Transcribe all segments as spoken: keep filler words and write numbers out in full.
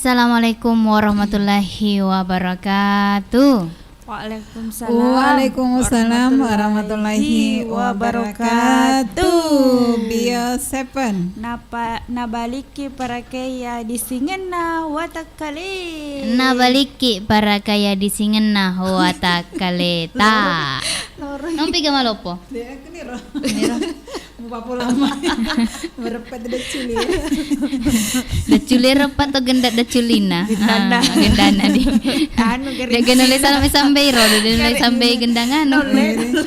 Assalamualaikum warahmatullahi wabarakatuh. Waalaikumsalam. Waalaikumsalam warahmatullahi wabarakatuh. Bio Seven. Napa-, nabalikki parakaiya disingenna watakkale. Nabalikki parakaiya disingenna watakkaleta. Loro. Nompi ga maloppo? Dia aku nih, Ro. Ini, Ro. Mupapo lama. Merepet decculi. Decculi repet to genda decculina. Gendana. Ah, gendana di. Anu, gering. Dia genda le sampai-sampai ro, dia genda le sampai gendang anu. Nole.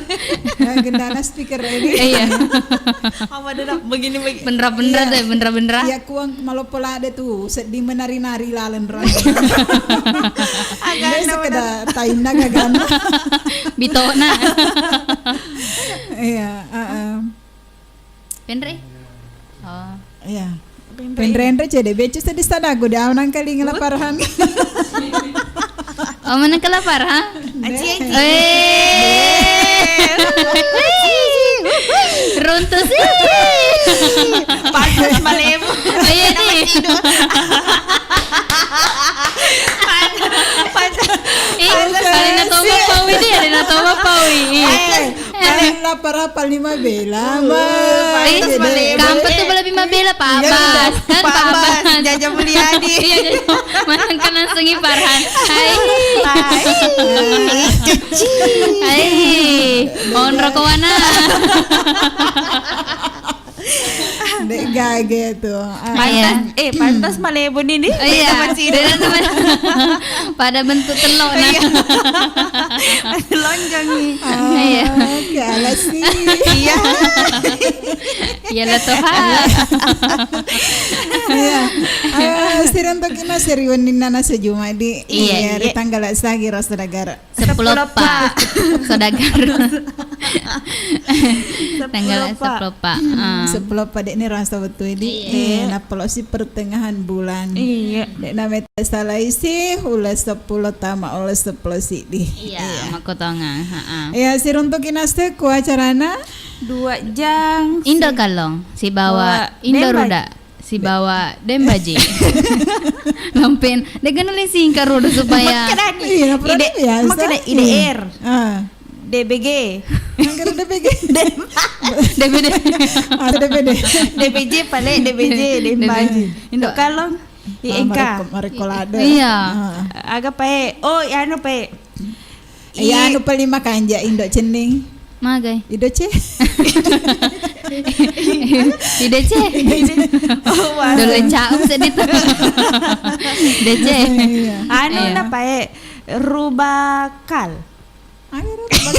Ya, gendana speaker ini. Iya. Apa deh, nak? Begini, begini. Bener-bener deh, bener-bener. Iya, kuang maloppo lade tu, sedih menari-nari laleng ro. Agak sekedar tainna gagana. Bitona. Iya, heeh. Penre? Oh. Iya. Penre. Penre-enre cede beccu seddi sanagu dia nangkalinga la Farhan. Oh, menang kala Farhan? Aji, aji. Eh. Runtu sih. Pantas malebu. Iya, Nama nih. Cidu. Pantas, pantas, Ih, pantas alena sih. Toma paui dia, alena toma paui. Iya. Eh, eh. Paling lapar apa lima bela, Mas? Pantas Ih, malebu. Kampet tuh lebih mabela, Pak Iya, Abbas. Kan Pak Pak Abbas, Abbas. Jaja Mulyadi. Iya, Jaja. Mana kan langsung Farhan. Hai. Hai. Hai. Onro kowana. Dek gage tuh. Ah. Pantas, Iya. eh, pantas malebu ini. Iya. Sama Cidu. Dia tuh pada bentuk telur, nah. Iya. Lonjong nih. Ah, Iya. Oke, alas sih. Iya. Iya lah, Tuhan. Iya. Ah, siruntukina siriwenninna na sejuma di. Iya, Iya, iya. Ri tanggal sagi rasa negara. Seppulo eppa. Seppulo eppa. Saudagar. Tanggal seppulo eppa. Seppulo eppa. Hmm, ah. Seppulo eppa, dek ni rasa betul ini. Iya. Eh, nappa lo si pertengahan bulan. Iya. Dek na metta salai si, uleng seppulo tama uleng seppulo siddi. Iya, Iya. Makkutongang, ha-ah. Iya, siruntuki naste ku acarana. Dua jang. Indo si- Kallong, sibawa Dua Indo Demba. Ruda. Sibawa Dembaji. Lampen, dega nulis singkat rodo supaya Makkedani. Iya, pura Ide, biasa. Makkeda Iya. I D R. Ah. D B G. Makkeda D B G. Dem- D B D. Ah, D B D. D B J pale, D B J, Dembaji. D B J. Indo Kallong, Ah, I N K. Marekko, marekko lade. Iya. Ah. Aga pae? Oh, anu pae. Iya, I- anu paling makanja Indo Cenning. Magai. Ido C. Ide C. Oh, wah. Dole caum sedih tuh. Ide C. Iya. Anu Iya. Napae rubakal. Anu rubakal.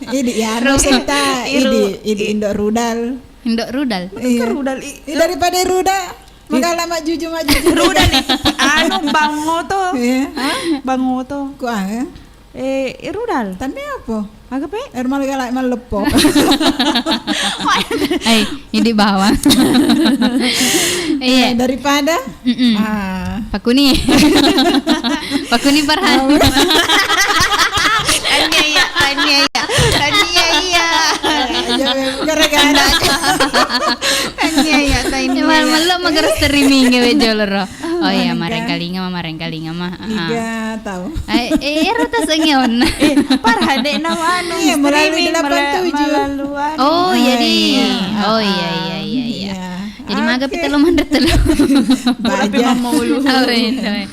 Idi ya, anu Ru- seta, iru- idi, idi Indo Rudal. Indo Rudal. Iya. Rudal i- Ih, daripada Ruda, maka lama juju maju. Ruda nih. Anu, Bang Oto. Iya. Hah? Bang Oto. Ku ah, ya? Eh, eh, Rudal. Tanda apa? Aga pe? Air malgala malleppo. Eh, ini bawang. Iya. Eh, daripada Mm-mm. Ah. Pakuni. Pakuni Farhan. Oh. Tania iya, Tania iya. Tania iya. Ya, gara-gara. Tania iya, Tania. Mal-, iya. Mello magara streaming ya, we joloro. Oh iya, Marengkalinga. Marengkalinga mah, Marengkalinga mah. Ah. Iga tahu. Eh, eh, ero tasenge onna. Eh, parah dek nama anu, Iya, melalui streaming, delapan tujuh. Melalui anu. Oh, jadi. Iya. Oh, iya, iya, iya, iya. Iya. Jadi maga Oke. Pitelo manre telo. Baja. Tapi mamaulu. Oh, iya.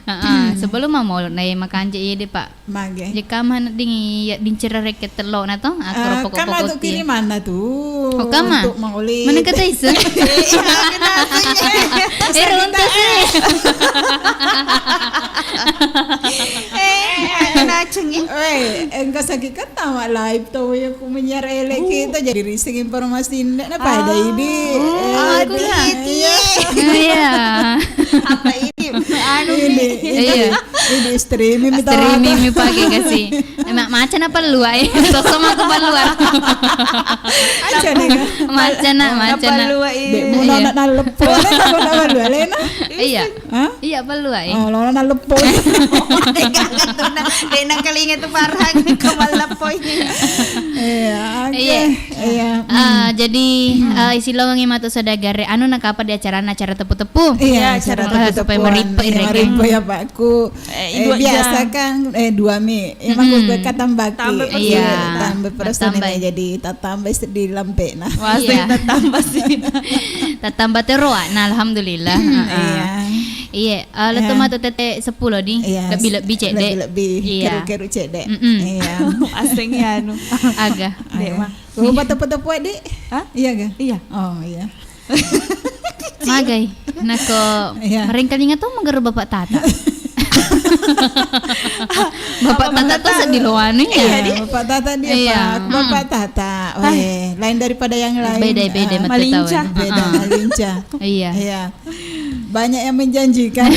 Heeh, sebelum mamaulu, nah, iya makanja iya deh, Pak. Mage. Jekka mana ding iya dincera reke telo na to, aku Eh, ropoko kan poko matu ti. Kirimanna tu. Oh, kama? Untuk mauli. Mana kata isu? Eh, iya, kena asing. Eh, runtuh sih. Eh, kena aceng, eh. Weh, engka sakit kan tawa live to ya ku menyiar elek Uh. Kita jadi rising informasi ndak na pada Ah. Ini. Oh, Eh, aku dia, lihat, iya. Iya. Iya. Apa ini? Anu Ini, nih. Iya. Ini streaming mi Streaming tawata. Mi pake kasi. Emak macan apa luar eh? Sosok aku keluar. Aja nih. Macan nak, macan nak. Luar Dek, iya. Mau Iya. Nak nalepo. Boleh tak mau nak luar, Lena? Iya. Hah? Iya, apa luar eh? Oh, lo nalepo. Dek, nang kelinga tu parang, kau malepo ini. Iya, oke. Iya. Iya. Ah, jadi, ah, isi lowongi matu saudagar, anu, nakapa di acara, acara tepu-tepu? Iya, acara Ah, supaya tepu-tepuan. Meripe, Iya, irege. Meripe ya, Pak. Ku, Eh, eh, dua biasa jam. Kan, eh, dua mi. Ya, Mm-mm. Maksud gue katambaki. Tambah personil. Iya. Tambah personil Tatambah. Jadi tatambah sedih lampe nah. Wah, Iya. Tatambah sih. Tatambah teroa. Nah, alhamdulillah. Hmm, Heeh. Iya. Iya, eh, lo Iya. Tomatu tete seppulo di. Iya. Lebih-lebih cedek. Lebih-lebih. Iya. Keru-keru cedek. Mm-mm. Iya. Aseng ya anu. Aga. Dek Iya. Mah. Oh, tepu-tepu, Dik? Hah? Iya ga? Iya. Oh, iya. Magai, nako Iya. Marengkalinga to magaro Bapak Tata. Bapak Tata to sedih lo anu ya. Iya, Bapak Tata dia, Iya. Pak. Bapak Tata. Weh, lain daripada yang lain. Beda, beda, Ah. Malincah. Beda, Ah. Malincah. Iya. Iya. Banyak yang menjanjikan.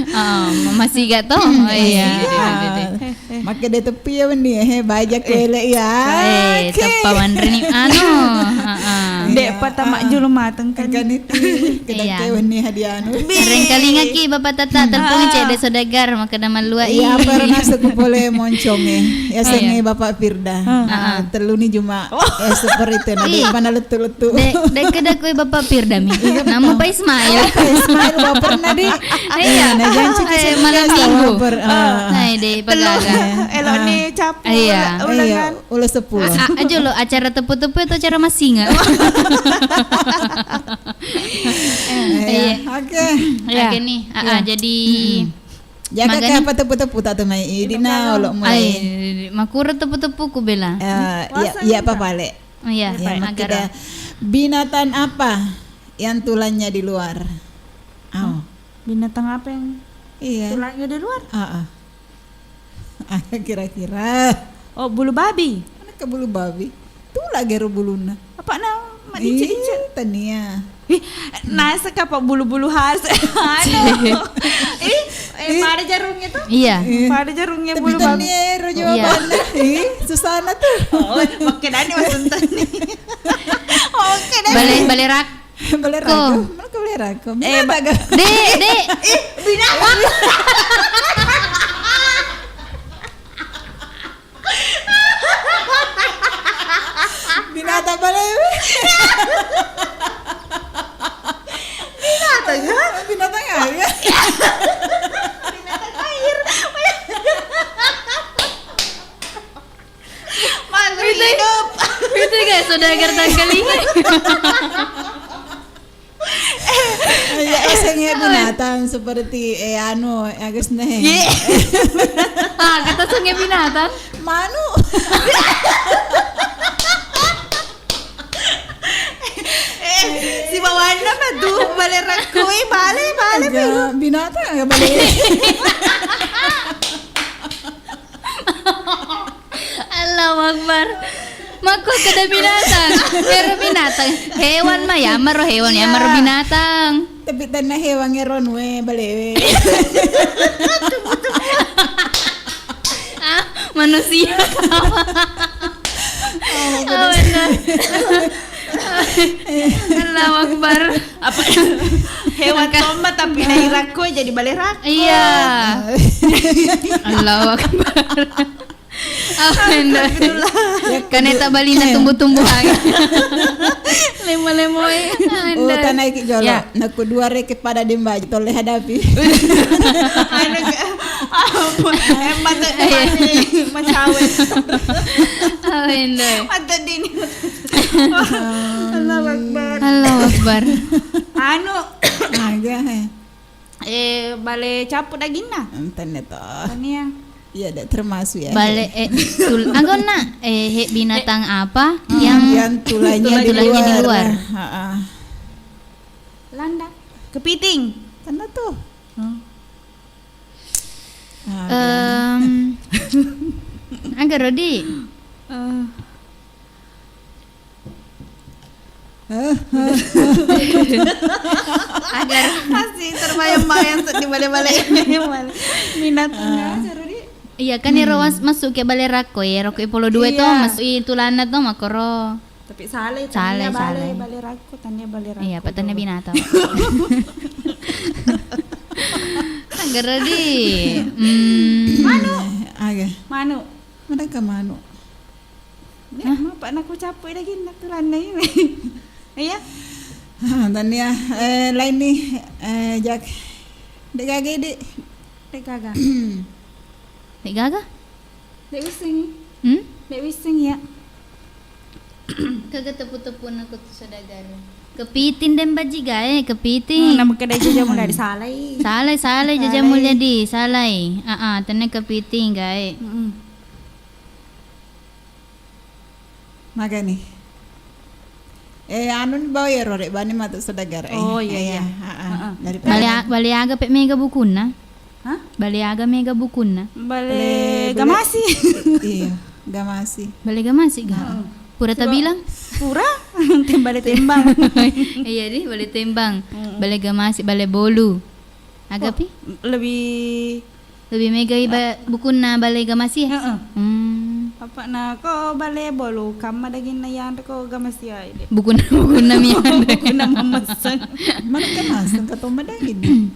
Oh, masih gak to? Oh, iya. Iya. Iya, iya, iya. Makkeda tepi ya wenni, eh, baja kuele ya. Eh, oke. Teppa manreni anu. Heeh. Dek, iya, patama julu mateng kan. Engka niti, kedang kewenni hadiah anu. Rengkalingaki Bapak Tata, telpon cedde saudagar, makkeda malluai. Iya, apa rana seku pole monconge. Yasengnge Bapak Firda. Ah, telluni Juma. Eh, seperti itu, nah, dek, mana letu-letu. Dek, dek, keda kue Bapak Firda mi. Iya, nama betul. Pak Ismail. Pak Ismail, Bapak pernah, Dek. Iya. Nah, jangan cek malam minggu. Nah, dek, pagaga. Elo ni capu. Iya. Ulangan. Ulo seppulo. A-, a-, aja lo, acara tepu-tepu atau acara masinga? Iya. Oke. Iya. Oke nih. Ah, ah, jadi, jadi apa tepu-tepu tak temai? Idi na olo mulai. Ai, makura tepu-tepu ku bela. Eh, iya, iya, apa pale? Oh, iya. Ya, makanya binatang apa yang tulangnya di luar? Oh. Binatang apa yang tulangnya di luar? Heeh. Kira-kira. Oh, bulu babi. Mana ke bulu babi? Tulang gero buluna. Apa na? Ih, tania. Ih, nasa kapa bulu-bulu has. Anu. Ih, eh, pada jarungnya tuh. Iya. Pada jarungnya bulu babi. Tania ero jawabannya. Ih, susah na tuh. Oh, oke, Dani masuk tani. Oke, Dani. Bale, bale rak. Bale rako. Mana ke bale rako? Eh, Dek, Dek. Ih, binatang. Binatang bale. Binatang ya? Binatang air. Binatang air. Makhluk hidup. Itu gak saudagar tangkalinga. Ya, asengnya binatang seperti, eh, anu, agus neh. Iya. Ah, kata asengnya binatang. Manu. Eh, si bawanna mah tuh bale rakko, eh, bale, bale. Binatang ya bale. Allahu Akbar. Makko kada binatang. Ero binatang. Hewan mah ya, maro hewan ya, maro binatang. Tapi tanna hewan ero nue balewe. Ah, manusia. Oh, benar. Allahu Akbar. Apa? Hewan tomba tapi nairakko jadi bale rakko. Iya. Allahu Akbar. Amenda. Astagfirullah. Kaneta balina tumbuh-tumbuhan. Lemo-lemoi. Oh, tanai ki jolo. Ya. Naku dua reke pada dembaji tolle hadapi. Anu ke, apa? Eh, mata, mata, macawe. Amenda. Mata dini. Allahu Akbar. Allahu Akbar. Anu. Aga, eh. Eh, bale capu daginna? Tania to. Tania. Iya, tidak termasuk ya. Bale, eh, tul-, anggonna, eh, he, binatang apa yang tulangnya di luar? Heeh. Landa. Kepiting. Tania tuh. Em, aga Rodi? Eh. Agar masih terbayang-bayang sedih bale-bale. Minat aja, Rodi. Iya, kan ero mas-, masuk ke bale rakko, ya, rakko polo dua to, masuk i tulana to, makoro. Tapi salah, tania bale, bale rakko, tania bale rakko. Iya, apa tania binatang? Agar Rodi. Hmm. Manu. Aga. Manu. Mana ke manu? Hah? Mapa naku capu daginna tulanna ini. Iya. Ah, tania, eh, lain nih, eh, Jak. Dek gaga, Dek. Dek gaga. Dek gaga? Dek wisseng. Hmm? Dek wisseng ya. Kaga tepu-tepu naku tu saudagar. Kepiting dembaji gae, kepiting. Hmm, nama kedai jamu dari salai. Salai, salai jamu jadi salai. Ah, ah, tania kepiting gae. Mm-mm. Magani. Eh, anu ni bawa ya, Rorek, bani matu saudagar, eh. Oh, iya, iya. Heeh. Daripada bale a-, bale aga pe mega bukunna? Hah? Bale aga mega bukunna? Bale gamasi. Iya, gamasi. Bale gamasi ga? Heeh. Pura tabilang? Pura? Tem-, bale tembang. Iya di, bale tembang. Mm-mm. Bale gamasi, bale bolu. Agapi? Lebih Lebih mega i ba-, bukunna bale gamasi ya? Heeh. Hmm. Apa na ko bale bolu kamma daginna yanre ko ga masiai de. Bukunna, bukunna mi yanre. Bukunna mamesseng. Mana kan langsung ke tomma daging.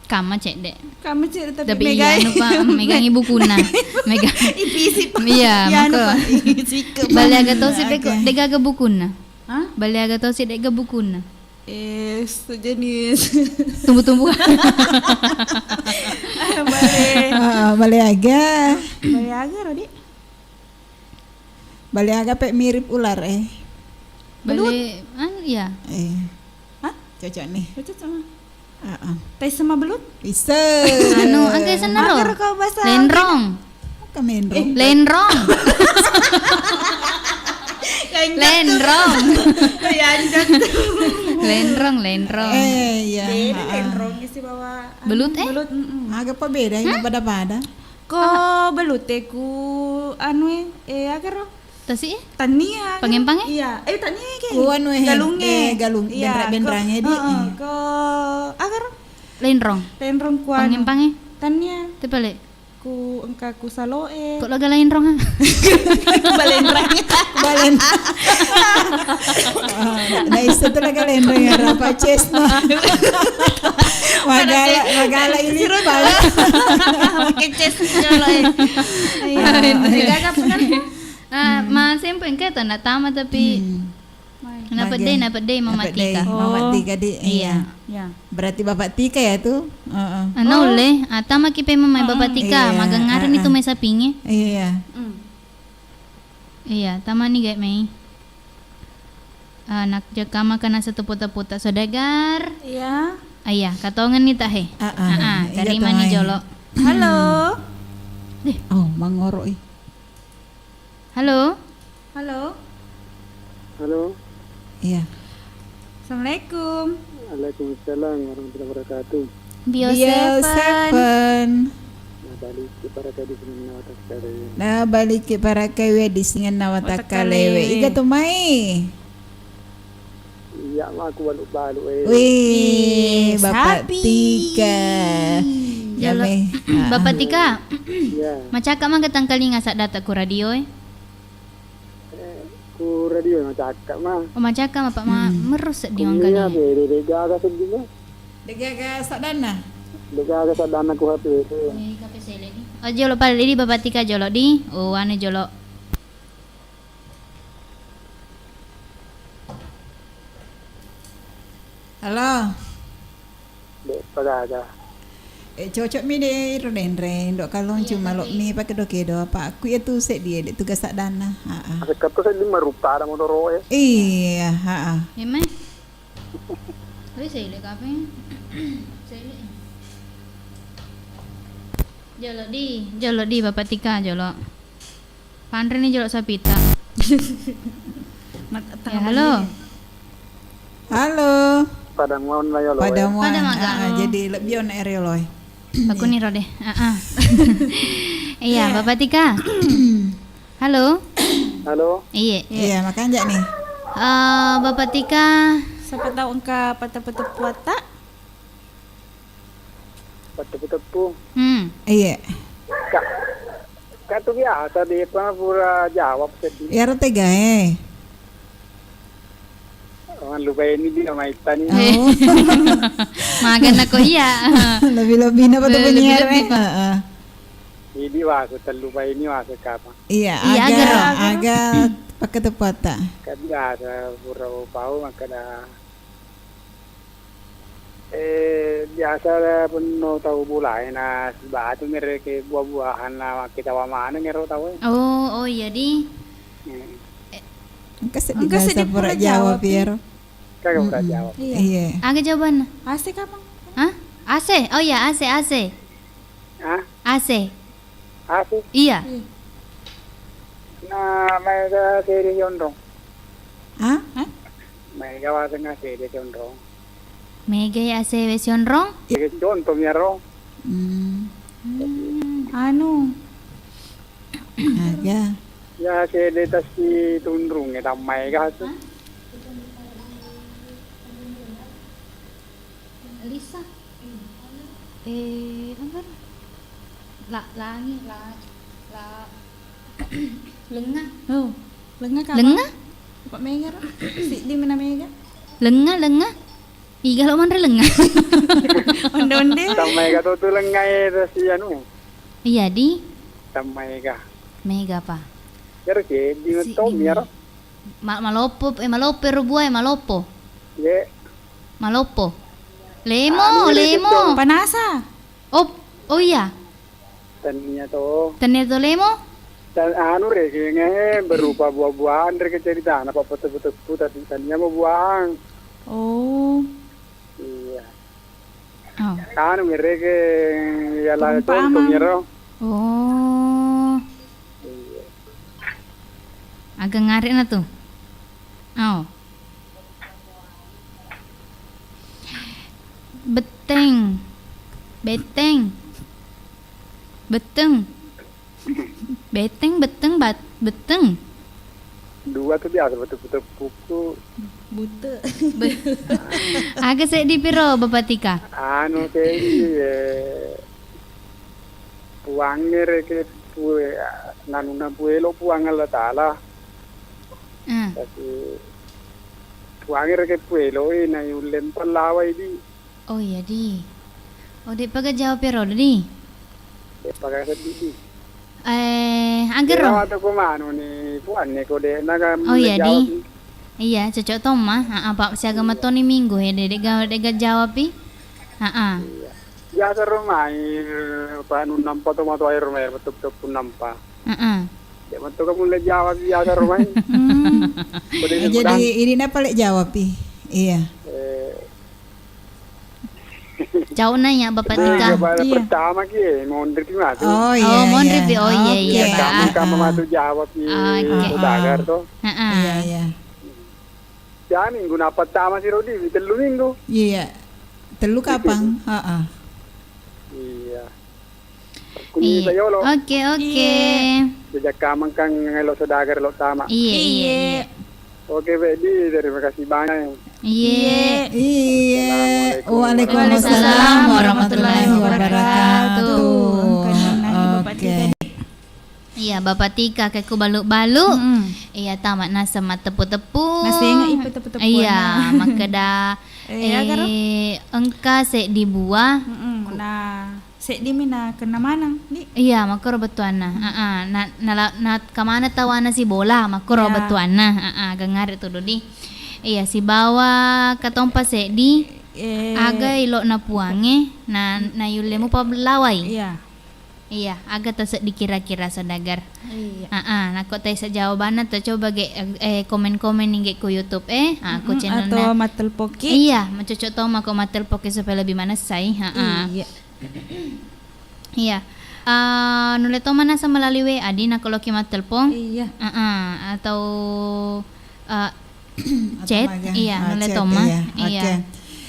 Kamma cedde. Kamma cedde tapi, tapi megai. Anu, Pak, megangi bukunna. Mega. Ipisi, Pak. Iya, anu, mako. Pak. Isi ke, Pak. Bale aga tosi de ko, oke, de gaga bukunna. Hah? Bale aga tosi de ga bukunna. Eh, sejenis tumbuh-tumbuhan. Bale. Ah, bale aga. Bale aga, Rodi. Bale aga pe mirip ular, eh. Belut. Bale, anu, iya. Eh. Hah? Cocok nih. Cocok sama. Heeh. Tai sama belut? Bisa. Anu, engka senaro. Mager kau bahasa. Lenrong. Apa menrong? Eh, lenrong. Lenrong. Lenrong, lenrong. Eh, iya. Beda, heeh, lenrong isi bawa anu, belut, eh? Belut, mm-mm. Aga pa beda, ini pada-pada. Ko belute ku anu e, eh, aga ro? Tasi e? Tania kan? Pangempang e? Iya. Eh, tania ke? Ku anu e, galung e. Eh, galung, iya, benra-, benrang e di. Heeh, eh. Ko aga ro? Lenrong. Lenrong ku anu. Pangempang e? Tania. Te pale. Ku engka ku salo e. Ko laga lenrong ha? Balenrang. Balen. Ah, na iso tu laga lenrong ya, rapa cesna. Magala, magala ini pale. Pakai ces jolo e. Iya. Gaga pernah. Ah, ma sempo engka tanda tama tapi. Hmm. Napedde, napedde Mama Tika. Napedde Mama Tika di. Iya. Iya. Berarti Bapak Tika ya tu? Heeh. Ah, naulle, ah, tamaki pe Mama Bapak Tika, iya, magangngari ni tu mai sapinge. Iya. Hmm. Iya, tamani ga mai. Ah, nak jaka makan nasi tepuk-tepuk tak saudagar. Iya. Ah, iya, katongen ni tahe. Ah, ah, iya, tarimani jolo. Halo. Deh. Oh, mangoro i. Halo. Halo. Halo. Iya. Assalamualaikum. Waalaikumsalam warahmatullahi wabarakatuh. Bio Bio seven. Seven. Nabalikki parakai di singenna watakkalewe. Nabalikki parakai we di singenna watakkalewe. Watakkalewe. Iga to mai? Iya, ma ku balu-balu, eh. Wih, Bapak Tika. Jolo. Bapak Tika. Iya. Macakka maga tangkalinga saddata ku radio e? Eh, ku radio macakka ma. Oh, macakka ma, Pak, ma. Hmm. Merus seddi mangkali. Iya, bede, de gaga seddi ma. De gaga saddanna? De gaga saddanna ku H P. Eh, H P sele di. Oh, jolo pale di Bapak Tika jolo di. Oh, anu jolo. Halo. De, pagaga. Eh, cocok mi de iro denre, ndo kalong cuma lo mi pake do kedo apa aku ya tu seddi de tugas saddanna. Heeh. Asekka tu seddi marupa ada motoro e. Iya, heeh. Iya, Mas. Wis, sele kape? Sele. Jolo di, jolo di, Bapak Tika, jolo. Panre ni jolo sapita. Ya, halo. Halo. Padang Muan lah, ya, lo, Padang Muan. Padang Muan. Ah, ah, jadi lebbi on air, ya, lo. Pakuni ro de. Ah, ah. Iya, Bapak Tika. Halo? Halo? Iye. Iya, makanja nih. Eh, Bapak Tika. Siapa tahu engka pateppu-teppu atta? Pateppu-teppu. Hmm. Iya. Ka, ka tu biasa de pa pura jawab seddi. Iyaro tegae. Oh, lupa ini dia maitani. Oh. Magana ko iya. Lebih-lebih na patu penyiar. Lebih-lebih. Heeh. Idi wasu tellu baini wasu kapa. Iya, iya, aga, aga, aga pakkateppatta. Kan biasa pura upau makkeda, eh, biasa punno tau bulae na sibatu mereke buah-buahan na makkitawa maneng ero tau e. Oh, oh iya di. Hmm. Eh, engka seddi, engka seddi pura jawab ero. Kagak pura jawab. Iya. Iya. Aga jawabanna? A C kapang? Hah? A C? Oh iya, A C, A C. Hah? A C. A C? Iya. Na, maega sede sionrong. Hah? Hah? Maega waseng A C de sionrong. Maega A C we sionrong? Iya, contoh miaro. Hmm. Hmm, anu. Aga. Ya, sede tasi tunrung e tammaega tu. Hah? Lisa. Eh, apa? La, langi, la, la, Lenga. Oh, lenga kapang? Lenga? Pak Mega ro. Siddi mena Mega. Lenga, lenga. Iga lo manre lenga. Onde-onde. Tammaega to tu lenga e, terus iya anu. Iya, di. Tammaega. Mega apa? Yaro ceddi si metto mi yaro. Ma-, maloppo, eh, maloppo ero buae, maloppo. Ye. Maloppo. Lemo, anu, lemo. Panasa. Oh, oh iya. Tennia to. Tennia to lemo? Tan-, anu, rekeng e berupa buah-buahan rekeng ceritana, pappateppu-teppu, tapi tania mo buahang. Oh. Iya. Oh. Anu, mi rekeng, iya, la contoh mi ro. Oh. Iya. Aga ngarekna tu? Oh. Beteng. Beteng. Beteng. Beteng, beteng, bat-, beteng. Dua tu biasa beteppu-teppuku. Bute. Be-, aga seddi piro, Bapak Tika? Anu, seddi, eh, puangnge reke pue-, nanunna puelo Puang Allah Taala. Hmm. Tapi puangnge reke pueloi, na yulle mpallawai di. Oh iya, di. Oh, de'paga jawab ero, di. De'paga seddi, di. Eh, agero. Iya, matu ko manu ni, puanne ko de' naga. Oh iya, di. Iya, cocok tomma. Heeh, Pak, siaga matoni minggu he, de', de'ga, de'ga jawab i. Heeh. Iya. Biasa ro mai, eh, pa nu nampa to matu air mai, betul-betul pun nampa. Heeh. De' matu kamu le jawab biasa ro mai. Hmm. Jadi ini apa le jawab i? Iya. Eh, Cau nanya Bapak Tika. Iya. Pertama ki, eh, mondri pi matu. Oh, iya, oh, mondri pi. Oh, iya, iya. Oke. Kamu, kamu matu jawab ki. Oke. Saudagar to. Heeh. Iya, iya. Ya, minggu na pertama si Rodi, tellu minggu. Iya. Tellu kapang? Heeh. Iya. Kuni sayolo. Oke, oke. Iya. Jajak kamang kan elo saudagar lo tama. Iya, iya, iya. Oke, Fedi, terima kasih banyak. Iya. Iya. Assalamualaikum. Waalaikumsalam warahmatullahi wabarakatuh. Oke. Iya, Bapak Tika ke ku balu-balu. Mm-mm. Iya, tama naseng mattepu-tepu. Nasenga ipa tepu-tepu. Iya, makkeda, eh, engka seddi buah. Mm-mm. Nah. Seddimi na kenna maneng, di. Iya, makkoro bettuanna. Hmm. Heeh, na, na, na kamana tawana sibola, makkoro bettuanna. Heeh, gangare tudu, di. Iya, sibawa katompa seddi, eh, aga ilo'na puangnge, na, na yulle mupa lawai. Iya. Iya, aga taseddi kira-kira saudagar. Iya. Heeh, nakko taisa jawabanna to coba ge, eh, komen-komen ningge ku YouTube, eh. Ah, ku channelna. Atau mattelpoki. Iya, macocok to mako mattelpoki supaya lebih manessai. Heeh. Iya. Iya. Eh, nulle to manasa melalui W A di nakoloki mattelpong. Iya. Heeh, atau, eh, chat. Iya, nulle to ma. Iya. Oke.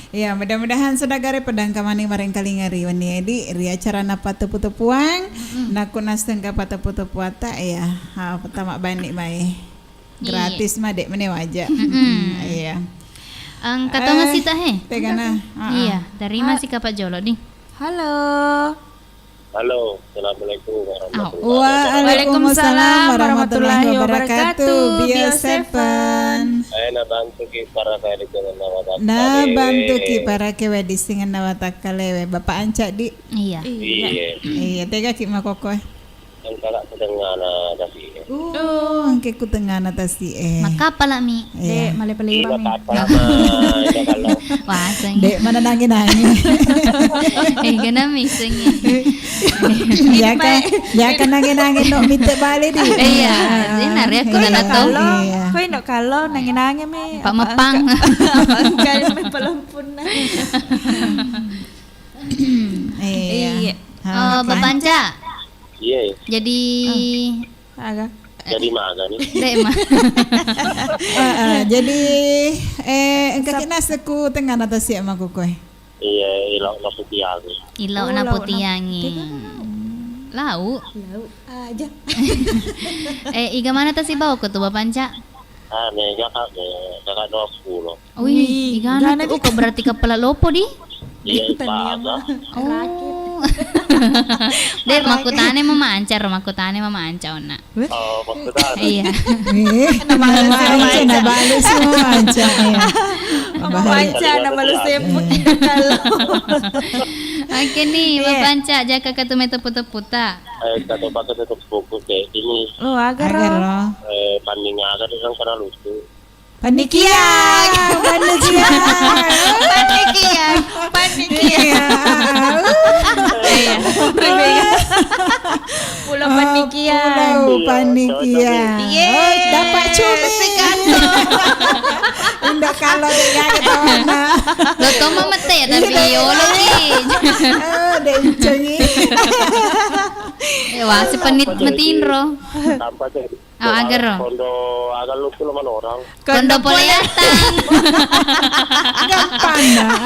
Iya, mudah-mudahan saudagare pedang kamani marengkalinga ri wenni edi ri acarana pattepu-tepuang. Mm-mm. Nakko nasengka pattepu-tepuatta, iya, ha, pertama bani mai. Iya. Gratis ma, de' mene waja. Mm-mm. Iya. Engka to masita he. Tegana. Iya, terima si kapa jolo di. Halo. Halo, assalamualaikum warahmatullahi wabarakatuh. Waalaikumsalam warahmatullahi wabarakatuh. Bio Seven. Eh, nabantuki para kali dengan nama Takkalewe. Nabantuki para kewe di singan nama Takkalewe. Bapak Anca di. Iya. Iya. Iya, tegaki makokkoe. Engka kutengngana tasi'e. Uh, engke kutengngana tasi'e. Makkapala mi. Iya. De', male pelirang mi. Makkapala ma, iya, kalau. Waseng. De', mana nangi-nangi. Eh, gana mi sengi. Jaka, jaka nangi-nangi no mitte bale di. Iya, ini nari aku nana to. Iya. Koi no kalo nangi-nangi mi. Pak Mepang. Apa engka mi pelempun. Iya. Iya. Ha, oh, Bapak Anca. Iya. Jadi, aga? Jadi maga nih. De' ma. Heeh, jadi, eh, engka kina seku tengah nata siap maku kue. Iya, ilo' naputiangi. Ilo' naputiangi. Lau. Lau aja. Eh, iga mana tasi bau ko tu Bapak Anca? Ah, mega kak, mega kak dua sepuluh. Wih, wih, igana tu, oh, berarti kepala lopo di? Iya, tania mah. Oh. Dek, makkutane mama ancar, makkutane mama anca onna. Oh, makkutane. Iya. Eh, nabalas, nabalas, nabalas, iya. Mama anca, nabalas, iya. Oke nih, iya. Bapak Anca, jaka katu mai teppu-teppu ta. Eh, katu pakai tutup buku kayak ini. Oh, agaro. Agaro. Eh, banding agaro yang kena lucu. Panikia, panikia, panikia, panikia. Iya. Pulau Panikia. Pulau Panikia. Iya. Oh, dapat cumi. Indah kalau dia ketawa. Lo tomo mete ya, tapi yolo ki. Oh, dencengi. Eh, wah, sepenit metinro. Tanpa jadi. Oh, agaro. Kondo agal lucu lo manorang. Kondo Poleatang. Gampang, nah.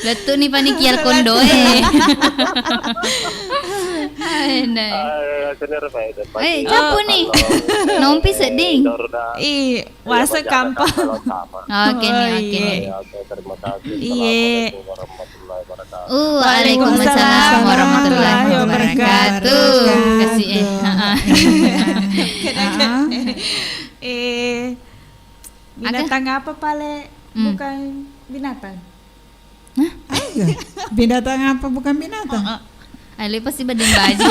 Lettu ni panikia kondo e. Ai, nah. Eh, cappu ni. Nompi sedding. Ih. Wase kampa. Oke nih, oke nih. Iya, oke, terima kasih. Iya. Assalamualaikum warahmatullahi wabarakatuh. Uh, waalaikumsalam warahmatullahi wabarakatuh. Kasih, eh, heeh. Kadang-kadang, eh, binatang apa pale? Hmm. Bukan binatang. Hah? Ayo. Binatang apa bukan binatang? Heeh. Ai, le pasti badeng baji.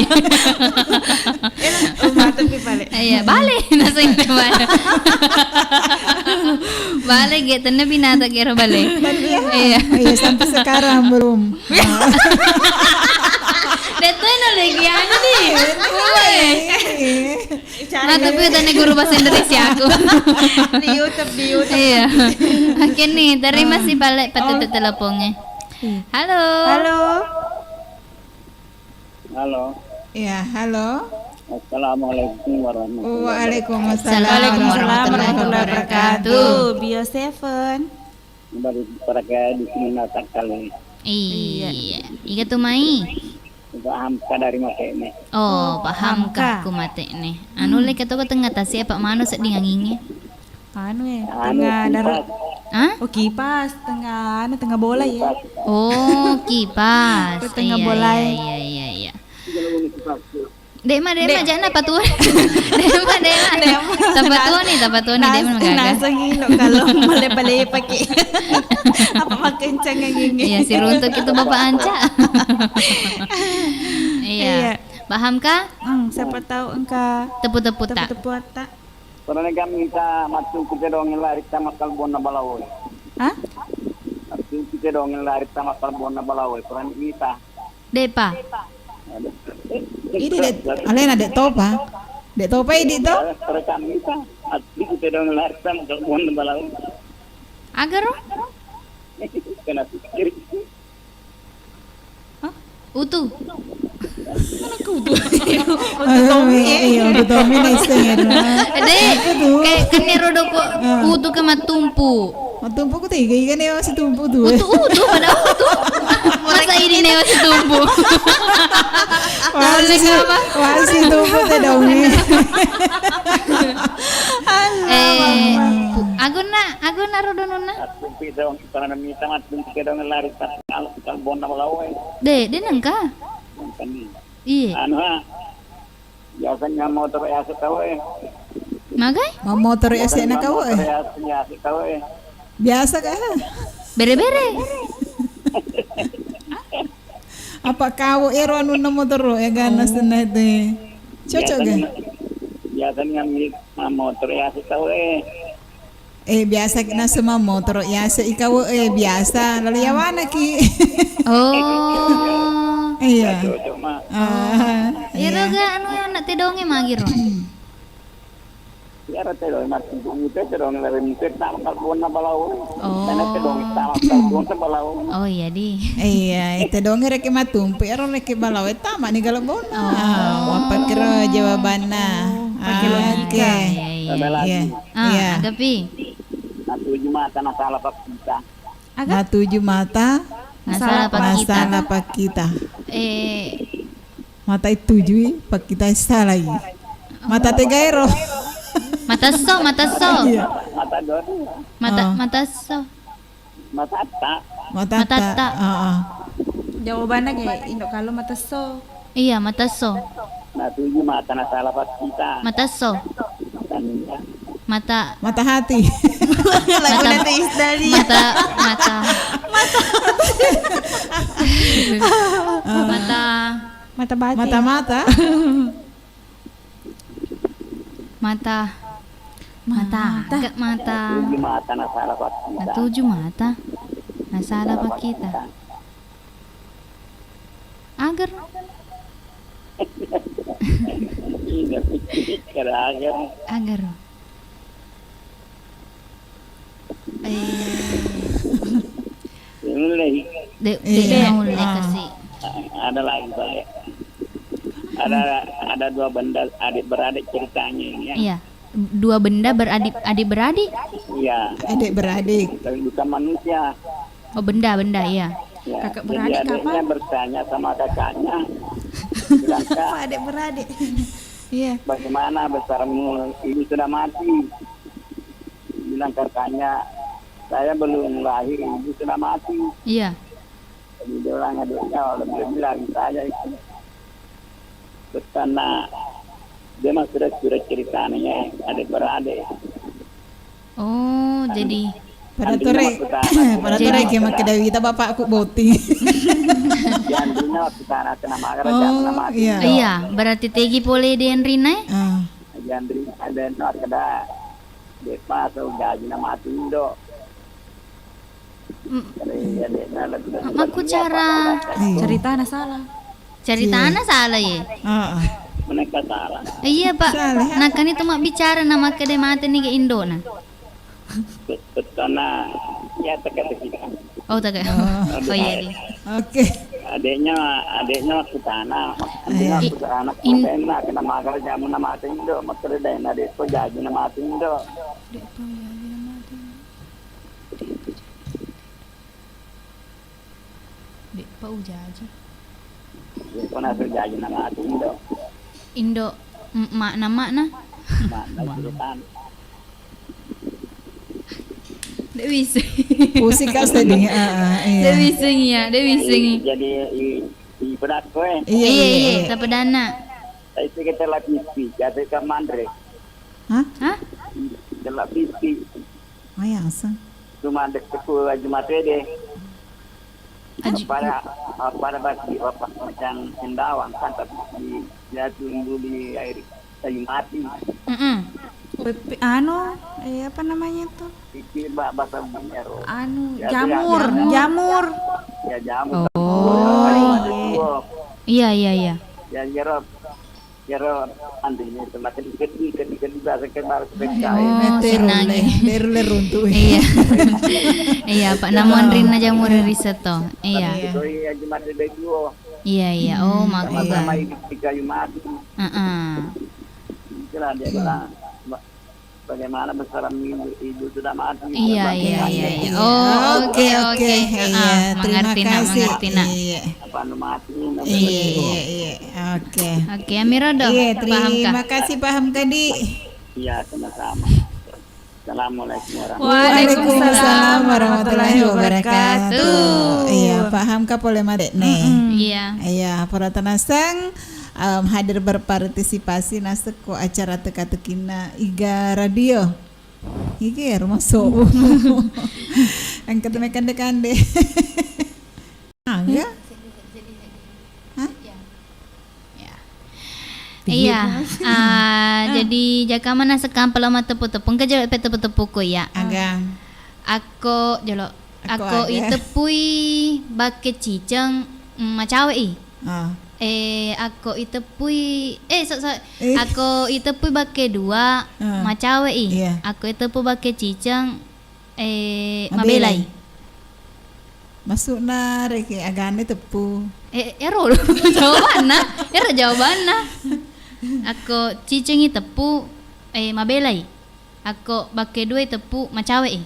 Eh, oh, mata pi bale. Iya, bale. Naseng bale. Bale ge, tenna binatang ge ro bale. Iya. Iya, sampai sekarang belum. Detu no lagi anu nih. Iya. Mata pi tanya guru bahasa Indonesia aku. Di YouTube, di YouTube. Iya. Oke nih, terima kasih bale patete telepongnya. Halo. Halo. Halo. Iya, halo. Assalamualaikum warahmatullahi wabarakatuh. Waalaikumsalam warahmatullahi wabarakatuh. Bio Seven. Baru para ke di sini natak kali. Iya. Iya. Iga tu mai? Paham ka dari mate ne. Oh, paham ka ku mate ne. Anu le keto ke tengah tasi apa mano sedding anginge? Anu, eh, anu, tengah darat. Hah? Oh, kipas, tengah anu, tengah bola ya. Oh, kipas. Tengah bola. Iya, iya, iya, iya. Dek ma, dek ma, jangan apa tuh. Dek ma, dek ma. Tapa tuh nih, tapa tuh nih, dek ma. Nasa ngino kalau male-male pakai. Apa makencang ngene? Iya, si runtuk itu Bapak Anca. Iya. Paham kah? Hmm, siapa tahu engka tepu-tepu tak? Tepu-tepu tak? Purani kami mita mattungku tedonge lari tama kalbonna balawo. Hah? Mattungku tedonge lari tama kalbonna balawo. Purani mita. Depa. Idi dek, alena dek topa. Dek topa idi to? Purani kami mita mattungku tedonge lari tama kalbonna balawo. Agaro? Kena pikir. Hah? Utu. Mana ke utu? Utu Tommy, eh. Iya, utu Tommy nih, setengah. Dek, kayak kene rodo ko utu ke matumpu. Matumpu ku tiga, iga newa situmpu tuh. Utu, utu, pada utu. Masa ini newa situmpu? Wasi, wasi tumpu teh dong nih. Eh, aguna, aguna rodo nuna. Tumpi dong. Karena mita mattungku tedonge lari tama kalbonna balawo e. De, de nengka? Nengka ni. Iya. Anu ha. Biasanya motor yase tau e. Magai? Mau motor yase na kau e. Motor yase, yase tau e. Biasa kah? Bere-bere. Apa kau ero anu na motor e gana senna itu. Cocok ga? Biasanya, biasanya mi-, motor yase tau e. Eh, biasa ki nasema motoro yase ikawo, eh, biasa lalu yawana ki. Oh. Iya. Cocok, Mak. Ah, iya. Iyaro ga anu anak tedonge magi ro. Iyaro tedonge mati, mute tedonge lari mute tama kalbonna balawo. Oh. Tana tedonge tama kalbonna balawo. Oh, iya di. Iya, tedonge reke matumpu, iyaro reke balawo tama ni kalbonna. Oh. Ah, wapakiro jawabanna. Oh, pakai logika. Oke. Iya, iya, iya. Ada lagi. Iya. Ah, iya. Aga pi? Natuju mata nasala pakkita. Aga? Natuju mata nasala pakkita. Nasala pakkita. Eh. Mata itujui, pakkita salai. Mata tegaero. Mata so, mata so. Iya. Mata dua. Mata, oh. Mata so. Matatta. Matatta. Matatta. Heeh. Jawabanna ge, Indo Kalo matesso. Iya, matesso. Natuju mata nasala pakkita. Matesso. Tania. Mata. Mata hati. Lagu mata, Teh Iis Dahlia. Mata, mata. Mata. Mata batin. Mata-mata. Mata. Mata. Mata. Agak mata. Natuju mata nasala pakkita. Natuju mata nasala pakkita. Agar. Iya, agar. Agar. Eh. Nulle. De, de, iya, nulle, ah, kasi. Ada lagi, Pak. Ada, ada dua benda adik beradik ceritanya ini, ya. Iya. Dua benda beradik, adik beradik? Iya. Adik beradik. Tapi bukan manusia. Oh, benda, benda, iya. Ya, kakak beradik jadi adiknya apa? Bertanya sama kakaknya, bilang, "Kak, apa adik beradik? Iya. Bagaimana besarmu? Ibu sudah mati." Bilang kakaknya, "Saya belum lahir, ibu sudah mati." Iya. Jadi dia bilang adiknya, "Oh, lebih lagi saya itu." Karena dia mah sudah, sudah ceritanya, adik beradik. Oh, jadi pada tore, pada tore ke makkedawi ta bapakku boti. Janrina waktu tanah kena magara. Oh, iya. Iya, berarti tegi pole di Andrina, eh? Ah. Janrina ada nak keda depa so gaji nama tindo. Mm. Makku cara. Iya. Ceritana salah. Ceritana salah, ye. Heeh. Mereka salah. Iya, Pak. Salah. Nakkani tu mabbicara na makkeda mate ni ke indona. Bettona, ya, teka-teki. Oh, teka. Oh. Oh, iya, iya. Oke. Adiknya, adiknya waktu tanah, iya, waktu tanah, in- kena magara jamu nama tindo, makkeda dena dek ko jaji nama tindo. Dek ko jaji nama tindo. Dek pa ujaji. Dek pa nasu jaji nama aku indo. Indo, m-, makna, makna. Makna ceritana. Dek bisa. Pusing kau tadi. Ah, ah, iya. Dek bisa iya, dek bisa. Jadi i, i pedakko, eh. Iya, iya, iya, iya. Tapi kita lapisi, jadi kamanre. Hah? Hah? Kita lapisi. Mayasa. Cuma dek teku Haji Matede. Haji. Pada, pada basi bapak macam sendawang kan, tapi dia tunggu di air kayu mati. Mm-mm. Pepe-, anu, eh, apa namanya tuh? Iki ba-, bahasa Bunero. Anu, ya, jamur, ya, jamur. Ya, jamur. Oh. Iya, iya, iya. Ya, jeruk. Iyaro anrinna itu mate dikedi, kedi, kedi bahasa ke bahasa pekka. Oh, terulle, terulle runtu. Iya. Iya, Pak, namu anrinna jamur riseto. Iya. Tapi itu iya, Haji Matede duo. Iya, iya. Oh, mak-, sama-sama di kayu mati. Heeh. Itulah dia bilang, bagaimana besarmu ibu, ibu sudah mati. Iya, iya, iya, iya. Oh, oke, oke. Iya, terima kasih. Mengerti nak, mengerti nak. Iya. Apa anu mati, iya, iya, iya. Oke. Oke, Amirodo. Iya, terima kasih, paham kadi. Iya, sama-sama. Assalamualaikum warahmatullahi wabarakatuh. Waalaikumsalam warahmatullahi wabarakatuh. Iya, paham ka pole madek ne? Iya. Iya, pura tanaseng. Em, hadir berpartisipasi naseng ko acara teka-tekinna Iga Radio. Iga ya rumah so. Engka tu mekande-kande. Aga? Hah? Ya. Iya. Ah, jadi jaka mana sekam pala matepu-tepu, engka jolo pe tepu-tepu ko ya. Aga? Akko jolo. Akko aga? Akko iteppui bakke ciceng, mm, macawe i. Ah. Eh, akko iteppui, eh, so, so, eh, akko iteppui bakke dua, ah, macawe i. Iya. Akko iteppu bakke ciceng, eh, mabelai. Mabelai. Masukna reke agane teppu. Eh, ero jawabanna, ero jawabanna. Akko ciceng iteppu, eh, mabelai. Akko bakke dua iteppu, macawe i.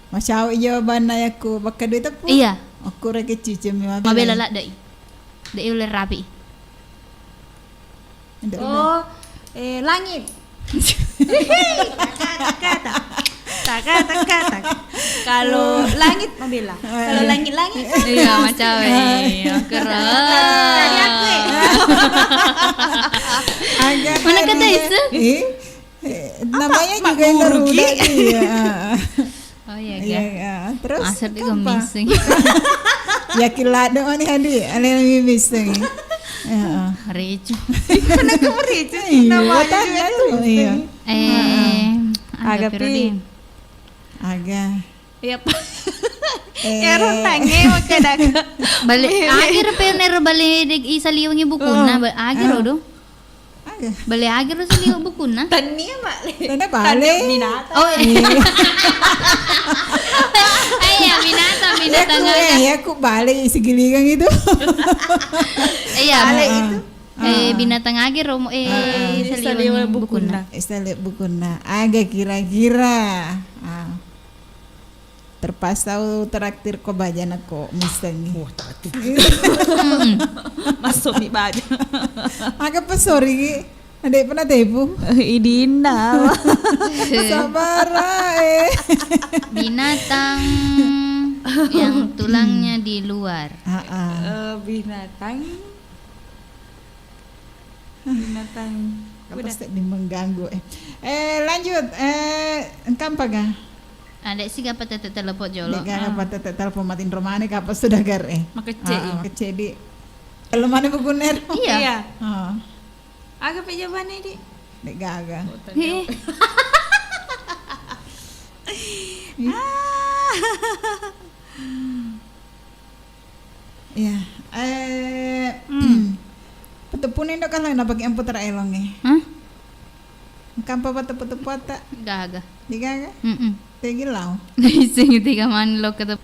Macawe i jawabanna yakku bakke dua iteppu? Iya. Akko reke ciceng mi mabela. Mabela ladde i. De ulle rapi i. Ndak ulle. Oh, eh, langit. Taka, taka, taka. Taka, taka, taka. Kalau langit, mabela. Kalau langit-langit, iya, macawe. Iya, keren. Tadi aku, eh. Agak mana kata itu? Eh, eh, namanya juga Garuda, iya. Oh iya, iya, iya. Terus masa dia missing? Yakin ladde' mani hadi, ale missing. Heeh. Ricu. Kenapa ricu? Iya, namanya juga tuh, iya. Eh, agak pi. Aga. Iya, Pak. Eh. Ero nange makkeda. Bale, agero pe nero bale de' isaliwengi bukunna, oh, ba-, agero do. Aga. Bale agero saliweng bukunna. Tennia, Mak. Tennia bale. Binatang. Oh, iya. Iya, binatang, binatang. Iya, aku bale sigilingang itu. Iya, bale itu. Eh, binatang agero, eh, saliweng bukunna. Eh, saliweng bukunna. Aga kira-kira. Ah. Terpaksa u traktir ko baja nako misseng. Wah, traktir. Masuk mi baja. Aga pesori ki. Ade' pernah tepu. Idinda. Sabara, eh. Binatang yang tulangnya di luar. Ah, ah. Eh, binatang. Binatang. Apa seddi mengganggu, eh. Eh, lanjut. Eh, engka apa ga? Ada sih, apa tete telepon jolo? De'ga, ah, apa tete telepon matinro mani, kapa sudah gar, eh. Makecce, ah, iya. Makecce di. Kalau mana bukunna ero? Iya. Iya. Ah. Aga pe jawabanna, Di? De'gaga. Oh, tadi apa? Ah. Iya. Eh, hmm. Peteppuni ndo kala na bagi ampu tera elongnge. Hah? Engka apa teppu-teppu atta? Gaga. De'gaga? Mm-mm. Tegi lao. Sing tiga man lo ketep-,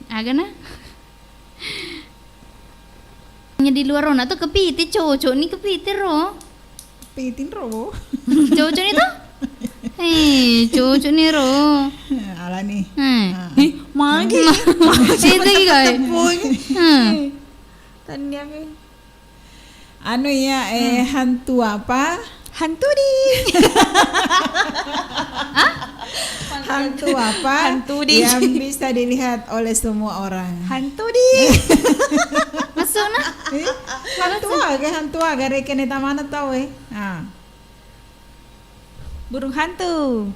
aga na? Nya di luar rona to kepiti, cocok ni kepiti ro. Kepiti ro. Cocok ni to? Eh, cocok ni ro. Alani. Eh. Ah. Ih, magi. Magi. Eh, tegi kai. Tepung. Hmm. Eh. Tania mi. Anu iya, eh, hmm, hantu apa? Hantu di. Hah? Hantu apa, hantu di, yang bisa dilihat oleh semua orang? Hantu di. Masuk na? Eh? Hantu aga, hantu aga, rekene tamana tau, eh. Ah. Burung hantu.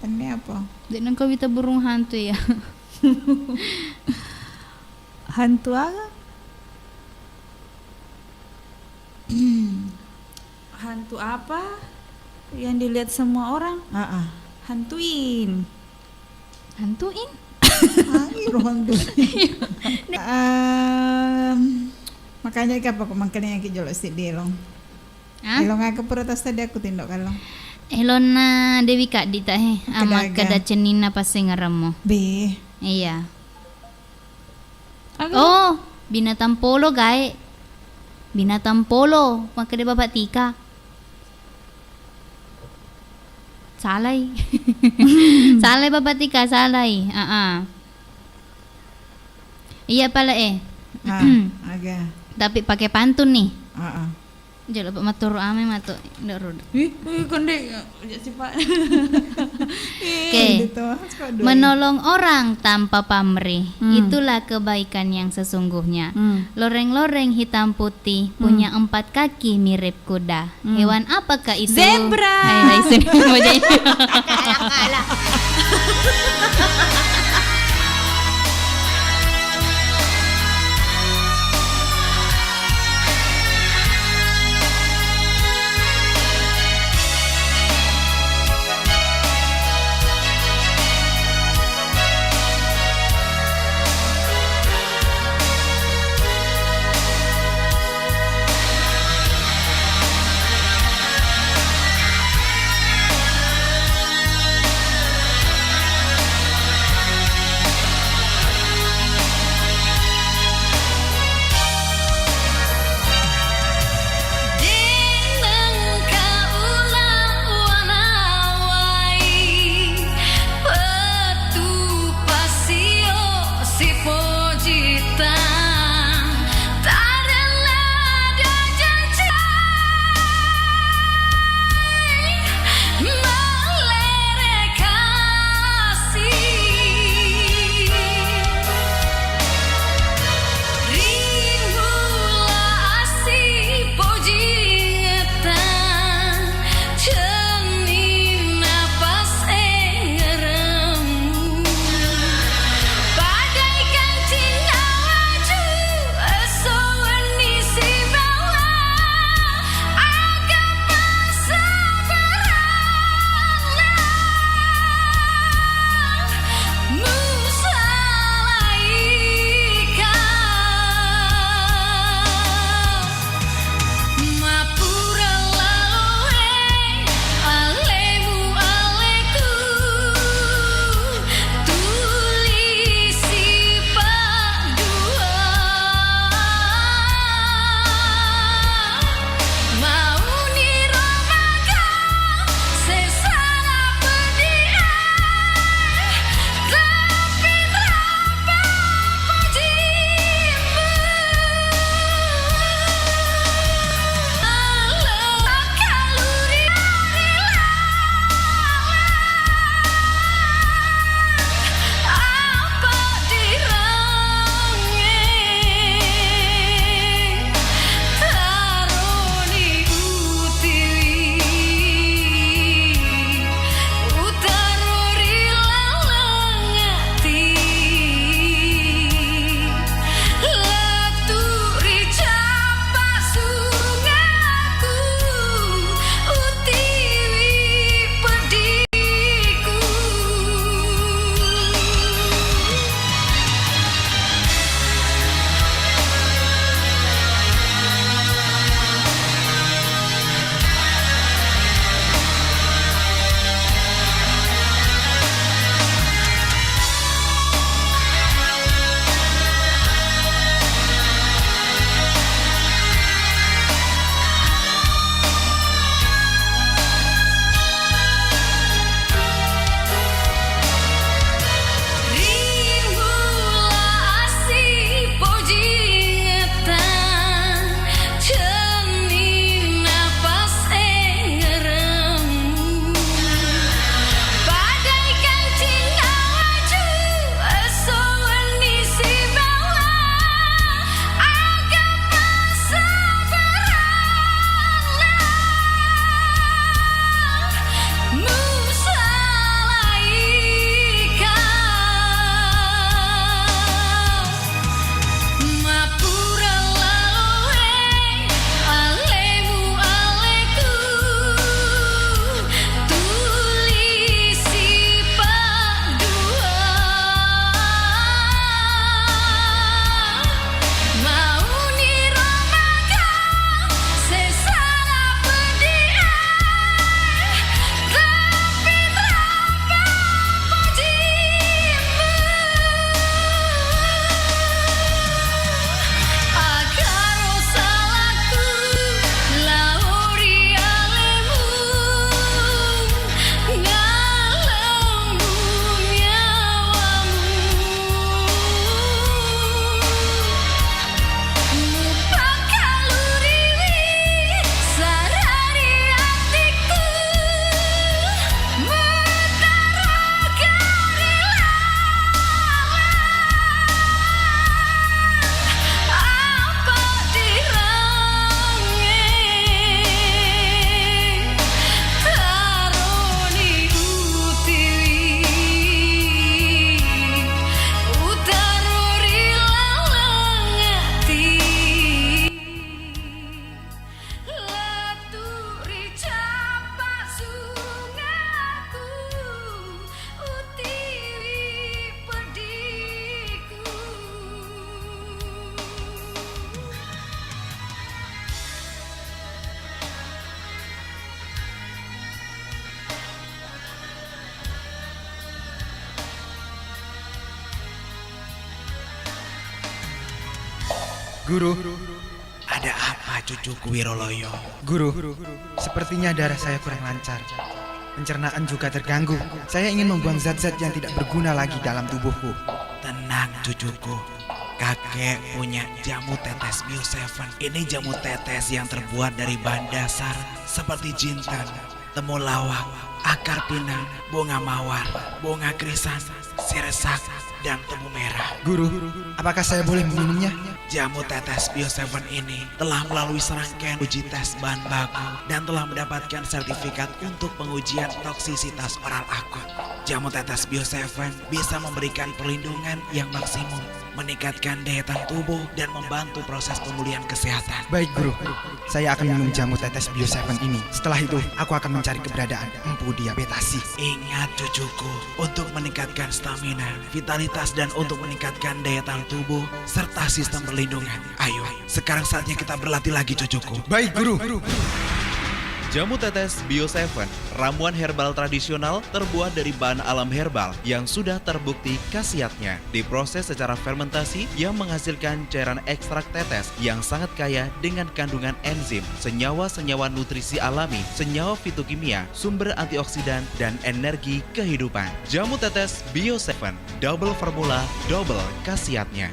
Ini apa? Dek nengko wita burung hantu ya. Hantu aga? Hantu apa yang dilihat semua orang? Ah, ah. Hantuin. Hantuin? Ah, iro hantuin. Em, makanya ika apa ko mangkene yang ki jolo seddi elong. Hah? Elong aga pura tas tadi aku tindok kalong. Elonna Dewi Kaddi ta he, ama kada cenninna passengeremmu. Be. Iya. Aga? Oh, binatang polo gae. Binatang polo, makkeda Bapak Tika. Salai. Salai Bapak Tika, salai. Aa. Iya pala, eh. Ah, aga. Tapi pakai pantun nih. Aa. Jolo pa maturu ame matu, ndak rudu. Ih, ih, konde, ya, sipa. Oke. Menolong orang tanpa pamrih, hmm, itulah kebaikan yang sesungguhnya. Hmm. Loreng-loreng hitam putih, hmm, punya empat kaki mirip kuda. Hmm. Hewan apakah itu? Zebra. Hai, hai, sini, mau jadi. Kalah, kalah. Guru, ada apa cucuku Wiroloyo? Guru, sepertinya darah saya kurang lancar. Pencernaan juga terganggu. Saya ingin membuang zat-zat yang tidak berguna lagi dalam tubuhku. Tenang cucuku, kakek punya jamu tetes Bio Seven. Ini jamu tetes yang terbuat dari bahan dasar seperti jinten, temulawak, akar pinang, bunga mawar, bunga krisan, siresak, dan tebu merah. Guru, apakah saya boleh meminumnya? Jamu tetes Bio Seven ini telah melalui serangkaian uji tes bahan baku dan telah mendapatkan sertifikat untuk pengujian toksisitas oral akut. Jamu tetes Bio Seven bisa memberikan perlindungan yang maksimum, meningkatkan daya tahan tubuh, dan membantu proses pemulihan kesehatan. Baik, Guru. Saya akan minum jamu tetes Bio Seven ini. Setelah itu, aku akan mencari keberadaan Empu Diabetasi. Ingat, cucuku, untuk meningkatkan stamina, vitalitas, dan untuk meningkatkan daya tahan tubuh serta sistem perlindungan. Ayo, sekarang saatnya kita berlatih lagi, cucuku. Baik, Guru. Jamu tetes Bio Seven, ramuan herbal tradisional terbuat dari bahan alam herbal yang sudah terbukti khasiatnya. Diproses secara fermentasi yang menghasilkan cairan ekstrak tetes yang sangat kaya dengan kandungan enzim, senyawa-senyawa nutrisi alami, senyawa fitokimia, sumber antioksidan, dan energi kehidupan. Jamu tetes Bio Seven, double formula, double khasiatnya.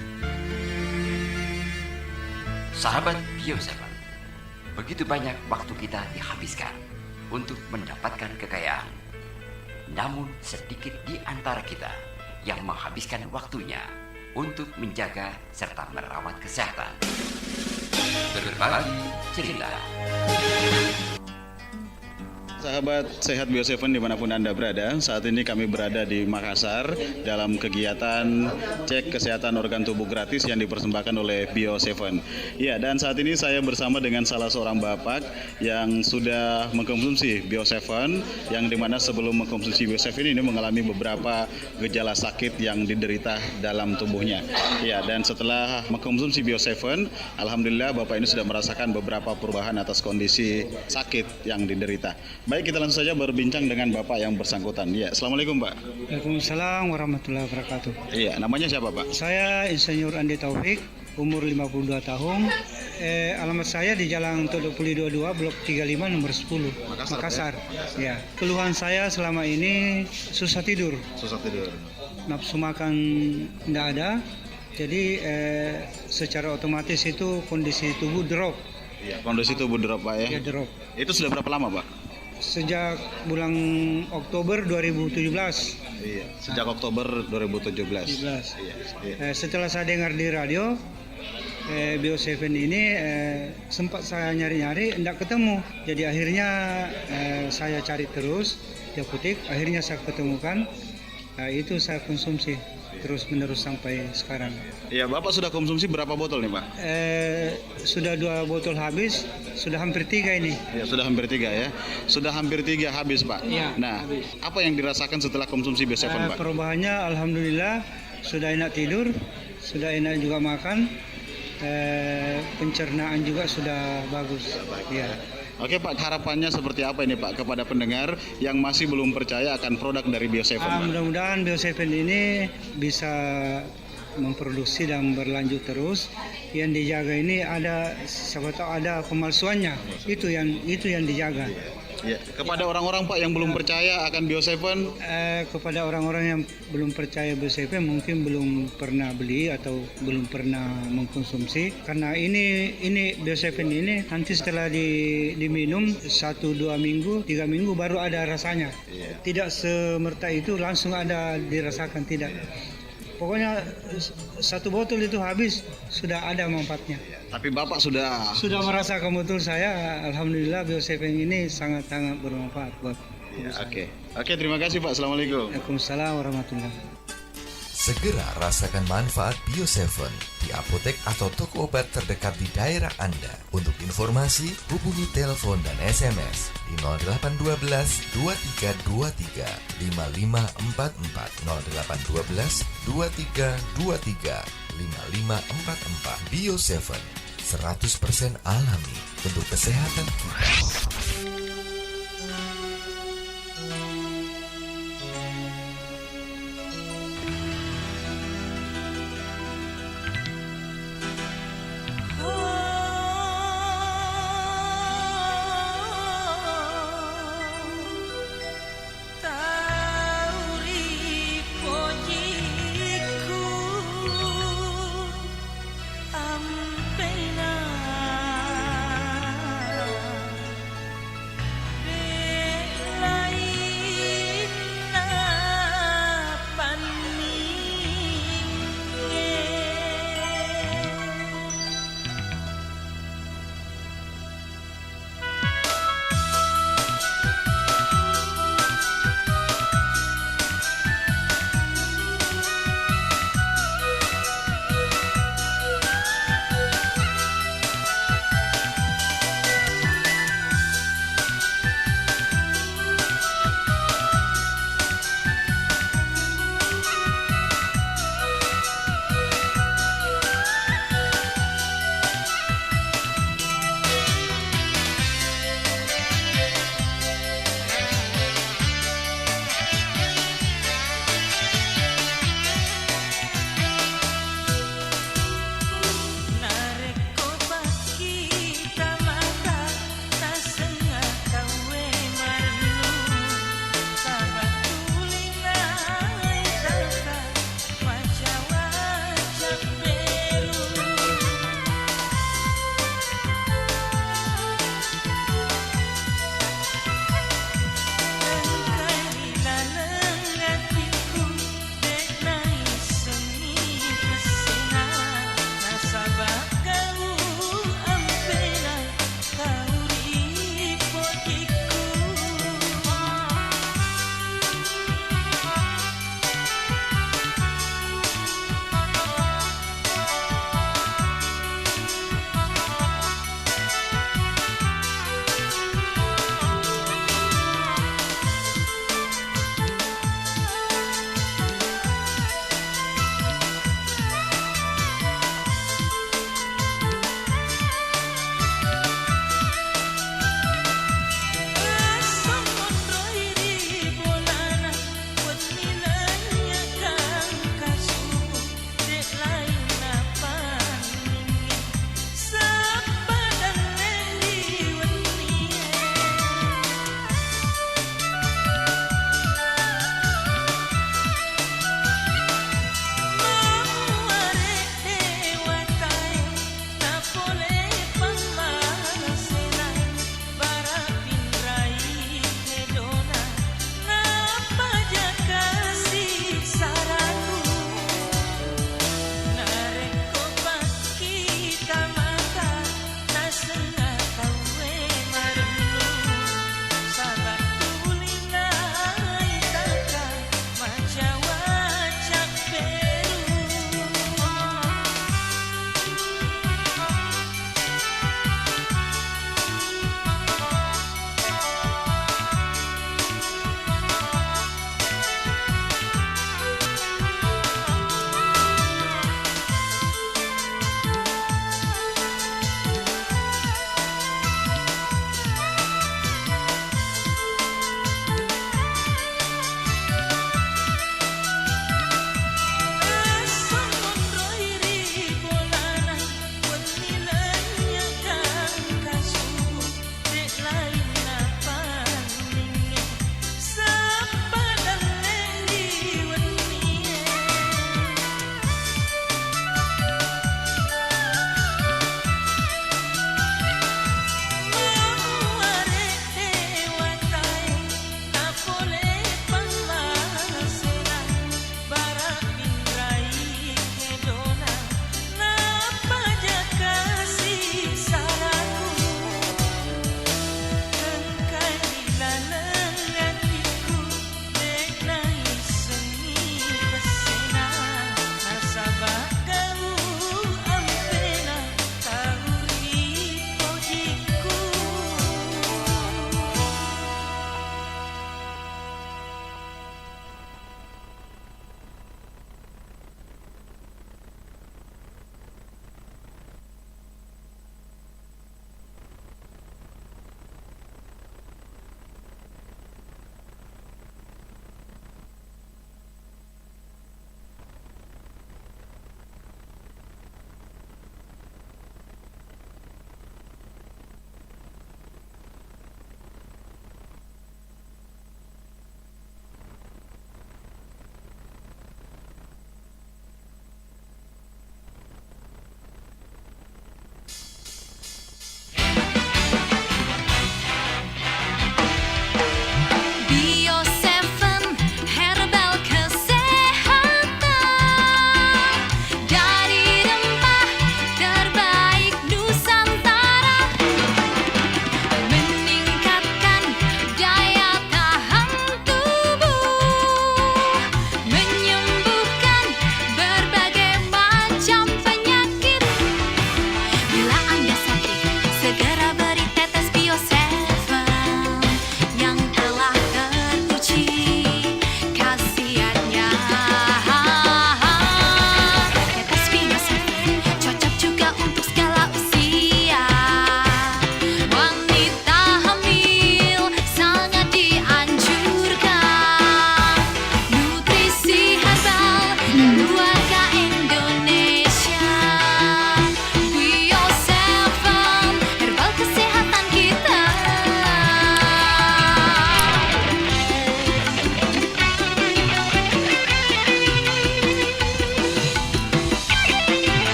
Sahabat Bio Seven, begitu banyak waktu kita dihabiskan untuk mendapatkan kekayaan. Namun sedikit di antara kita yang menghabiskan waktunya untuk menjaga serta merawat kesehatan. Berbagi cerita. Sahabat sehat Bio Seven dimanapun Anda berada, saat ini kami berada di Makassar dalam kegiatan cek kesehatan organ tubuh gratis yang dipersembahkan oleh Bio Seven. Ya, dan saat ini saya bersama dengan salah seorang bapak yang sudah mengkonsumsi Bio Seven, yang dimana sebelum mengkonsumsi Bio Seven ini mengalami beberapa gejala sakit yang diderita dalam tubuhnya. Ya, dan setelah mengkonsumsi Bio Seven, alhamdulillah bapak ini sudah merasakan beberapa perubahan atas kondisi sakit yang diderita. Baik, kita langsung saja berbincang dengan bapak yang bersangkutan. Ya, assalamualaikum, Pak. Waalaikumsalam warahmatullahi wabarakatuh. Iya, namanya siapa, Pak? Saya Insinyur Andi Taufik, umur lima puluh dua tahun. Eh, alamat saya di Jalan Todok Puli dua dua, Blok tiga lima, nomor sepuluh, Makassar, Makassar. Ya. Keluhan saya selama ini susah tidur. Susah tidur. Nafsu makan nggak ada. Jadi, eh, secara otomatis itu kondisi tubuh drop. Iya, kondisi tubuh drop, Pak, ya. Ya, drop. Itu sudah berapa lama, Pak? Sejak bulan Oktober dua ribu tujuh belas. Iya, sejak Oktober dua ribu tujuh belas. Tujuh belas. Iya, iya. Eh, setelah saya dengar di radio, eh, Bio Seven ini, eh, sempat saya nyari-nyari, ndak ketemu. Jadi akhirnya, eh, saya cari terus di apotek, akhirnya saya ketemukan. Nah, itu saya konsumsi terus-menerus sampai sekarang. Iya, Bapak sudah konsumsi berapa botol nih, Pak? Eh, sudah dua botol habis, sudah hampir tiga ini. Ya, sudah hampir tiga ya. Sudah hampir tiga habis, Pak. Iya, nah, habis. Apa yang dirasakan setelah konsumsi Bio Seven, eh, Pak? Perubahannya, alhamdulillah, sudah enak tidur, sudah enak juga makan, eh, pencernaan juga sudah bagus. Sudah baik, ya. Iya. Oke, Pak, harapannya seperti apa ini, Pak, kepada pendengar yang masih belum percaya akan produk dari Bio Seven, ah, Pak? Mudah-mudahan Bio Seven ini bisa memproduksi dan berlanjut terus. Yang dijaga ini ada, siapa tahu ada pemalsuannya. Itu yang, itu yang dijaga. Iya. Kepada orang-orang, Pak, yang belum percaya akan Bio Seven? Eh, kepada orang-orang yang belum percaya Bio Seven, mungkin belum pernah beli atau belum pernah mengkonsumsi. Karena ini, ini Bio Seven ini nanti setelah di-, diminum satu, dua minggu, tiga minggu baru ada rasanya. Iya. Tidak semerta itu langsung ada dirasakan, tidak. Iya. Pokoknya s-, satu botol itu habis, sudah ada manfaatnya. Iya. Tapi Bapak sudah... Sudah merasakan betul saya, alhamdulillah Bio Seven ini sangat-sangat bermanfaat buat tubuh saya. Iya, oke. Oke, terima kasih, Pak. Assalamualaikum. Waalaikumsalam warahmatullahi. Segera rasakan manfaat Bio Seven di apotek atau toko obat terdekat di daerah Anda. Untuk informasi, hubungi telepon dan S M S di nol delapan dua belas dua tiga dua tiga lima lima empat empat, nol delapan dua belas dua tiga dua tiga lima lima empat empat. Bio Seven, seratus persen alami untuk kesehatan kita.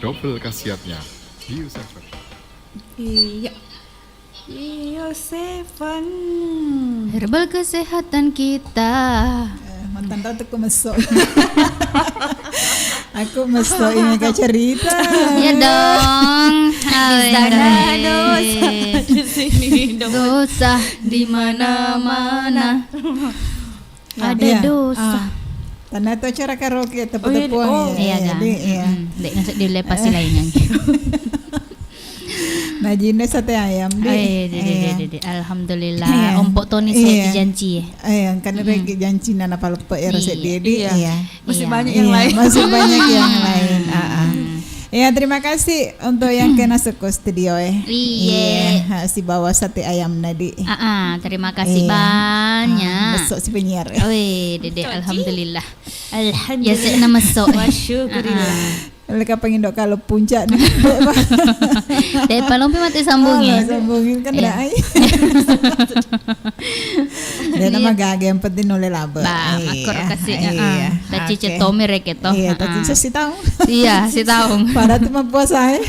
Double khasiatnya. Bio Seven. Iya. Bio Seven. Herbal kesehatan kita. Eh, mantan ratu ku meso. Aku meso ini ka cerita. Iya dong. Di sana ada dosa, di sini dosa. Dosa di mana-mana. Ya, ada iya. Dosa. Ah. Tanah tu acara karaoke, tepuk-tepuk. Oh, iya, oh. Iya, iya, kan? Iya. Mm-mm. Dek, nasib dilepas si lainnya. Nah, jine sate ayam, Dek. Oh, iya, Dek, Dek, iya. Dek, Dek, Dek. Alhamdulillah. Iya. Ompok Toni saya dijanci, ya. Iya, kan ada janci nana palepe ya, rasa dia, Dek. Iya. Iya. Masih banyak yang lain. Iya, masih banyak yang lain. Ah, ah. Hmm. Ya, terima kasih untuk yang kena suku studio, eh. Iya. Iya, ha, sibawa sate ayam nadi. Ah, ah, terima kasih banyak. Ah, besok si penyiar. Wih, Dede, alhamdulillah. Alhamdulillah. Ya, saya nama sok. Wa syukurillah. Ah, ah. Leka pengindo kalau puncak nih. Dek, palompi mati sambungin. Oh, sambungin kan. Iya. Dah ai. Dia nama gaga, yang penting nulle laba. Bah, iya, makkur kasih, iya, heeh. Tacice tomi reke to. Iya, heeh. Tacice sitaung. Iya, sitaung. Pada tu mappuasa, eh.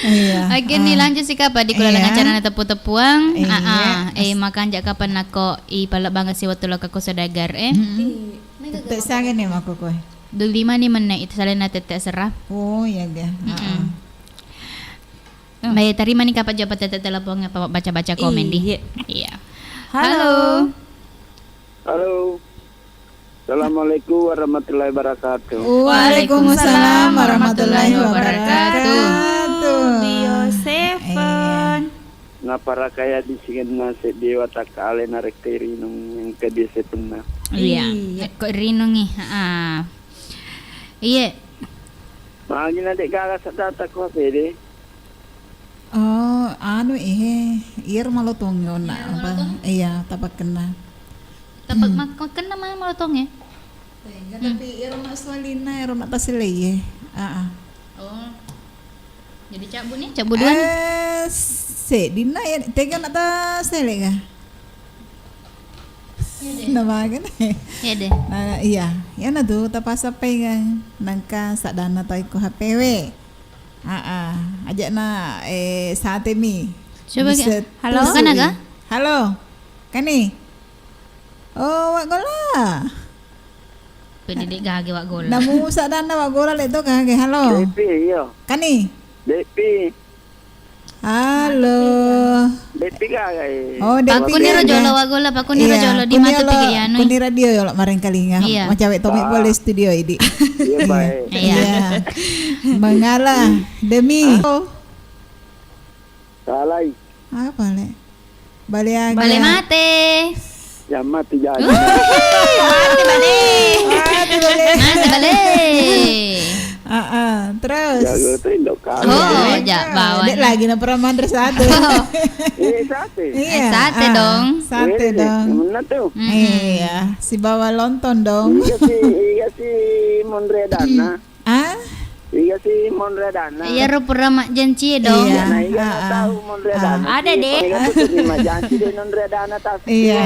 Iya. Oke, nih, lanjut sih, Kak, Pak, di kula acara na tepu-tepuang. Iya. Heeh. Eh, makan jak kapan nako i pala bangga si waktu lo kako saudagar, eh. Mm-mm. Tette sange nih mako koe. Dua lima nih menit itu salena tette serah. Oh, iya, ga. Mm-mm. Heeh. Oh. Baik, terima nih, Kak, Pak, jawab tette telepon apa baca-baca komen di. Iya. Iya. Halo. Halo. Halo. Assalamualaikum warahmatullahi wabarakatuh. Waalaikumsalam warahmatullahi wabarakatuh. Bio Seven. Iya. Naparakaya di singenna seddi watakka ale narekko irinung engka biasa punna. Iya. Iya. Ko irinungi. Heeh. Iya. Magi na dek gaga sadata ko H P de. Oh, anu, eh, iyaro malotongnge onna apa? Iya, tapakkenna. Tapak mak-, makkenna ma malotongnge? Tega, tapi iyaro nak sualina, iyaro nak tasellei, eh. Ah, ah. Oh. Jadi cabbu nih, cabbu dua nih. Eh, seddinna ya, tega nak tasellei ga? Iya deh. Nah, iya. Iyana tu tapasappai ga. Nangka saddanna tau ko H P we. Aa, aja'na, eh, sate mi. Coba bisa ki-, halo? Tusui. Bukan aga? Halo. Kani? Oh, Wak Gola. Pede dek gage Wak Gola. Namu saddanna Wak Gola le to gage. Halo. Depi, iya. Kani? Depi. Halo. Depi gage. Oh, Depi gage. Pakuniro jolo Wak Gola, pakuniro jolo di matu pigi anu. Kuni radio yolo marengkalinga. Iya. Macawe tomi pole studio idi. Iya, baik. Iya. Iya. Mengala demi. Halo. Salai. Apa, Le? Bale aga. Bale mate. Yang mati jadi. Mate bale. Mate bale. Mate bale. Ah, ah, terus. Jago tu indok kami. Oh, ya, jak bawang. Dek lagi na pernah manre satu. Oh. Eh, sate. Iya, eh, sate ah, dong. Sate dong. Mana tu? Mm-mm. Iya, si bawa lontong dong. Iya si, iya si Monre Dana. Ah? Iya si Monre Dana. Iya, ro pura majjanci dong. Iya, nah, iya, ah, tahu Monre Dana. Ada deh. Iya, tuh terima janji deh Monre Dana tas. Iya.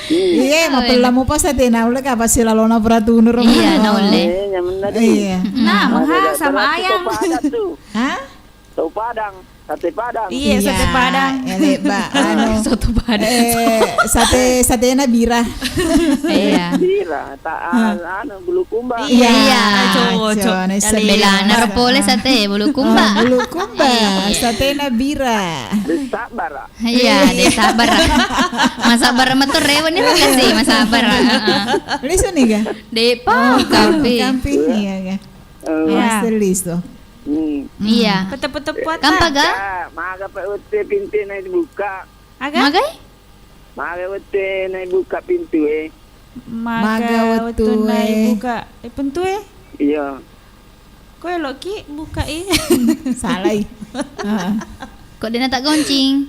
Iya, mapella mupa satena ulle ka pasti lalona pura tunur. Iya, na ulle. Eh, nyamanna deh. Iya. Nah, maha sama ayang. Hah? Soto Padang, sate Padang. Iya, sate Padang. Iya, ele, ba, anu, soto Padang. Eh, sate, satena bira. Iya. Bira, ta-, anu, bulu kumba. Iya, iya, cowok, cowok. Belana ro pole sate bulu kumba. Oh, bulu kumba, satena bira. Dek sabar. Iya, dek sabar. Masa bara metu rewe ni ro kasi, masa bara. Heeh. Lisu ni ga? Dek pa, oh, kampi. Kampi, iya ga. Eh. Iya. Mas lisu. Hmm. Iya. Pete-pete puata. Kampa ga? Maga pa wette pintu na dibuka. Aga? Magai? Maga wette na dibuka pintu e. Maga wettu na dibuka. Eh, pintu e? Iya. Ko eloki buka e. Salai. Heeh. Kok dena tak goncing?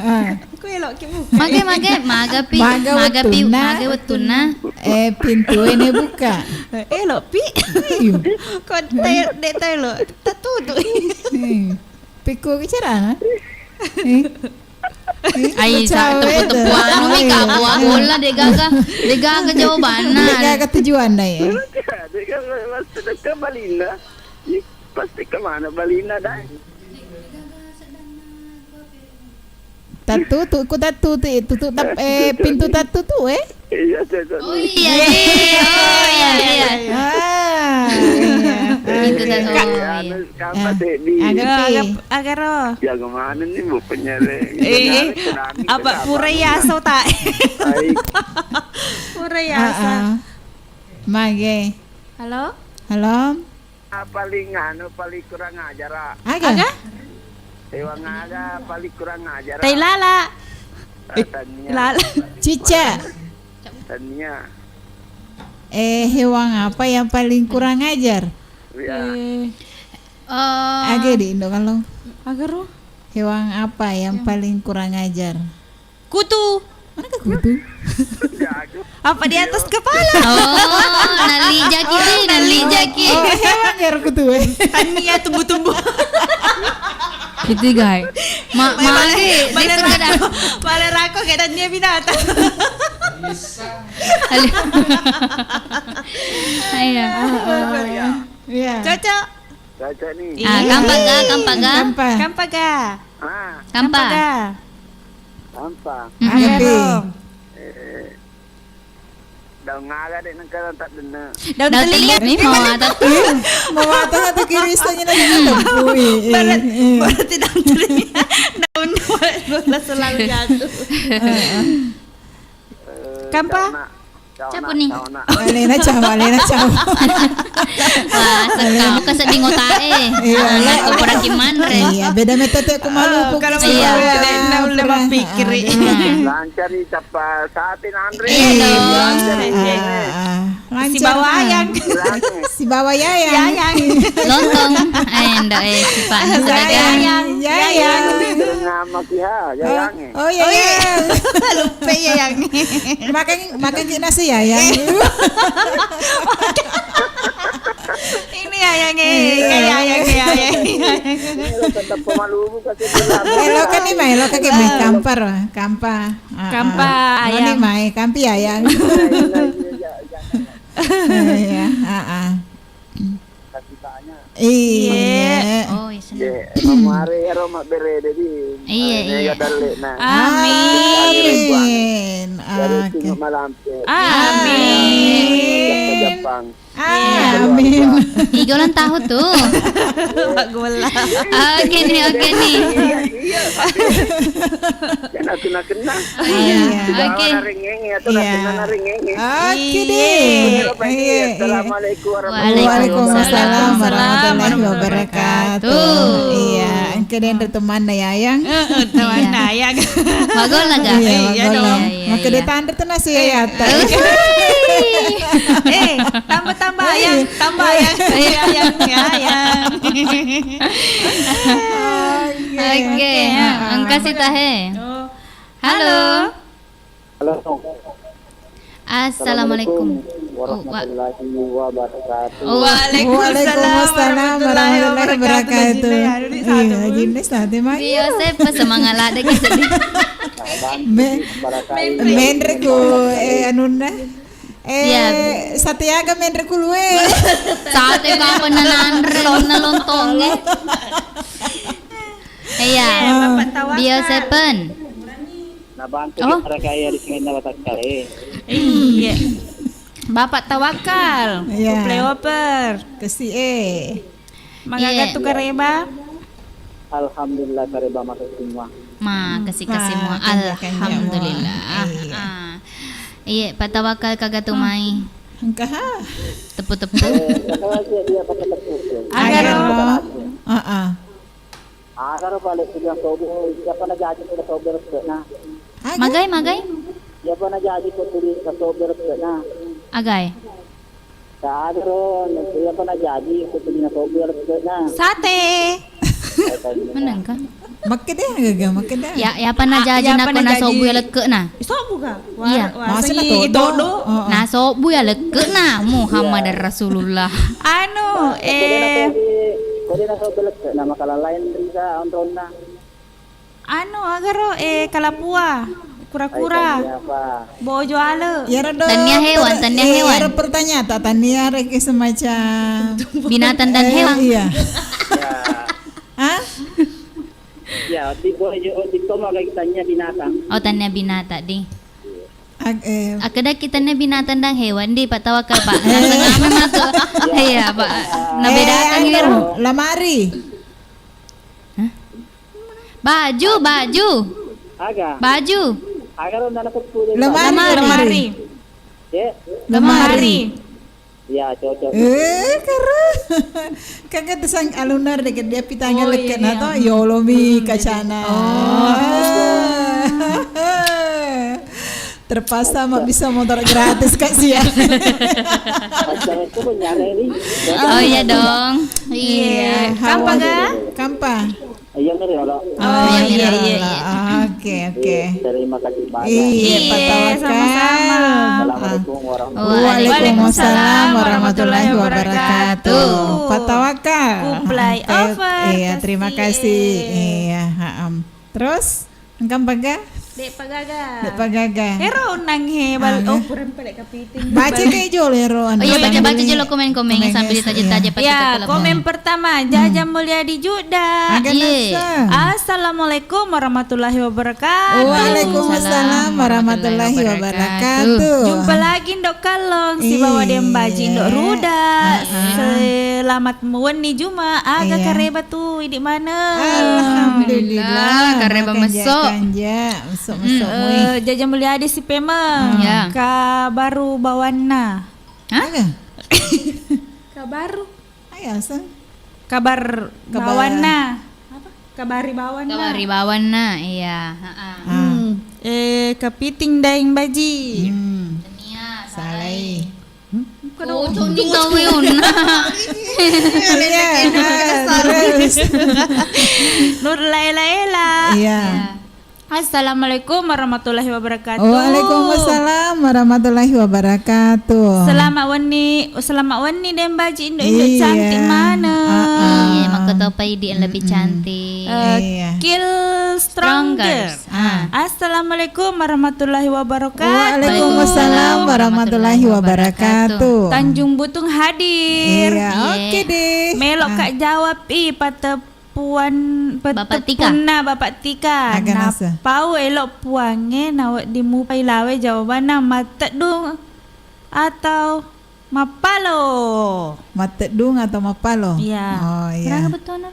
Ah. Ku eloki buka. Mage, mage, maga pi, maga pi, wettunna, maga wettunna. Eh, pintu ini buka. Eh, elok pi. Iya. Kok tayo, dek tayo lo, tatutu. Eh, pikku bicara. Eh. Ai, sa-, tepu-tepu anu mi, kapoa bola, degaga, degaga jawabanna. Degaga tujuanna, ya. Degaga, maksudnya balinna. Ih, pasti kemana balinna, dai. Tattutu, ku tattutu, tutup tap-, eh, pintu tattutu, eh. Iya, cocok. Oh, iya, iya. Oh, iya, iya. Ah, iya. Itu dah, oh, iya. Anu, kapan sedih? Agak pi. Agak, agak ro. Jago mana nih, Bu, penyeleng? Eh, apa pura ya, so tak? Baik. Pura ya, so. Ah, ah. Mage. Halo? Halo? Ah, paling anu, paling kurang ajar, ah. Aga? Aga? Hewan aga paling kurang ajar, ah. Tai lala. Eh, tania. Lala. Cicak. Tania. Eh, hewan apa yang paling kurang ajar? Ya. Eh. Eh. Aga di Indo kalau. Aga ro? Hewan apa yang paling kurang ajar? Kutu. Mana ke kutu? Apa di atas kepala? Oh, nallijaki deh, nallijaki. Oh, hewan ya kutu, eh. Tania tumbuh-tumbuh. Gitu, guys. Ma-, mari, mari, mari rako, mari rako kayak tania binatang. Ayo. Iya. Cocok. Cocok nih. Ah, kampa ga, kampa ga? Kampa. Kampa ga? Ah. Kampa. Kampa ga? Kampa. Mhm. Aga pi. Eh, daun aga dek nengka tak dene. Daun telinga. Daun telinga. Nih, mau atau? Mau atau atau kiri istilahnya lagi. Ui, ui, ui. Berarti daun telinga. Daun bola selalu jatuh. Heeh. Kampa? Capu nih. Alena cawa, alena cawa. Wah, sekau keseding otak eh. Iya, iya. Aku pura kimanre. Iya, beda metode aku malu. Oh, kalau iya. Iya. Nah, udah mau pikir. Aduh. Lancar nih, capa sate nanre. Iya dong. Lancar nih. Ah, ah, ah. Lancar, sibawa ayang. Sibawa yayang. Yayang. Lontong. Eh, ndak eh, sipa. Yayang. Yayang. Yayang. Dengan Maki ha, yayang. Oh, iya, oh, iya. Lupa ya yang. Makan, makan ki nasi ya, yang. Ini ya yang, eh, iya. Kayak yang, ya, ya. Ini lo tetap pemalu buka sih. Eh, lo kan ini, lo kan ini, kampar, kampa. Ah, kampa, ah. Lo ayam. Ini mai, kampi ya, yang. Iya, iya, iya, iya. Iya, ah, ah. Kasih banyak. Iya. Iya. Oh, iya, senang. Iya, mamare ero mabbere, jadi, iya, eh, iya. Mega dalle, nah. Amin. Amin. Dari oke. Singok malampe. Amin. Japang. Amin. Iya. Iga ulang tahun tuh. Pak Gola. Oke nih, oke nih. Iya, iya. Kena, kena, kena. Iya, oke. Narengenge atau iya. Kena narengenge. Oke deh. Iya, iya. Assalamualaikum warahmatullahi wabarakatuh. Waalaikumsalam warahmatullahi wabarakatuh. Iya, engke deh temanna Yayang. Heeh, temanna Yayang. Magol naga? Iya, iya dong. Iya, iya. Maka dia tanda tuh nasi ya, ya. Eh, tambah-tambah ya, tambah ya. Iya, ya, ya, ya. Oke, oke, ah, ah, engka sih tahe. Oh. Halo. Halo. Assalamualaikum. Assalamualaikum warahmatullahi wabarakatuh. Oh, wa-, waalaikumsalam warahmatullahi wabarakatuh. Iya, Jinne sate mai. Iya, saya pas semangat ada gitu. Me-, menre ku, eh, anunna. Eh, iya. Sate aga menre ku lue. Sate kapan nanre, na lontonge. Iya. Eh, Bapak Tawakal. Bio seven. Nabantu oh. Kita kaya di sini Batak kali. Iya. Bapak Tawakal. Iya. Playoper. Kesi eh. Mangga iya. Gatu kareba. Alhamdulillah kareba masuk semua. Ma, hmm. Kasih kasih semua. Alhamdulillah. Iya. Ah. Iya, Pak Tawakal kagak tuh mai. Engkah. Tepu-tepu. Eh, kata aja dia pakai tepu. Agaro. Heeh. Agaro balik sudah sobo, siapa na jaji sudah sobo resepna. Aga? Magai, magai? Siapa na jaji kok tuli sobo resepna. Agai. Agaro, siapa na jaji kok tuli sobo resepna. Sate. Menang kan? Makkeda gaga, makkeda. Ya, ya apa na jaji na kok na sobo ya lekke na. Sobo ga? Iya. Masa na todo. Todo. Heeh. Na sobo ya lekke na Muhammad Rasulullah. Anu, eh. Kode na sobo lekke na makalalai risa onronna. Anu, agaro, eh, kalapua, kura-kura, bojo ale. Iyaro do, tania hewan, per-, tania eh, hewan. Iyaro pertanyaan ta tania reke semacam binatang dan eh, hewan. Iya. Ya. Hah? Ya, di bojo, di komo lagi tania binatang. Oh, tania binatang, di. Ag-, eh. Akkeda kita ne binatang dan hewan di, Pak Tawakal, Pak. Naseng ame matu. Iya, Pak. Nabedakan eh, anu, lamari. Hah? Baju, baju. Aga. Baju. Aga ro nana peppu de. Lemari, lemari. Lemari. Ya. Lemari. Lemari. Ya, cocok. Eh, kara. Kan kata sang alumni de dia pitanya oh, leket iya, na to, iya. Yolomi hmm, kacana. Oh. Terpaksa mak bisa motor gratis Kak Sia. Oh iya dong. Iya. Kampa ga? Kampa. Iya, Mary, halo. Oh, iya, iya, iya, iya. Oke, oke. Iya, terima kasih banyak. Iya, iya, Pak Tawakal. Sama-sama. Assalamualaikum warahmatullahi wabarakatuh. Waalaikumsalam warahmatullahi wabarakatuh. Pak Tawakal. Ku fly over. Iya, terima kasih. Iya, heeh. Terus, engkam paga? Dek pagaga. Dek pagaga. Ero onnang he bal oh, pureng pale kapiting. Baca ke jolo ero. Oh iya, baca-baca jolo komen-komen sambil ditaja-taja. Iya, komen pertama, Jaja Mulyadi Juda. Aga nasa. Assalamualaikum warahmatullahi wabarakatuh. Waalaikumsalam warahmatullahi wabarakatuh. Jumpa lagi Ndok Kallong, sibawa Dembaji Ndok Ruda. Selamat wenni Juma, aga kareba tu idi maneng. Alhamdulillah, kareba meso. Meso-meso. Eh, Jaja Mulyadi si pemeng. Iya. Kabaru bawanna. Hah? Kabaru. Ayo, Sang. Kabar bawanna. Apa? Kabari bawanna. Kabari bawanna, iya. Heeh. Hmm. Eh, kapiting daeng baji. Hmm. Tania, salai. Salai. Hmm? Oh, coni gawe onna. Iya, terus. Nur Laila Ela. Iya. Assalamualaikum warahmatullahi wabarakatuh. Waalaikumsalam warahmatullahi wabarakatuh. Selamat wenni, selamat wenni Dembaji Indo-Indo cantik maneng. Iya, makkatopa idi lebih cantik. Eh, Kill Strongers. Strongers. Ah. Assalamualaikum warahmatullahi wabarakatuh. Waalaikumsalam warahmatullahi wabarakatuh. Tanjung Butung hadir. Iya, oke deh. Melok Kak jawab i patepuan, patepunna Bapak Tika. Aga nasa. Napau elok puangnge nawedding mupai lawe jawabanna matteddung atau mappalo. Matteddung atau mappalo? Iya. Oh, iya. Kenapa betul, Nol?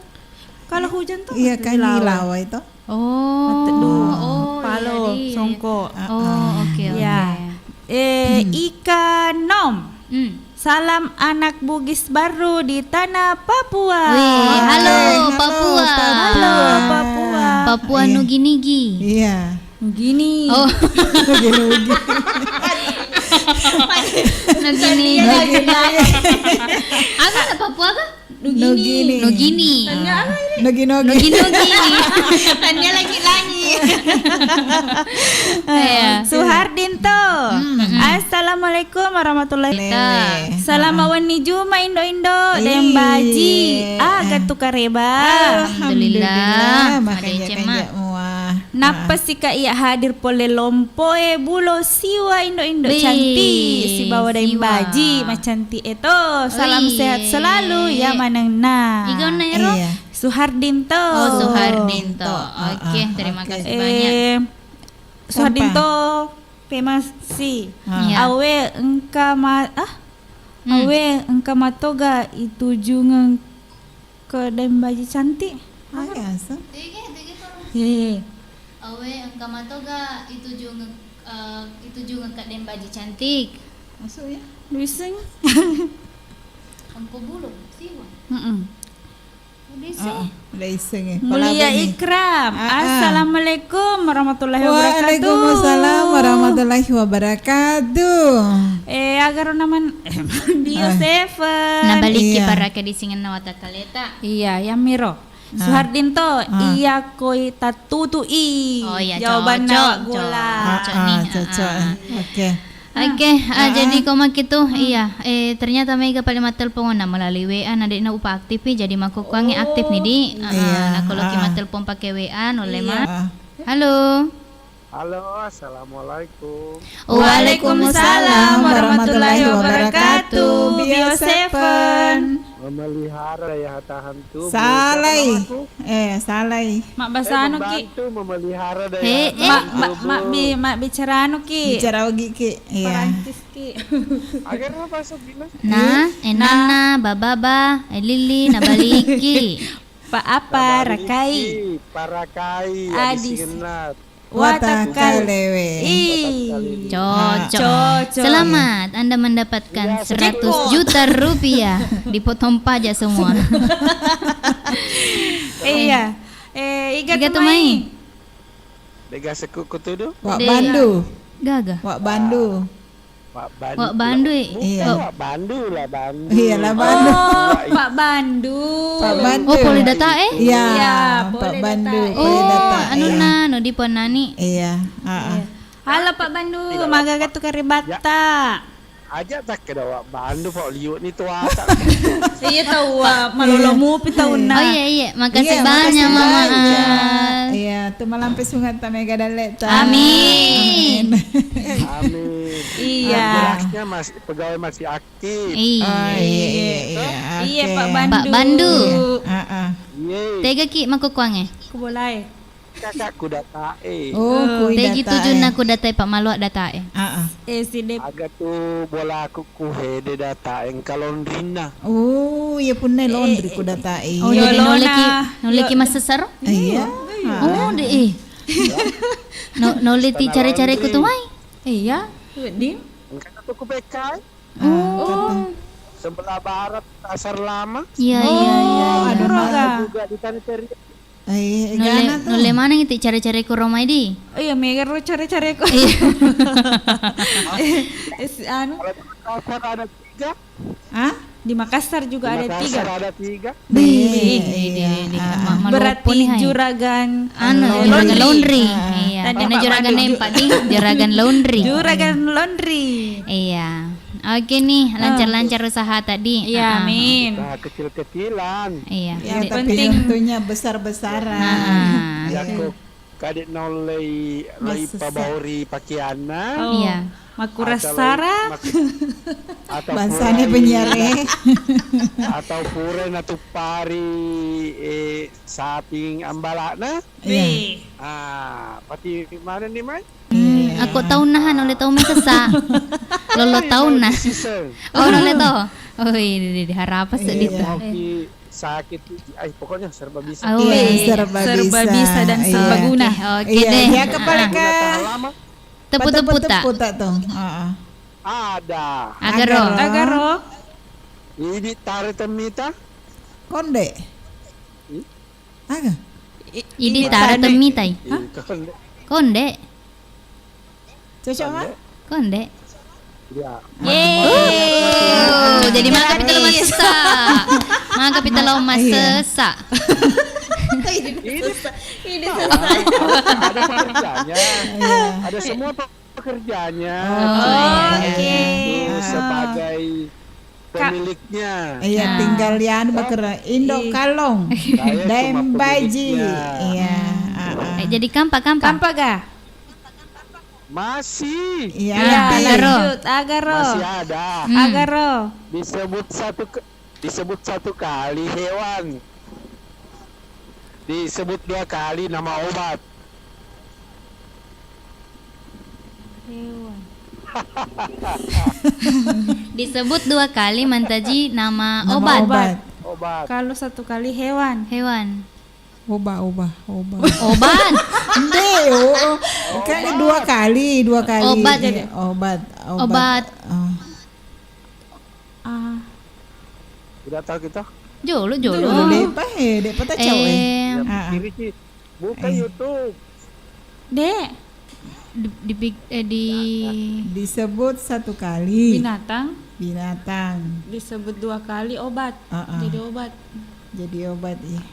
Kalau hujan tuh iya, kan lawe. Lawe itu. Oh, matteddung. Oh, palo, iya, iya. Songko. Oh, oke, oke. Ya. Eh, Ika Nom. Hmm. Salam anak Bugis baru di tanah Papua. Wih, halo, halo, Papua. Papua. Halo, Papua. Papua Nugini. Iya. Nugini. Oh. Nugini. Nugini. Nugini. Apa Papua kah? Nugini. Nugini. Nugini. Tania apa ini? Nogi-nogi. Nogi-nogi. Tania lagi-lagi. Iya. Suhardinto. Hmm. Assalamualaikum warahmatullahi wabarakatuh. Selamat wenni Juma Indo-Indo Dembaji. Iya. Aga tu kareba. Alhamdulillah. Alhamdulillah. Makanya kanja mua. Nappa sika iya hadir pole lompoe bulo siwa Indo-Indo cantik sibawa Daeng Baji macantik eto. Salam sehat selalu ya manenna. Iga onna ero? Iya. Suhardinto. Oh, Suhardinto. Oke, terima kasih banyak. Eh, Suhardinto Pemasi. Iya. Awe engka ma-, ah? Hmm. Awe engka matoga itujungeng ke Daeng Baji cantik. Aga asa? Tege, tege, tolong. Iya, iya. Awe engka matoga itujungeng, eh, itujungeng ke Daeng Baji cantik. Maksudnya? Luiseng. Engko bulo siwa. Heeh. Udah sih. Heeh, udah iseng ya. Mulia Ikram. Assalamualaikum warahmatullahi wabarakatuh. Waalaikumsalam warahmatullahi wabarakatuh. Eh, agaro naman Dio Seven. Nabaliki para kedisingen nawata kaleta. Iya, yang miro. Suhardinto, iya koi tattutu i. Oh iya, jawabanna cocok, gola. Cocok nih. Cocok. Oke. Oke, ah, jadi ko makkitu, iya, eh, ternyata mega pale mattelpong na melalui W A, na de'na upa aktif i, jadi makkukkuangnge aktif ni, di. Ah, ah, iya, na ko loki mattelpong pake W A, nulle ma. Halo. Halo, assalamualaikum. Waalaikumsalam warahmatullahi wabarakatuh. Bio Seven. Memelihara daya tahan tubuh. Salai. Siapa namaku? Eh, salai. Mabbasa anu ki. Membantu memelihara daya tahan tubuh. Eh, eh. Ma-, ma-, mabbi-, mabbicara anu ki. Bicara ogi ki. Iya. Perancis ki. Agar apa sebina? Nah, enanna, bababa, eh, lili, nabaliki. Pa apa, rakai. Nabaliki, parakai, adi singenna. Watakalewe. Ih. Cocok. Cocok. Selamat, Anda mendapatkan seratus juta rupiah dipotong pajak semua. Iya. Eh, iga tu mai. Dega sekku kutudu. Wak Bandu. Gaga. Wak Bandu. Pak Bandu. Pak Bandu, eh. Bukan Pak Bandu lah, Bandu. Iya lah, Bandu. Oh, Pak Bandu. Pak Bandu. Oh, pole data, eh? Iya, Pak Bandu, pole data. Oh, anunna, no diponani. Iya, heeh. Halo, Pak Bandu, magaga tu karibatta. Aja tak keda Wak Bandu, Pak Liu ni tuata. Iya, tahu, Wak, malolo mupi taunna. Oh, iya, iya. Makasih banyak, Mama. Iya, tu malampe sungat ta mega dalle ta. Amin. Amin. Iya. Jelasnya masih pegawai masih aktif. Iya. Ah, iya, iya, iya. Iya, Pak Bandu. Pak Bandu. Iya. Heeh. Iya. Tega ki makkukkuangnge? Ku bolae. Kakak ku datae. Oh, kui datae. Tegi tujunna ku datae, Pak Maluak datae. Heeh. Eh, si Dep. Aga tu bola aku ku hede datae engka laundrinna. Oh, iya punna laundry ku datae. Oh, jadi noleki, noleki massesaro? Iya. Oh, de, eh. No, noleti care-care ku tu mai? Iya, wedding. Engka tu ku P K. Oh. Sebelah barat Pasar Lama. Iya, iya, iya. Oh, ada juga di Tanah Ceria. Eh, nulle, nulle maneng itu care-care ku romai di. Oh iya, mega ro care-care ku. Iya. Eh, si anu. Kalau di Makassar ada tiga. Hah? Di Makassar juga ada tiga. Di Makassar ada tiga. Berarti juragan anu, juragan laundry. Iya. Karena juragan nempak di juragan laundry. Juragan laundry. Iya. Oke nih, lancar-lancar usaha tadi. Iya, amin. Usaha kecil-kecilan. Iya. Yang penting tentunya besar-besaran. Iya. Kade naullei, lei pabauri pakeanna. Oh. Iya. Makurasara. Atau lei mak-, atau bangsane pura penyiar, eh. Atau pura natuppari, eh, saping ambalakna. Iya. Ah, pati mana ni mai? Iya. Ako taunna ha, nulle tau masessa. Lolo taunna. Oh, nulle tau. Oh, iya, di, di, di harapa seddi tu. Sakit, ai, pokoknya serba bisa. Oh, iya, serba bisa. Serba bisa dan serba guna. Oke, oke deh. Iya, kepala ka. Tepu-tepu ta. Tepu-tepu ta tu. Heeh. Ada. Agaro. Agaro. Idi tare temmita. Konde. Aga? Idi tare temmita i. Hah? Konde. Cocok, Ma? Konde. Iya. Yeay. Oh, jadi maka pita lo masessa. Maka pita lo masessa. Ini susah. Ada pekerjaannya. Iya. Ada semua pekerjaannya. Oh, oke. Itu sebagai pemiliknya. Iya, tinggal lian bakar indo kalong. Saya cuma pemiliknya. Daeng baji. Iya, heeh. Eh, jadi kampa, kampa. Kampa ga? Masih. Iya, lanjut. Agaro. Masih ada. Hmm. Agaro. Disebut satu ke-, disebut satu kali hewan. Disebut dua kali nama obat. Hewan. Disebut dua kali mantaji nama obat. Nama obat. Obat. Kalau satu kali hewan. Hewan. Oba, oba, oba. Obat. Nde, oh, oh. Kan dua kali, dua kali. Obat. Iya, obat, obat. Obat. Oh. Ah. Tidak tahu kita. Jolo, jolo. Jolo, depa, eh, depa ta cau, eh. Em. Ya, ah, ah. Kiri, kiri. Buka YouTube. Dek. Di, di, eh, di. Disebut satu kali. Binatang. Binatang. Disebut dua kali obat. Ah, ah. Jadi obat. Jadi obat, iya.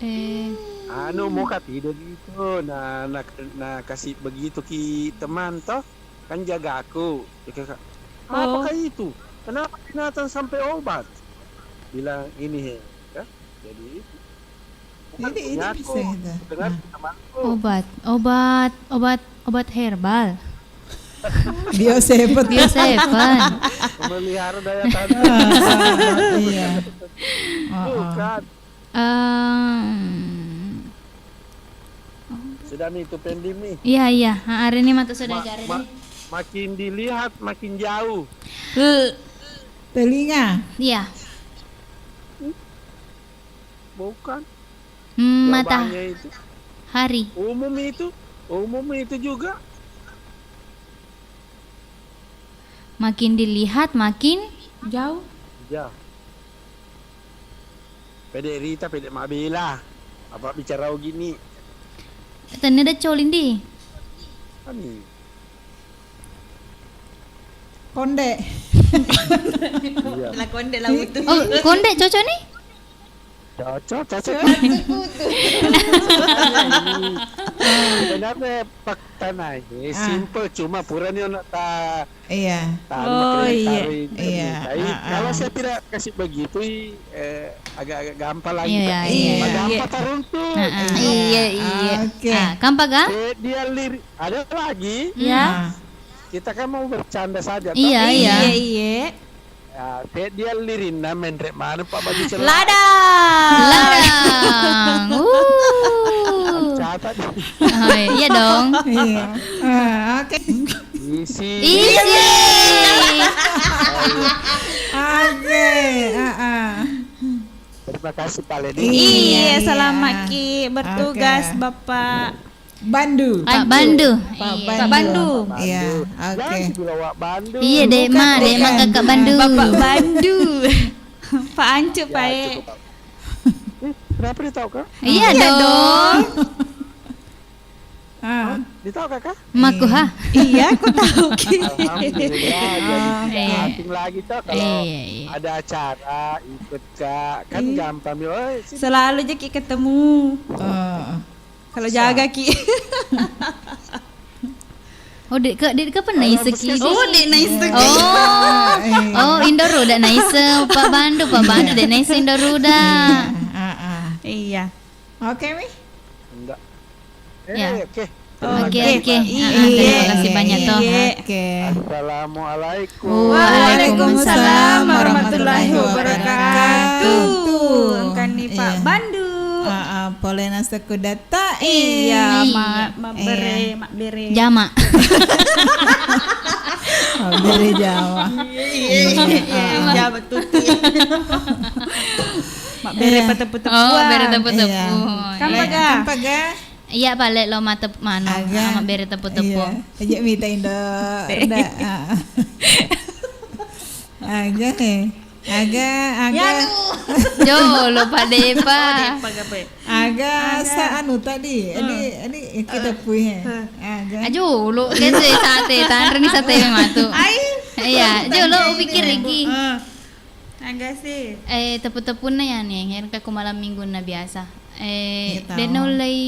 Eh, Anu, mau ka tidak itu, na, na, na kasih begitu ki teman toh, kan jagaku. Ya, kakak, "Apakah itu? Kenapa binatang sampai obat?" Bilang ini, he, ya. Jadi itu. Bukan Ini, ini punyaku, bisa itu. Dengar Nah. Temanku. Obat, obat, obat, obat herbal. Bioseven. Bioseven. Memelihara daya tahan. Ah, iya. Bukan. Ehm. Sudah mi itu pending mi. Iya, iya. Ha, hari ini matu sudah Ma- hari ma- ini. Makin dilihat makin jauh. L- Telinga. Iya. Bukan. Hmm, mata. Jawabannya itu. Hari. Umum itu. Umum itu juga. Makin dilihat, makin jauh. Jauh. Pede Rita, pede Mabela. Apa bicara gini? Tenne da coli ndi. Ani. Konde. Iya. La konde la utu. Oh, konde cocok nih? Cocok, cocok. Sebenarnya fakta naik, Ah. simple, cuma pura ni ona ta Iya. Tadi Oh, makin iya. tarik, Iya, tarik. Ah, ah. Kalau saya tidak kasih begitu, eh, agak-agak gampang lagi, Iya, Kak. Iya. Iya. Gampang taruntu. Ah, ah. Iya, iya. Oke. Ah, kampa ga? Eh, dia lirik. Ada lagi. Ya. Ah. Kita kan mau bercanda saja, toh? Iya, iya. Iya, iya. Ya, saya dia lirinna menrek mana Pak baju celana. Ladang. Ladang. Uh. Catat. Oh, iya dong. Iya. Ah, oke. Isi. Isi. Oke, heeh. Terima kasih, Pak Ledi. Iya, iya. Selamat ki bertugas, Oke. Bapak Bandu. Pak Bandu. Pak Iya. Bandu. Pak Bandu. Iya, oke. Jangan dibilang Wak Bandu. Iya, Dek Bukan, Ma, Dek Ma bukan. Kakak Bandu. Bapak Bandu. Pak Ancu, Ya, Pak E. cukup, Pak. Eh, kenapa dia tahu, Kak? Iya Iya dong. dong. Ah. Dia tahu, Kakak? Maku Iya. ha. Iya, aku tahu ki. Alhamdulillah, jadi Ah, nggak iya. asing lagi, Cok, kalau Iya, iya. ada acara, ikut, Kak. Kan Iya. gampang, oh, sini. Selalu aja ki ketemu. Heeh. Kalau Sa- jaga ki. Oh, Dek, Kak, Dek, Kak, pernah Anak iseki? puskesmas. Oh, Dek, naiseki. Oh. Iya. Oh, Indoru udah naise, Pak Bandu, Pak Bandu Iya. udah naise Indoru udah. Iya, heeh. Iya. Oke, Mi? Enggak. Ya. Eh, oke. Terima Oke, kasih, oke. Pak. Ah, ah, Iya. terima kasih banyak, toh. Iya. Oke. Assalamualaikum. Waalaikumsalam warahmatullahi wabarakatuh. Tuh, engkani Pak Iya. Bandu. Ah, ah, polena sekudata. Iya, Iya. ma-, mabbere, Iya. mabbere. Jama. Mabbere jama. Iya, iya, iya. Ah, ah. Jama tuti. Mabbere Iya. petepu-tepuan. Oh, bere tepu-tepu. Iya. Kampa ga? Kampa ga? Iya, pale lo mate mano, Aga. Ama bere tepu-tepu. Iya. Aja mita Indo. Nda. Ah. Aga, eh. Aga, aga. Yanu. Jolo, Pak Depa. Oh, Depa, gape. Aga, Aga. sa anu tadi. Hmm. Adi, adi, kita Eh. pui, eh. Eh. Aga. Ajo, lo, kan saya sate, tanre ni sate memang tu. Ai. Iya, Tante jolo, ini pikir ibu. lagi. Eh. Aga sih. Eh, tepu-tepunna ya nih, yang ke malam minggunna biasa. Eh, Iya, de tahu. naullei,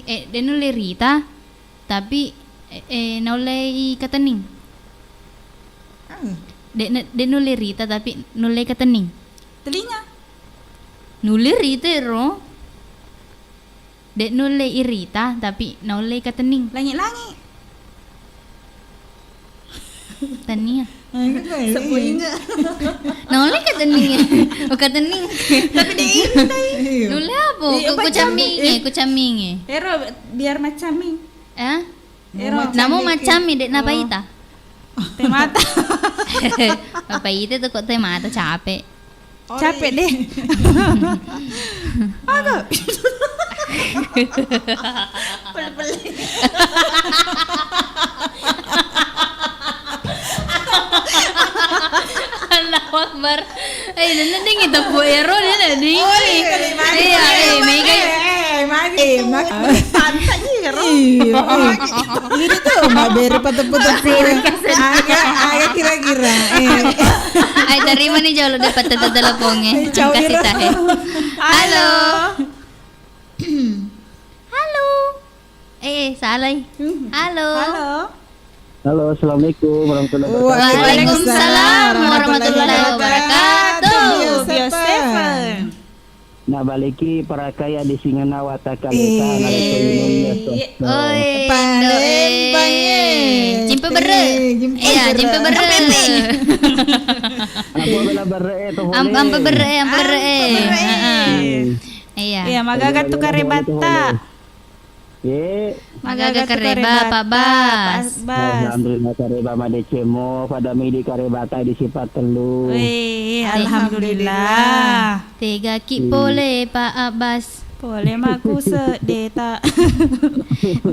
eh, de naullei rita, tapi, eh, eh, naullei katenning. Ah. De, ne, de naullei rita, tapi naullei katenning. Telinga. Naullei rita ro. De naulle irita, tapi naulle katenning. Langi-langi. Tania. Ah, itu kan, Sepuinge. iya. Naulle katenning. Oh, katenning. Tapi de intai. Iya. Naulle apa? Iya, ku, ku macam caminge, eh. ku caminge. Ero biar macaming. Eh? Ero. Namo macam mi, dek napa Oh. ita? Teh mata. Apa ita tu kok teh mata capek. Ori. Capek deh. Apa? Pele-pele. Allahu Akbar. Eh, nana ding itu bu ero, nana ding. Oh, iya, iya, iya. Iya, eh, mega. Eh, eh, magi, eh, magi. Pantai ero. Iya, eh. Jadi tuh, mabbere pateppu-teppu. Aga, aga kira-kira. Eh. Ai, terima nih jolo dapat telepon, eh. Eh, ciao, Angkat Ira. Sita, eh. Halo. Halo. Eh, salai. Hmm. Halo. Halo. Halo, assalamualaikum warahmatullahi wabarakatuh. Waalaikumsalam warahmatullahi wabarakatuh. Bio Seven. Nabaliki parakaya di singenna watakaleta, eh, narekko inung ya, oi, Palembang, eh. Cimpe berre. Iya, cimpe berre. Apa bela berre, eh, to. Am-, ampe berre, ampe berre. Ampe berre. Heeh. Iya. Iya, magaga tu karebatta. Ye. Magaga kareba, Pak Bas. Pak Bas. Alhamdulillah, kareba madeceng mo, pada midi karebata di sipat tellu. Wih, alhamdulillah. Tega ki pole, Pak Abbas. Pole maku sedeta.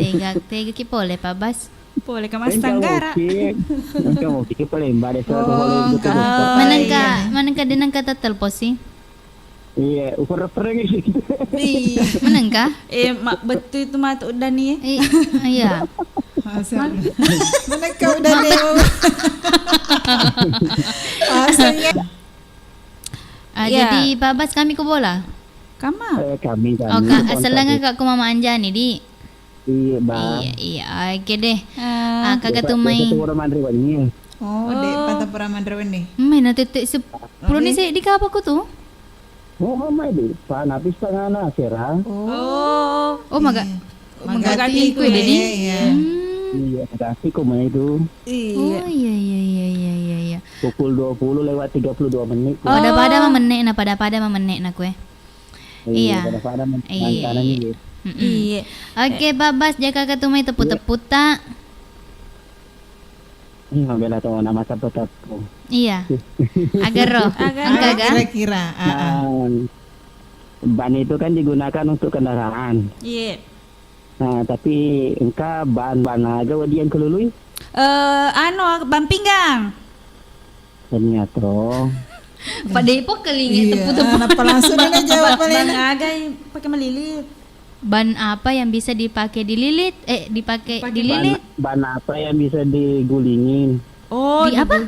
Tega, tega ki pole, Pak Bas. Pole ke Mas Tanggara. Engka mopi ke Palembang desa. Oh, pole itu. Manengka, manengka denengka tetel posi. Iya, upereng-pereng sih. Iya. Menengka? Eh, mak betul itu matu udah nih. I-, iya. Menengka udah nih. Asalnya. Ah, iya. Jadi Pak Bas, kami ku bola? Kama? Eh, kami, kami. Oh, Kak, sellenga Kak ku Mama Anjani, di. Iya, Bang. Iya, iya. Oke deh. Ah, kaga tu mai. Oh, dek pata pura manre wenni. Mai na tette sepuluh ni se di kapa ku tu? Oh, mai di. Pa napis tangana sera. Oh. Oh, maga. Magati ku ya, Dedi. Iya. Iya, magati ku mai tu. Iya. Oh, iya, iya, iya, iya, iya, iya. Pukul dua puluh lewat tiga puluh dua menit. Pada-pada ma menne na, pada-pada ma menne na kue. Iya. Pada-pada mangkana ni. Iya. Oke, Pak Bas, jaka ka tu mai teppu-teppu ta. Ih, mabela to nama teppu-teppu. Iya. Agaro. Agaro. Engka ga? Kira-kira. Nah, ban itu kan digunakan untuk kendaraan. Iya. Nah, tapi engka ban, ban aga wedding yang kelului? Eh, anu, ban pinggang. Ternyata. Pada ipok kelingi teppu-teppu. Apa langsung ini jawab paling? Ban aga yang pakai melilit? Ban apa yang bisa dipakai dililit? Eh, dipakai dililit? Ban, ban apa yang bisa digulingin? Oh, di apa?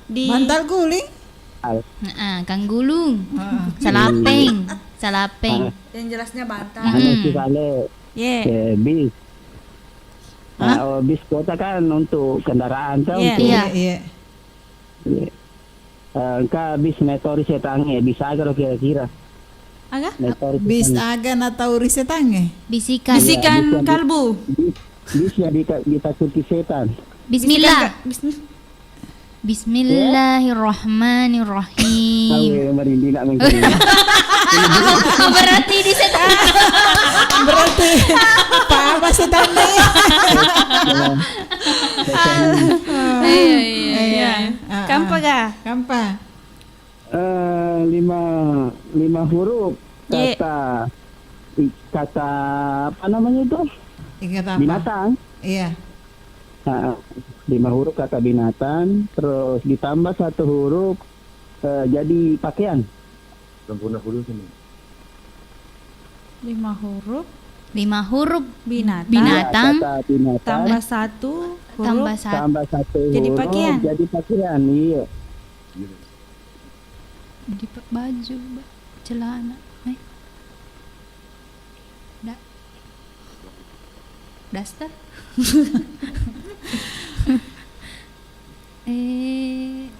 Di bantal guling? Heeh, kang gulung. Heeh. Salapeng, salapeng. Yang jelasnya bantal. Anu sih kale. Iya. Bis. Hah? Nah, oh, bis kota kan untuk kendaraan tuh. Iya. Iya. Iya. Eh, engka bis metori setangnge, bisa aga ro kira-kira? Aga? Metori setangnge. Bis aga natauri setangnge? Bisikan. Iya, bisikan kalbu. Bis, bis yang dita-, ditakuti setan. Bismillah. Bisikan ka-, bismi-, Bismillahirrahmanirrahim. Awe, merinding nak mengkali. Berarti di setan. Berarti apa setan nih? Iya. Iya, iya, iya. Kampa ga? Kampa. Eh, lima, lima huruf kata, i-, kata apa namanya itu? Kata apa? Binatang. Iya. Nah, lima huruf kata binatang, terus ditambah satu huruf, eh, jadi pakaian. Sempurna huruf ini. Lima huruf. Lima huruf binatang. Binatang. Ya, kata binatang. Tambah satu huruf. Tambah satu. Tambah satu huruf, jadi pakaian. Jadi pakaian, iya. Jadi pa-, baju, ba-, celana, eh. Da-, daster. Eh,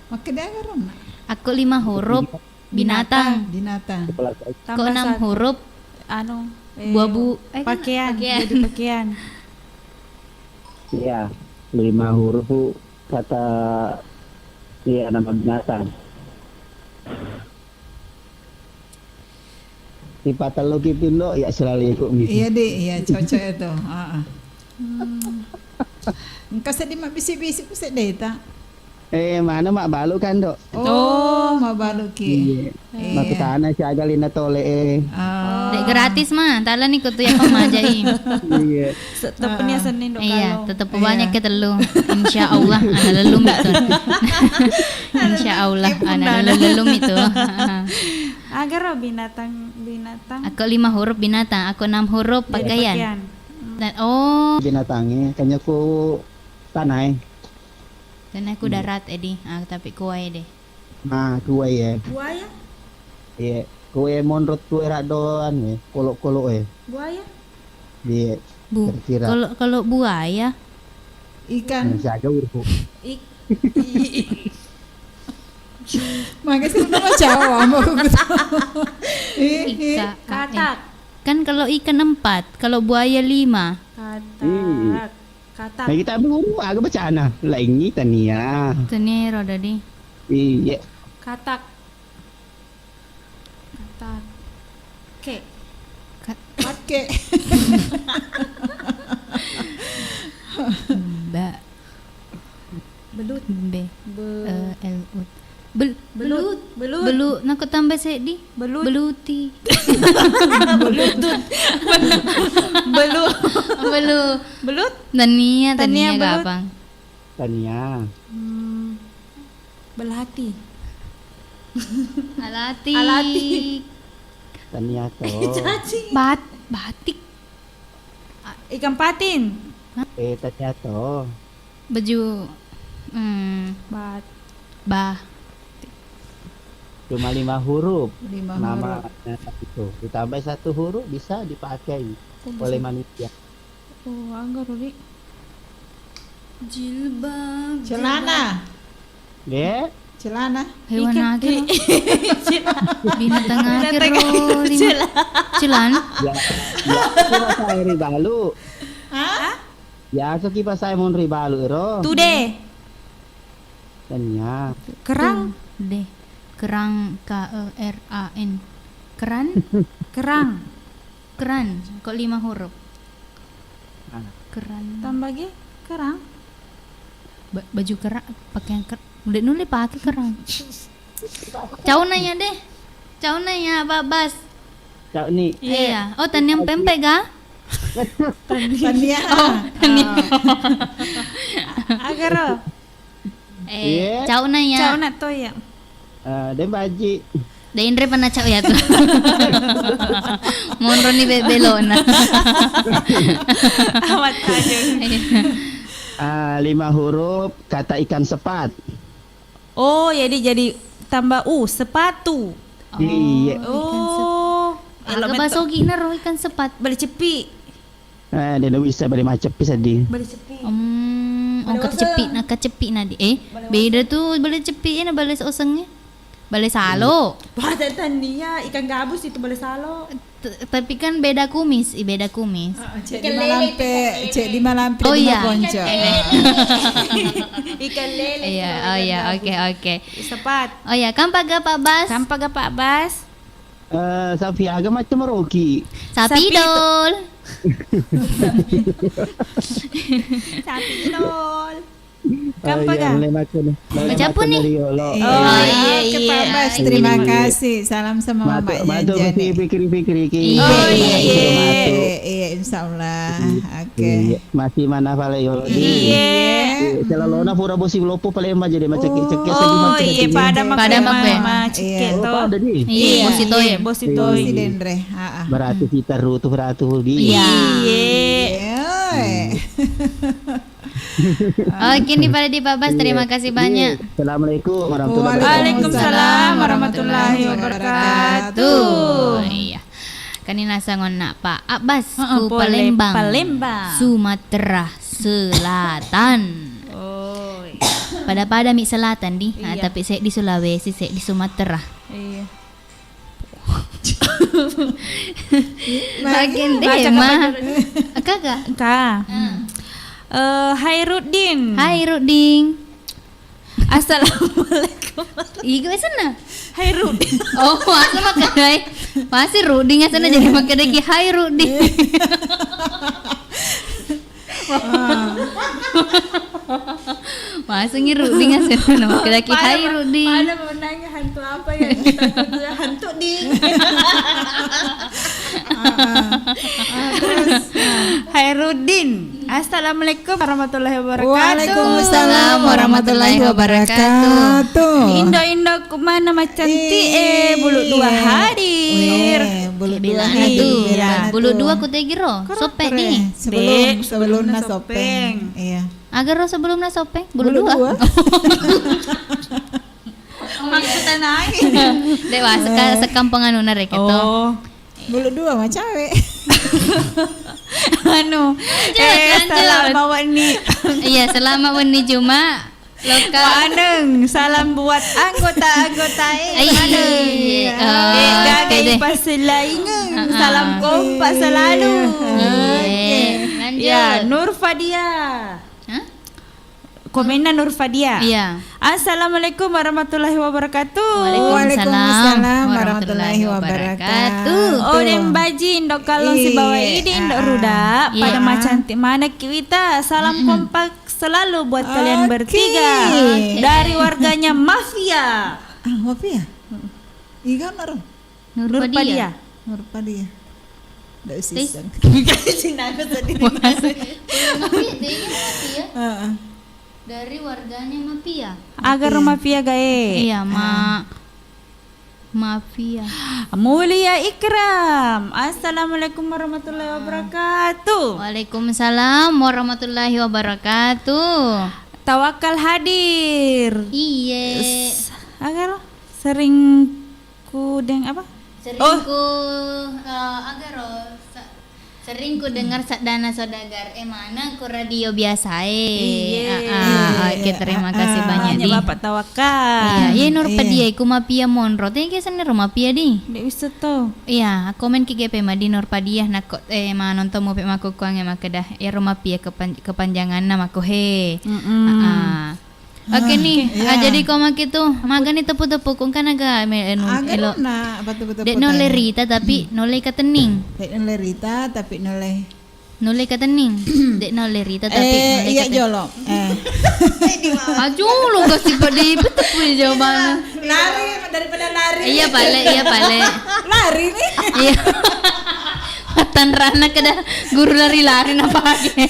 makkeda aga ronna? Akko lima huruf, binatang. Binatang. Binatang. Akko enam huruf, anu, eh, buah bu-, eh, pakaian. Pakaian. Jadi pakaian. Iya, lima huruf, Bu. Kata, iya, nama binatang. Sipatellu ki pindo, ya selalu ikut misi. Iya, Dek, iya, cocok itu. Heeh. Hmm. Engka seddi mabbisi-bisi ku seddeta. Eh, mana mabbalu kan, Dok? Oh, mabbalu ki. Iya. Iya. Makkutana siaga lina tole, eh. Ah. Dek gratis mah, talani ko tu ya pamajai. Iya. Se-, teppeni asenni, Dok, iya, kalau. Tetep banyak ke tellu. Insya Allah, ana lellung itu. Insya Allah, ana lellung itu. Agaro binatang, binatang. Aku lima huruf binatang, aku enam huruf pakaian. Pakaian. Hmm. Dan, oh. Binatangnya, kayaknya ku tanai. Tanai ku darat, Edi. Ah, tapi kuai deh. Nah, kuai ya. Buaya? Iya, kuai monrot kuai raddoan ya, kolok-kolok ya. Buaya? Iya. Bu, kira-kira. Kalau, kalau buaya? Ikan. Nah, siaga uruk. Ik-, i-, i-, maka sih nama Jawa, mau aku tahu. Ih, ih. Ika, A, N. Katak. Kan kalau ikan empat, kalau buaya lima. Katak. Hmm. Katak. Nah, kita ambil uruk, aga bacana. Laingi tania. Tania ro tadi. Iya. Katak. Katak. Ke. Kat- Kat ke. Ba. Belut. Be. Be- Eh, L, U. Bel-, belut. Belut. Belut. Belut. Nako tambah seddi? Belut. Beluti. Belutut. Belu-, belu-, belut. Tania, tania, tania belut. Gampang. Tania. Hmm. Belati. Alati. Alati. Tania to. Cacing. Bat-, batik. A, ikan patin. Hah? Eh, tania to. Baju, hmm, bat-, bah. Cuma lima huruf. Lima huruf. Nama itu. Ditambah satu huruf bisa dipakai oleh manusia. Oh, aga ro, Dik? Jilbab, celana. Jilbab. Ye? Celana. Hewan ake ro. Binatang ake ro, lima. Celana. Celana. Ya, ya, aku rasa ri balu. Hah? Ya, aku kipas saya mun ri balu ro. Tude. Tania. Kerang. Tude. Kerang, K E R A N. Keran? Kerang. Keran, kok lima huruf? Ah. Keran. Tambah ge, kerang. Ba-, baju kera-, pakaian ker-, nulle-nulle pake kerang. Cau nanya deh. Cau nanya, Babas. Cau ni. Iya. Oh, taniang pempek ga? Tania. Oh, tania. Ah. Agaro. Eh, iya. Cau na ya. Cau na to ya. Eh, de' baji. De' inre pana cau ya tu. Monro ni be-, belona. Awat aja. Iya. Ah, lima huruf kata ikan sepat. Oh, jadi, jadi tambah u, sepatu. Iya. Oh, ikan sep-, oh. Aga baso gi na ro ikan sepat. Bale ceppi. Eh, de' na bisa bale maceppi seddi. Bale ceppi. Hmm, oh, bale kata ceppi, oseng. Na kaceppi na di. Eh, beda tu bale ceppi, eh, na bale oseng, eh. Bale salo. Bahasa tania, ikan gabus itu bale salo. T-, tapi kan beda kumis, i beda kumis. Heeh, cek di malampe, cek di malampe. Oh, di iya. Maponco. Ikan lele. Ikan lele. Iya, oh iya, oke, oke. Sepat. Oh iya, kampa ga Pak Bas? Kampa ga Pak Bas? Eh, sapi aga macam roki? Sapi dol. Sapi dol. Kampa ga? Macam pun nih. Oh, iya, oke, iya. Pak Bas, terima kasih. Salam sama Mama Janjani. Pikir-pikir iki. Oh, iya. Iya, iya, insya Allah. Oke. Iya, masih mana pale yolo. Iya. Iya, selalona pura bosi lopo pale maja de' macekek-cekek. Oh, iya, pada makke. Pada makke. Iya. Oh, pada di. Iya, bosi toi. Iya, bosi toi. Bosi denre. Heeh. Berarti kita rutu berarti di. Iya. Iya. Oke nih, pada di Babas, terima kasih banyak. Assalamualaikum warahmatullahi wabarakatuh. Waalaikumsalam warahmatullahi wabarakatuh. Iya. Kan ini nasang onna Pak Abbas ku Palembang, Palembang. Sumatera Selatan. Oh, iya. Pada-pada mi selatan di, ah, iya. Tapi seddi Sulawesi, seddi Sumatera. Iya. Bagian deh, Ma. Kakak. Ka. Hmm. Eh, Hairuddin. Hairuddin. Assalamualaikum. Iga sana? Hairuddin. Oh, asa makkeda. Masih Rudin asana jadi makkeda ki Hairuddin. Masa ngiru Ruding asal nama kedaki. Hai Ruding. Pada mau nanya hantu apa yang ditakutkan? Hantu ding. Ah, ah. Ah, terus, ah. Hai Rudin. Assalamualaikum warahmatullahi wabarakatuh. Waalaikumsalam warahmatullahi wabarakatuh. Indo-indo ku mana macantik eh, bulu dua hadir. Weh, bulu dua hadir. Bulu dua ku tegiro. Sopeng nih. Sebelum, sebelumnya sopeng. Iya. Aga ro sebelumna sopeng? Bulu dua. Maksudnya nangis. Dewa, seka-, sekampungan una rek itu. Oh. Bulu dua mah cawe. Anu, lanjut, eh, lanjut. Selamat wenni. Iya, selamat wenni Juma. Loka. Maneng, salam buat anggota-anggota, eh, Ai, maneng. Iya. Oh, eh, gaga oke deh. Ipaselaingeng. Ah, ah. Salam kompak selalu. Iya. Oke. Lanjut. Ya, Nur Fadia. Hah? Komenna Nur Fadia. Iya. Assalamualaikum warahmatullahi wabarakatuh. Waalaikumsalam warahmatullahi wabarakatuh. Oh, Deng Baji, Ndok Kallong sibawa idi, Ndok Ruda, pada macantik manekki wita. Salam kompak selalu buat kalian bertiga. Oke. Dari warganya Mafia. Ah, Mafia? Iga naro? Nur Padia. Nur Padia. Ndak usiseng. Cina aku sedih. Mafia, dia Mafia. Heeh. Dari warganya Mafia. Agar Mafia gae. Iya, ma-, Mafia. Mulia Ikram. Assalamualaikum warahmatullahi wabarakatuh. Waalaikumsalam warahmatullahi wabarakatuh. Tawakal hadir. Iye. S-, agar sering Ku deng apa? Sering ku, eh, agaro, sa-, sering ku dengar saddana saudagar e maneng ku radio biasa e. Iya. Ah, ah, oke, terima kasih banyak, Di. Bapak Tawakal. Iya, iya, Nur Padia, ku Mafia monro. Thank you, senni Nur Mafia, Di. Ndak bisa to. Iya, komen ki G P Madi Nur Padia, nako, eh, manonton mu pe mako kuang e makkeda, ya Nur Mafia kepan-, kepanjanganna mako he. Mm-mm. Ah, ah. Oke ni, ah, jadi ko maki tu, magani tepu-tepu, ku engka naga me-, anu, elo. Nak, apa tepu-tepu. Dek nulle rita, tapi nulle katenning. Dek nulle rita, tapi nulle. Nulle katenning. Dek nulle rita, tapi eh, nulle iya katen-, jolo. Eh. Aju lu kasih pada tepu jawabannya. Lari daripada lari. Iya, pale, iya, pale. Lari nih. Iya. Tanrana kada guru lari-lari napake.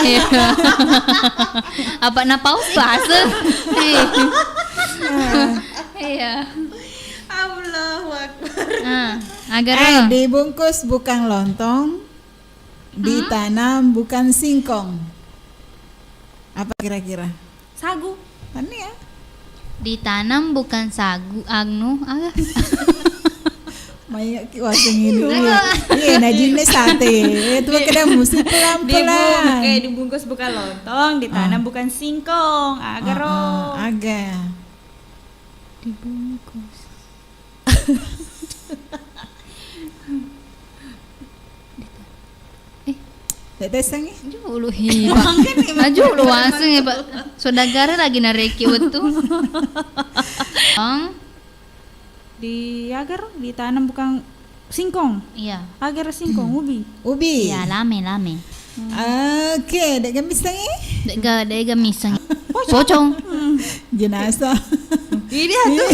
Iya. Apa napaus bahasa? Iya. Allahu Akbar. Ah, agar eh, dibungkus bukan lontong, ditanam bukan singkong. Apa kira-kira? Sagu. Tania. Ditanam bukan sagu, anu, aga? Maingaki waseng ini. Iya, najinne sate. Itu kada musik pelan-pelan. Dibung-, eh, dibungkus bukan lontong, ditanam bukan singkong. Agaro. Ah, ah, aga. Dibungkus. Eh. Dek teseng, eh? Julu hi, Pak. Aju lu waseng, eh, Pak. Saudagara lagi nareki wettu. Ong. Di agar ditanam bukan singkong. Iya. Agar singkong, ubi. Ubi. Iya, lame, lame. Oke, dek gamiseng, eh? Dek ga, dek gamiseng. Pocong. Pocong. Hmm. Jenazah. Ini atuh.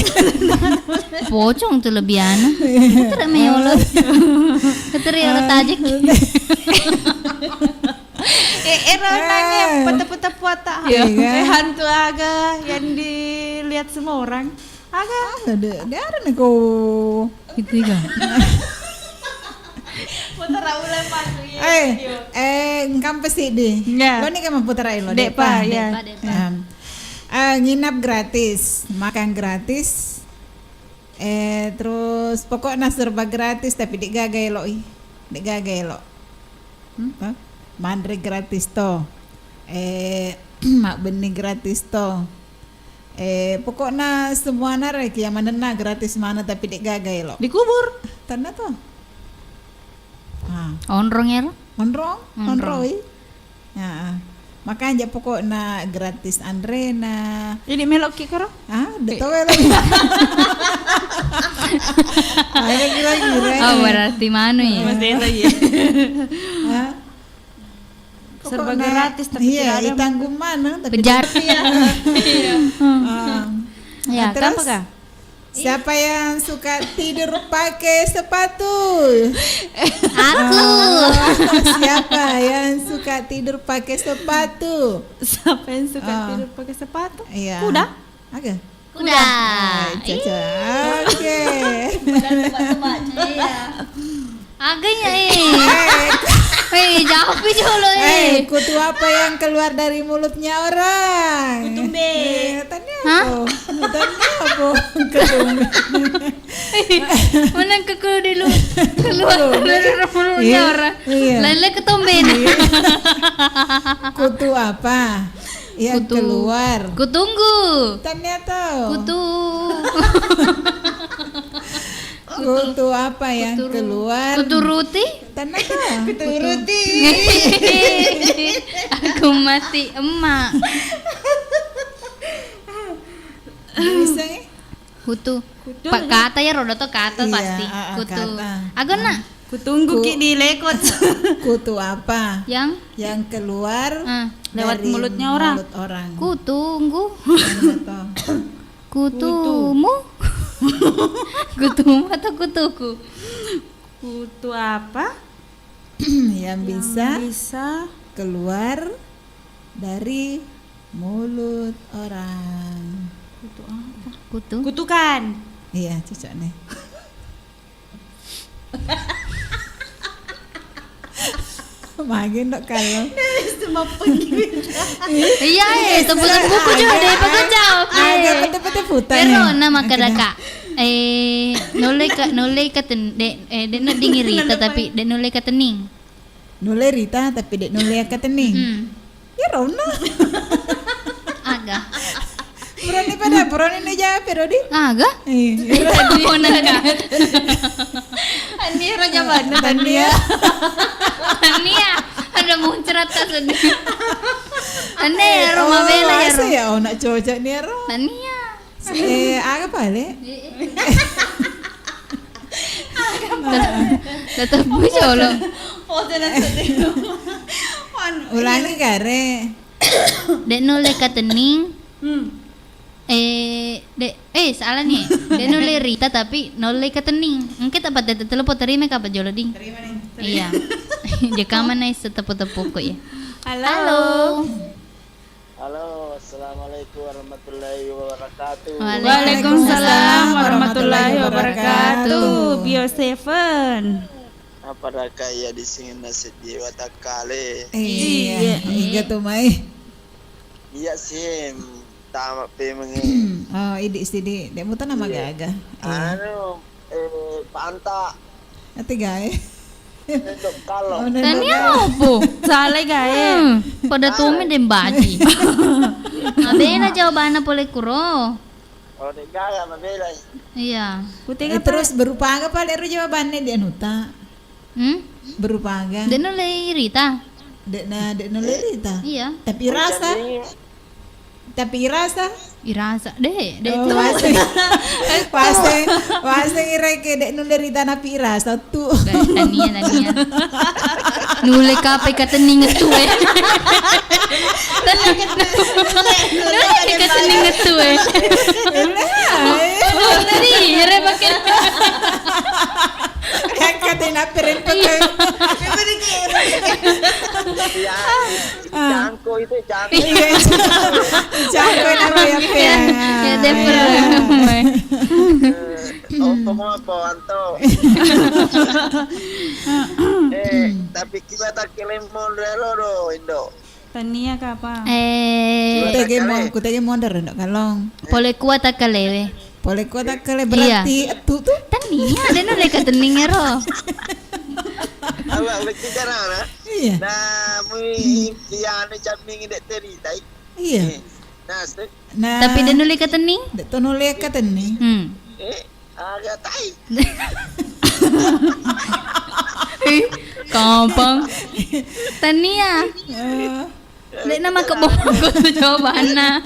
Pocong tuh lebih anu. Ketere meyolo. Ketere yolo tajik. Eh, ero nanya, eh, petepu-tepu ata. Iya. Eh, hantu aga yang dilihat semua orang. Aga. Ada, ada neko. Gitu kan. Putar ulang, Pak, iya, eh, video. Eh, engkam pasti di. Iya. Lo ni kan putar lo, Dek, Dek, Pak, Pak, iya. Dek, Pak, Dek, Pak. Em, eh, nginap gratis, makan gratis. Eh, terus pokoknya serba gratis, tapi dek gaga elo, ih. Dek gaga elo. Hmm? Hah? Manre gratis to. Eh, mabbenni gratis to. Eh, pokokna semuana reki yang manenna gratis mana, tapi dek gaga elo. Dikubur. Tanna to. Ah. Onrong ero? Onrong, onrong. Onroi. Heeh. Makanja pokokna gratis anrena. Ini melok ki karo? Ah, de tau ya lagi. Ayo kira-kira. Oh, berarti manu ya? Masih itu ya. Hah? Serba gratis, tapi iya, tidak ada itanggung mana, tapi pejar. Iya. Iya. Ah. Ya, nah, terus? Gampang kah? Siapa yang suka tidur pakai sepatu? Aku. Ah, siapa yang suka tidur pakai sepatu? Siapa yang suka tidur pakai sepatu? Iya. Kuda? Oke. Kuda. Kuda. Eh, cocok. Ih. Oke. Bukan tebak-tebak, iya. Aga ya, eh. Eh, jawab jolo, eh. Eh, kutu apa yang keluar dari mulutnya orang? Kutumbe. Eh, tania Hah? apa? Tania apa? Kutumbe. Mana ke kudu dulu? Keluar dari mulutnya Iya, orang. iya. Lain-lain ketumbe nih. Iya. Kutu apa yang Kutu. keluar? Kutunggu. Tania tahu. Kutu. Kutu apa yang Kutu ru-, keluar? Kuturuti? Tania tahu. Kuturuti. Aku mati, emak. Bisa, eh? Kutu. Kutu. Pak, kata ya, roda to kata Iya, pasti. ah, ah, Kutu. kata. Agonna? Kutunggu Ku-, ki di lekot. Kutu apa? Yang? Yang keluar Ah. Lewat dari mulutnya orang. mulut orang. Kutunggu. Tania tahu. Kutumu? Kutumu atau kutuku? Kutu apa? Yang Yang bisa bisa keluar dari mulut orang. Kutu apa? Kutu? Kutukan. Iya, cocok nih. Magi ndok kalau. Iya, eh, teputan buku juga deh, pakai jawab. Ada Iya. pete-pete putar Pero nih. na Oke, makadaka. Eh, nulle ka, nulle ka ten, de, eh, de no dingirita, tapi de nulle ka tening. Nulle rita, tapi de nulle ka tening. Hmm. Ya, Rona. Aga. Purani pada, purani ne jawab, Rodi. Aga? Iya. Rona ka. Ania ro jawabanna, Tania. Tania. Ada muncrat tak sedih. Ania ya, Roma Oh, bela ya, masa Ro. ya, oh, nak cocok nih, Ro. Tania. Eh, aga pale? Tetep jolo. Foto dan sedih. Wan, Ulangi iya. gare. Dek nulle ka tening. Hmm. Eh, dek, eh, salah nih. Dek nulle rita tapi nulle ka tening. Engke tak pada telepon terima ka apa jolo ding? Terima nih. Iya. Jaka mana iso tepu-tepu kok ya. Halo. Halo. Halo, assalamualaikum warahmatullahi wabarakatuh. Waalaikumsalam warahmatullahi wabarakatuh. Bio Seven. Apa raka iya di sini nasib di watakkale? Iya, Iya. iga tu mai. Iya sih, tamat pemengi. Oh, idi sidi, dek muta nama Iya. gaga. Iya. Anu, eh, panta. Ati gae. Untuk kalau. Oh, Tania apa? Salah gae. Hmm, pada tumi den baji. Mabela jawabanna pole kuro. Oh, dek gaga mabela. Iya. Kutega Eh, terus berupa aga pale ro jawabanna di anuta? Hmm? Berupa aga? Dek nulle rita. Dek na, dek nulle rita. Iya. Tapi rasa. Tapi irasa? Irasa. Dek, dek Oh, tu. Waseng. Waseng, waseng ireke dek nulle rita napi irasa tu. Dek, tania, tania. Nulle kape ka tening tu, eh. Nulle ka tening tu, eh. Nulle, eh. Oh, tadi, ire pakai. Yang katanya perempet. Iya. Iya. Ah. Cangko itu, cangko. Iya, cangko. Cangko nama ya, Iya, ya. Ya, dia pernah ngomong. Eh, opo mo apa, Anto? Eh, tapi kita tak kirim mondre lo do, Indo. Tania ka apa? Eh, Kutege mo-, kutege mondre, Indo, kalong. Pole kuat tak kalewe. Pole kuat tak kale Iya. berarti etu tu. Tania, dek nulle ka tening ero. Apa, begitu carana? Iya. Nah, mui, iya, anu, camingi dek teri, tai. Iya. Eh, nah, se- Nah, Tapi dek nulle ka tening? Dek to nulle ka tening. Hmm. Eh, aga tai. Ih, gampang. Tania. Eh. Dek nama kebongkot tu jawabanna.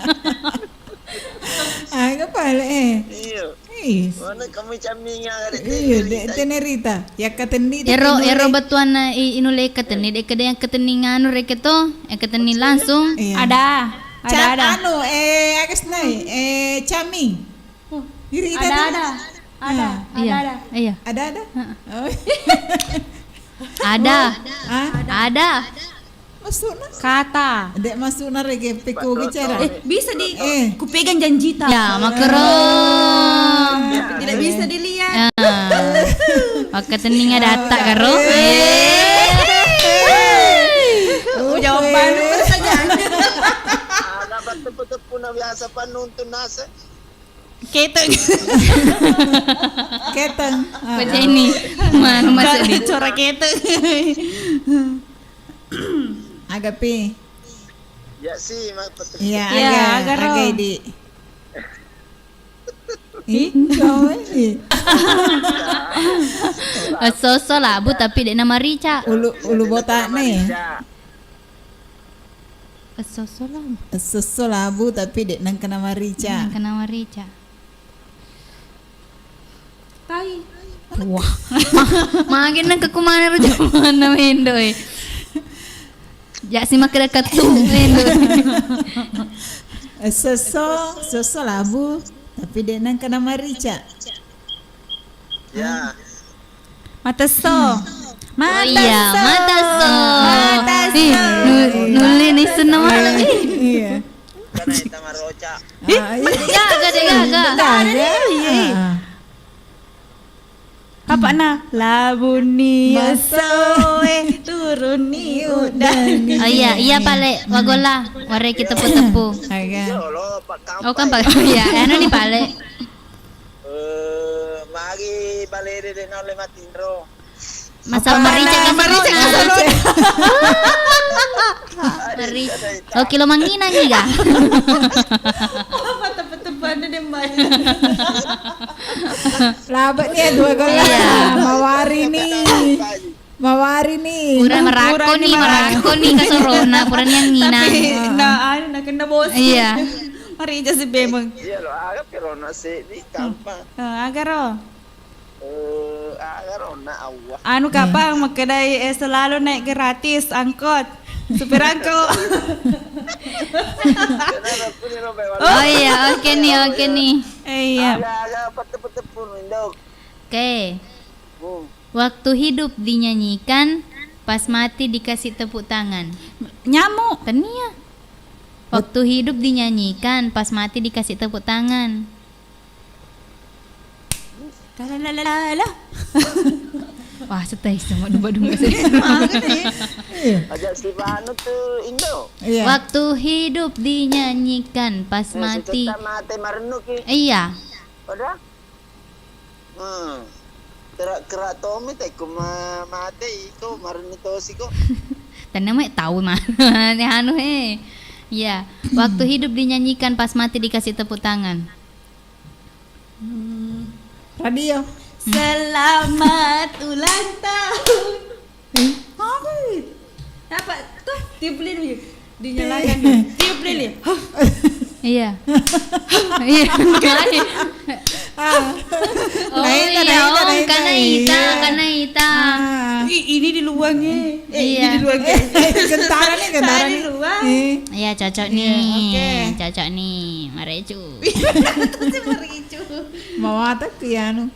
Aga pale, eh. Iya. Is. Mana kamu camingi aga dek Iya, teri, dek tai. Tenerita. Ya ka tening, dek Ero, nulle. ero batuanna i-, inulle ka tening, dek kede yang ka tening anu reke to, yang ka tening langsung. Iya. Ada. Ada, Ca-, ada. anu, eh, aga senai, eh, caming. Oh, Iri ada, tadi? ada. Ada, Ah. ada, Iya, ada. iya. Ada, ada? Heeh. Oh. Ada. Ah? Ada. Maksudna? Kata. Dek maksudna rege peko bicara. Eh, bisa di Eh. kupegang janjita. Ya, makero. Ah. Tidak bisa dilihat. Ya. Makkatenninga datta karo. Eh. Eh. Oh, jawabanna saja. Aga pateppu-teppuna biasa pannuntun nase. Keteng. Keteng. Ah. Pajeni. Manu masuk di cora keteng. Aga pi. Ya sih, mak-, iya, iya, aga, agaro. Aga idi. Ih, jauh ini. Esso-esso labu tapi de' namarica. Ulu, ulu botak nih. Esso-esso labu. Esso-esso labu tapi de' nengka namarica. Nengka namarica. Tai. Wah. Ma-, magi nengka kumana ro jamanna mendo e. Ja' si makkeda kettu mendo. Esso-esso, esso-esso labu, tapi de' nengka namarica. Ya. Matesso. Oh iya, matesso. Matesso. Ih, nu-, nulle ni senna malam. Ih. Iya. Karena kita maroca. Ih, ah, iya. Gaga deh, gaga. Gaga. Iya, iya. Ah. Apa na? Labuni esso e, turuni uddani. Oh iya, iya pale, wagolla, warai kita teppu-teppu. Aga. Oh kan pale, iya, anu ni pale. Eh, magi balede de' naulle matinro. Masa apa marica na? Marica kasorona. Marica. Mari-, oh, kilo manginang iga. Apa teppu-teppu anu de' mai. Laba ni ya dua kali. Iya. Mawari ni. Mawari ni. Pura marakko ni, marakko ni kasorona, pura ni anginang. Tapi na anu, na kena bos. Iya. Marica si bemeng. Iya lo, aga pirona seddi kampa. Eh, aga ro. Eh, aga rona, Allah. Anu, kapang makkedai, eh, selalu naik gratis angkot. Supir angkot. Oh iya, oke nih, oke nih. Eh, iya. Aga, aga, apa teppu-teppu, Indo? Oke. Hmm. Waktu hidup dinyanyikan, pas mati dikasih tepuk tangan. Nyamuk. Tania. Waktu hidup dinyanyikan, pas mati dikasih tepuk tangan. Lalalala. Wah, setai sama dumba-dumba sih. Iya. Aja si Banu tuh Indo. Iya. Waktu hidup dinyanyikan, pas mati. Sejuta mate marennu ki. Iya. Pada? Hmm. Kera-kera Tommy teko ma-, mate iko marennu tosi ko. Tenna mai tau ma-, anu he. Iya. Waktu hidup dinyanyikan, pas mati dikasih tepuk tangan. Hmm, radio. Selamat ulang tahun. Eh? Apa itu? Apa tuh? Tiup lilin. Dinyalakan dulu. Tiup lilin. Iya. Iya. Ah. Oh, naita, iya, naita, oh, naita, karena iya. Ita, karena ita. Ah. Ih, ini di luangnya. Eh, iya. Ini di luangnya. Eh, eh, kentara nih, kentara nih. Saya di luang. Eh. Iya, cocok nih. Iya, oke. Cocok nih. Marecu. Terus yang mericu. Mawatang ki anu.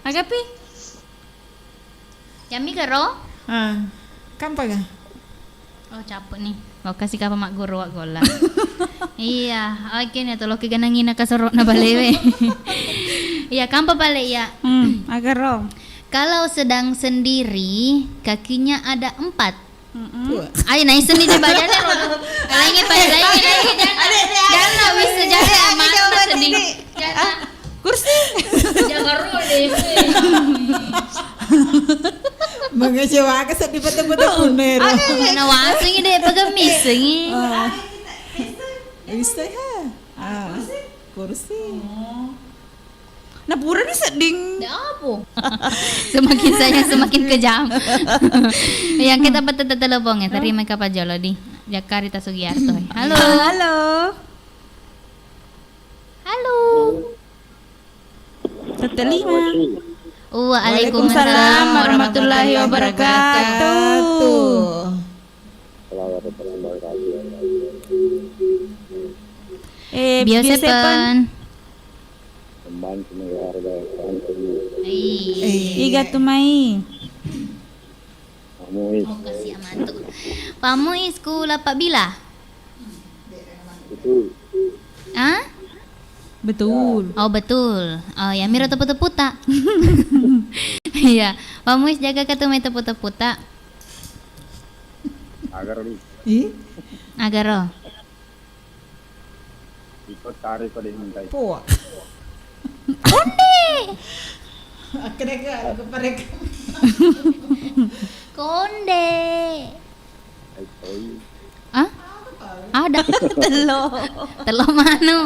Agapi? Yammi karo? Ah, kampa ga? Oh, capek nih. Lokasi kapa magguru wa golla. Iya, oke nih, atau loki ganangina kasorokna balewe. Iya, kampa bale ya. Hmm, agaro. Kalau sedang sendiri, kakinya ada empat. Mm-mm. Ayo, naissenni deh, badannya roda. Lainnya pada, lainnya, lainnya, jangan. Jangan, bisa jadi, mata sedih. Jangan. Ah, kursi. Jangan roda. Mengecewakan, sedih betul-betul, Nero. Ada, ada. Nah, wasengi deh, pegemis, sengi. Oh. Bisa, ya? Ah, kursi. Oh. Nah, pura ni sedding. Ya apa? Semakin sayang, semakin kejam. Yang kita petet telepon ya, terima kapang jolo di Jakarta Sugiarto. Halo. Halo. Halo. Tette lima. Waalaikumsalam warahmatullahi wabarakatuh. Eh, Bio Seven. Ih. Iga tu mai. Pamuis. Oh, kasih amantu. Pamuis ku lapa bila? Itu. Ah? Betul. Oh, betul. Oh, ya, miro tepu-teputa. Iya. Pak Muis, jaga katu mai tepu-teputa. Agaro di. Ih? Agaro. Iko tari ko di mintai. Puak. Konde. Akhirnya ke, ke parek. Konde. Ai, oi. Ah? Ada. Telo. Telo manu.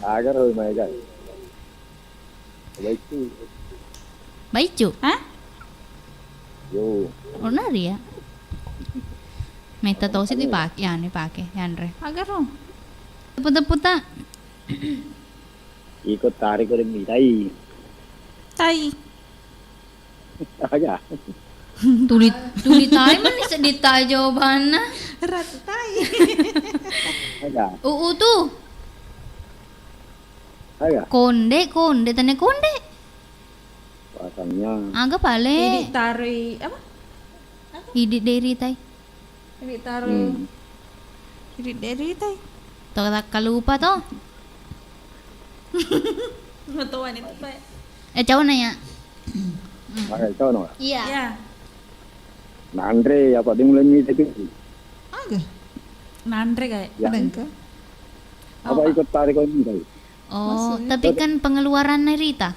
Agaro mai, guys. Baicu. Baicu? Hah? Yo. Ordinary ya? Metta tosi dipake, ya, dipake, yanre. Agaro. Tepu-teputa. Iko tari ko di mintai. Tai. Aga. Tuli, tuli tai mani seddi tai jawabanna. Ratu tai. Aga. Uu tu. Aga. Konde, konde, tane konde. Pasannya. Aga pale. Idi tarui apa? Idi deri tai. Idi tarui. Hmm. Idi deri tai. To takkalupa to. Matoa ni tu, Pak. Eh, cau nanya. Oke, cau no. Iya. Iya. Nanre apa dia mulai mita itu? Aga. Nanre kayak. Ya. Ada engka? Apa ikut tari kau ini tadi? Oh, maksudnya? Tapi kan pengeluaranna Rita.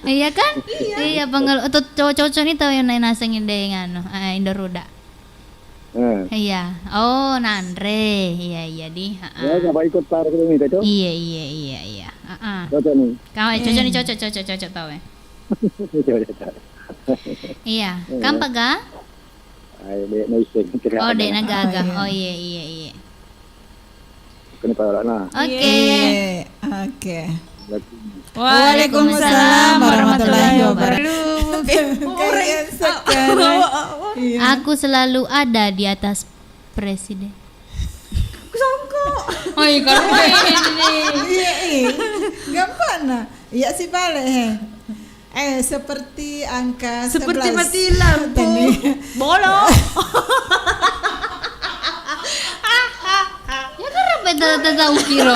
Iya kan? Iya. Iya, pengel-, to-, co-, cocok ni tau yang naik naseng inde nganu, eh, Indoruda. Eh. Iya. Oh, nanre. Iya, iya, di. Ha, ya, ah. Siapa ikut tari kau ini tadi? Iya, iya, iya, iya. Ah, ah. Cocok ni. Kau, eh, cocok ni, eh, cocok, cocok, cocok tau, eh. Cocok, cocok. Iya. Iya. Kampa ga? Ai, de' naisseng. Oh, de' nagaga. Oh, iya. Oh, iya, iya, iya. Kena pala na. Oke. Iya, oke. Waalaikumsalam warahmatullahi wabarakatuh. Aduh, kalian sekarang. Iya. Aku selalu ada di atas presiden. Kusongko. Oi, karo ini. Iya, iya. Gampang na. Iya sih pale, he. Eh, seperti angka sebelas. Seperti mati lampu. Tadi. Bolo. Ya, kenapa itu, itu, itu ukiro?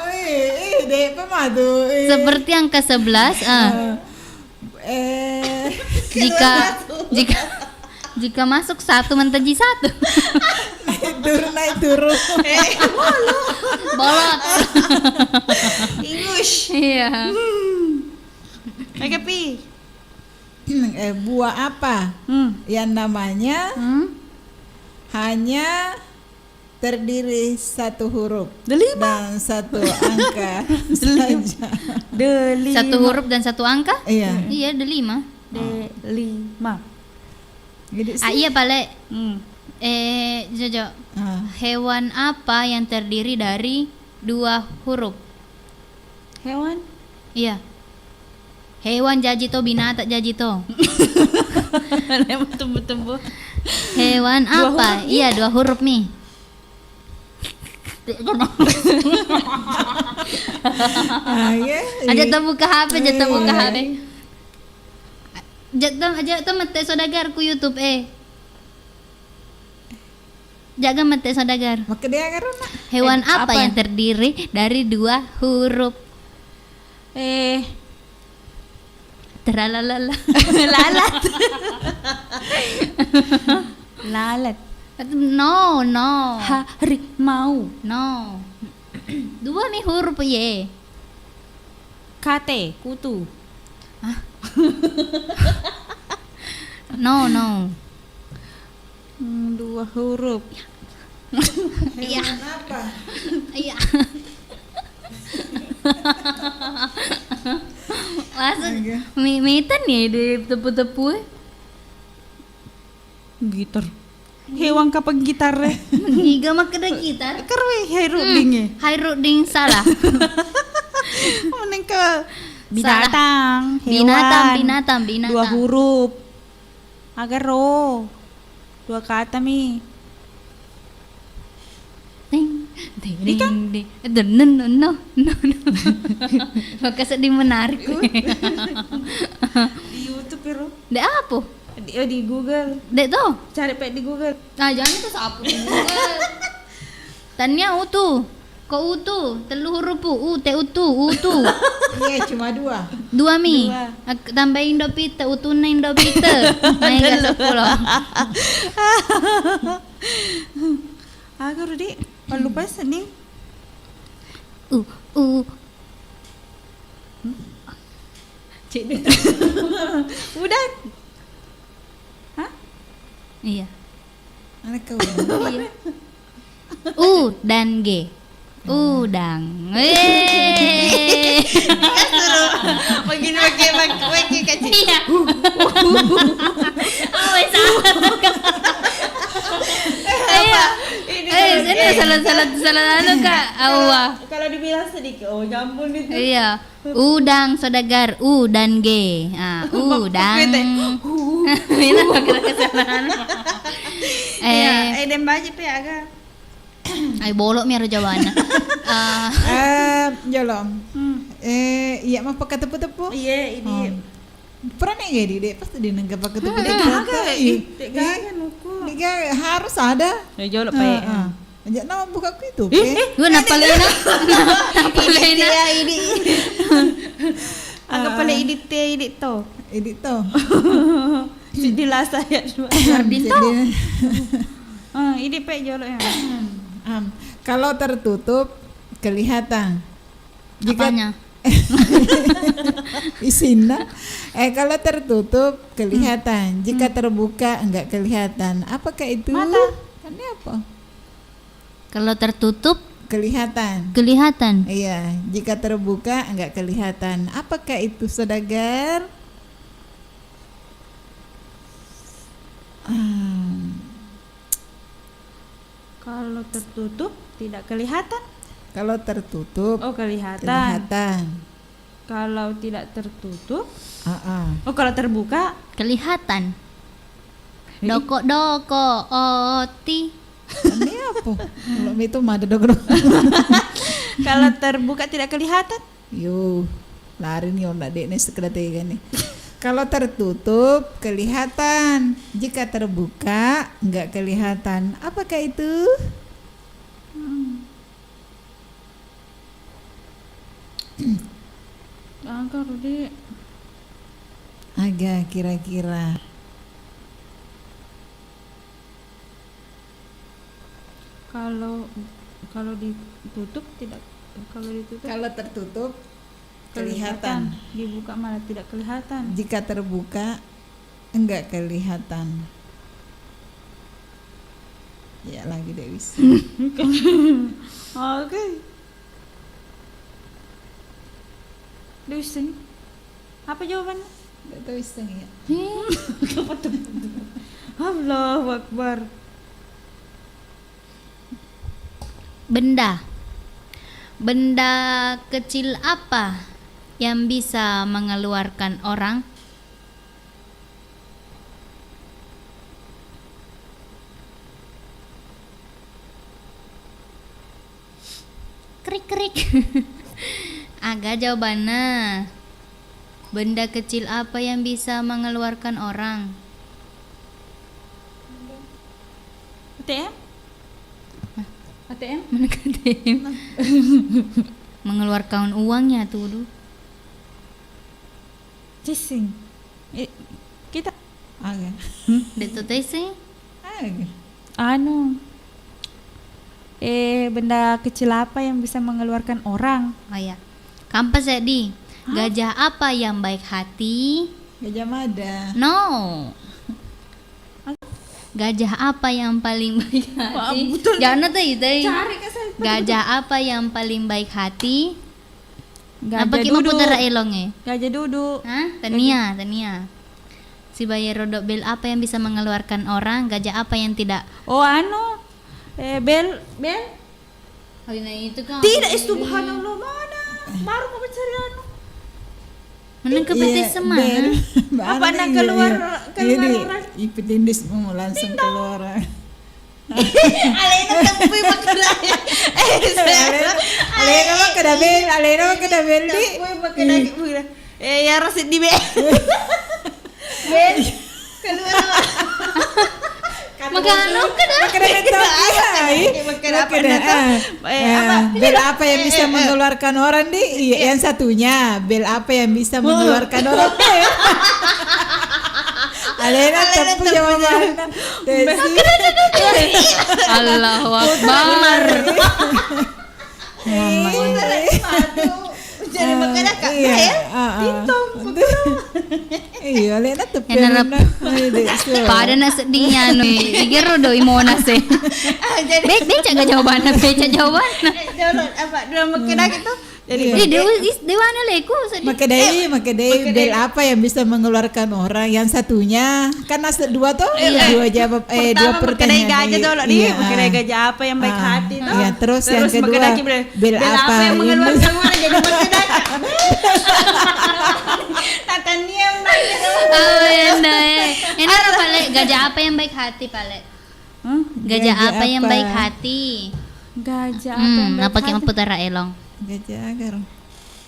Oh, iya, iya, deh, apa mah tuh? Iya. Seperti angka sebelas, ah. Eh. Eh. Jika, jika Jika masuk satu, menteji satu. Naik turun, naik turun. Eh, bolot. Bolot. Ingus. Iya. Hmm. Oke, Pi. Eh, buah apa, hmm, yang namanya, hmm, hanya terdiri satu huruf, delima, dan satu angka saja. Delima. Satu huruf dan satu angka? Iya. Iya, delima. Delima. Jadi ah, sih. Iya, pale. Hmm. Eh, Jojo. Ah. Hewan apa yang terdiri dari dua huruf? Hewan? Iya. Hewan jaji to, binatang jaji to. Lemah tumbuh-tumbuh. Hewan apa? Dua huruf, iya, dua huruf nih. Ah, iya. Aja tabuka H P, aja tabuka H P. Aja tam-, aja tam mette saudagar ku YouTube, eh. Jaga mette saudagar. Makkeda aga ro, Nak? Hewan apa yang terdiri dari dua huruf? Eh. Teralalala. Lalat. Lalat. No, no. Harimau. No. Dua mi huruf ye. Kate, kutu. Hah? No, no. Hmm, dua huruf. Iya. Hewan apa? Iya. Maksud, oke, mi-, mita ni di tepu-tepu, eh. Gitar. Hewan kapang gitar, eh. Iga makkeda gitar? Karwe Hairudin, eh. Hmm, Hairudin salah. Menengka binatang, hewan. Binatang, binatang, binatang. Dua huruf. Agaro. Dua kata mi. Ting, ting, ting, ting. Itu? Deng, deng. Eh, den, no, no, no, no. Maka sedih menarik. Di YouTube, ro. Nde apa? Oh, di Google. Dek to? Cari pe di Google. Ah, jangan itu sapu di Google. Tania utu. Ko utu, tellu huruf u, u, te utu, utu. Iya, cuma dua. Dua mi. Dua. Ak-, tambahi Indo Pite, utunna Indo Pite. Maega seppulo. Aga, Rudi? Mallupai seddi. U, u. Cedde. Udah. Hah? Iya. Mana kau? Iya. U dan G. Udang. Weh. Begini pakai, pakai, pakai kecil. Iya. Oh, salah. Iya. Ini eh, salah, ini salah, salah, salah anu, Kak. Kalau, Allah. Kalau dibilang sedikit, oh, nyampun itu. Iya. Udang, saudagar, U dan G. Ah, udang. Mina kira kesalahan. Eh, eh, dan baji pe aga. Ai, bolok mi aro jawabanna. Ah. Eh, jolo. Hmm. Eh, iya, mau pakai tepu-tepu? Iya, ini. Oh. Pernah nih, jadi dek pasti dinengka pakai tepu-tepu. Hmm, dek gaga, ih, dek gaga nuku. Dek gaga, harus ada. Ya, jolo, Pak. Heeh. Aja nama buka ku itu, eh, eh. Gua napalena. Napalena. Ini dia, ini. Anggap pale edit ya, edit to. Edit to. Di lasa ya, dua. Mardin to. Ah, ini pe jolo ya. Am, kalau tertutup, kelihatan. Jika apanya? Isinna. Eh, kalau tertutup, kelihatan. Hmm. Jika terbuka, enggak kelihatan. Apakah itu? Mata. Ini apa? Kalau tertutup, kelihatan. Kelihatan. Iya, jika terbuka, enggak kelihatan. Apakah itu, saudagar? Hmm. Kalau tertutup, tidak kelihatan. Kalau tertutup, oh, kelihatan. Kelihatan. Kalau tidak tertutup, ah, ah. Oh, kalau terbuka, kelihatan. Ih. Doko-doko oti. Ini apa? Kalau itu mah ada doko-doko. Kalau terbuka tidak kelihatan? Yo, lari nih, orang dek nih sekedar tega nih. Kalau tertutup, kelihatan. Jika terbuka, nggak kelihatan. Apakah itu? Hmm. Aga, Rudi. Aga, kira-kira. Kalau, kalau ditutup tidak, kalau ditutup, kalau tertutup, kelihatan. Kelihatan. Dibuka malah tidak kelihatan. Jika terbuka, enggak kelihatan. Ya, lagi dek wis. Oke. Dek wis. Apa jawabannya? Enggak tahu, wis ya. Hmm. Allahu Akbar. Benda. Benda kecil apa yang bisa mengeluarkan orang? Krik, krik. Aga jawabanna. Benda kecil apa yang bisa mengeluarkan orang? A T M? Hah? A T M? Mana ke A T M? Nah. Mengeluarkan uangnya tuh, duh. Cissing. Eh, kita. Aga. Hmm? Dek to tessing? Aga. Anu. Eh, benda kecil apa yang bisa mengeluarkan orang? Oh iya. Kampa seddi. Hah? Gajah apa yang baik hati? Gajah Mada. No. Gajah apa yang paling baik hati? Wah, betul. Jangan tuh, itu. Cari ke saya. Gajah apa yang paling baik hati? Gajah Duduk. Apa ki maputara elongnge? Gajah Duduk. Hah? Tania, Tania. Sibawa ero do bel apa yang bisa mengeluarkan orang, gajah apa yang tidak? Oh, anu. Eh, bel, bel. Kali na itu kan. Tidak, eh, subhanallah, mana? Baru mau mencari anu. Mana ke P T S mana? Bel. Apa nak keluar, keluar orang? Iya, di, ipitindis mau langsung keluar. Alena teppui makkeda. Eh, alena, alena makkeda bel, alena makkeda bel, di. Teppui makkeda. Eh, ya, rasid di bel. Bel, keluar Kanu kada. Makkeda metto, iya, i. Makkeda apa, makkeda, nah, tuh? Ah. Eh, ya, apa? Bel apa yang bisa, eh, eh, mengeluarkan orang di? Iya, yang satunya. Bel apa yang bisa, oh, mengeluarkan orang? Alena, alena teppu teppu jawabanna. Desi. Allahu Akbar. Mama. Iya, iya. Jadi, ah, makkeda, Kak, iya, ya? Ah, ah. Tintong, pukul. Iya, alena teppu. Enarap. Pada na sedding anu, igero doi Monas e. Ah, jadi be-, beca ga jawabanna, beca jawabanna. Eh, jolo, apa, dua makkeda gitu? Jadi, iya. Eh, dewa, is-, dewana leku sedih. Makkedai, eh, makkedai, makkedai. Bel apa yang bisa mengeluarkan orang yang satunya? Kan ada dua tuh, iya, dua jawab, eh, dua pertanyaan. Pertama, makkedai gajah dulu, iya, makkedai gajah apa yang baik hati tuh? Iya, terus yang kedua, bel apa yang mengeluarkan orang jadi makkedai? Tatania menang. Oh, iya, nah, eh. Ini apa, Lek? Gajah apa yang baik hati, Pak Lek? Hah? Gajah apa yang baik hati? Gajah apa yang baik hati? Hmm, apa ki mapputara elong? Gajah aga ro.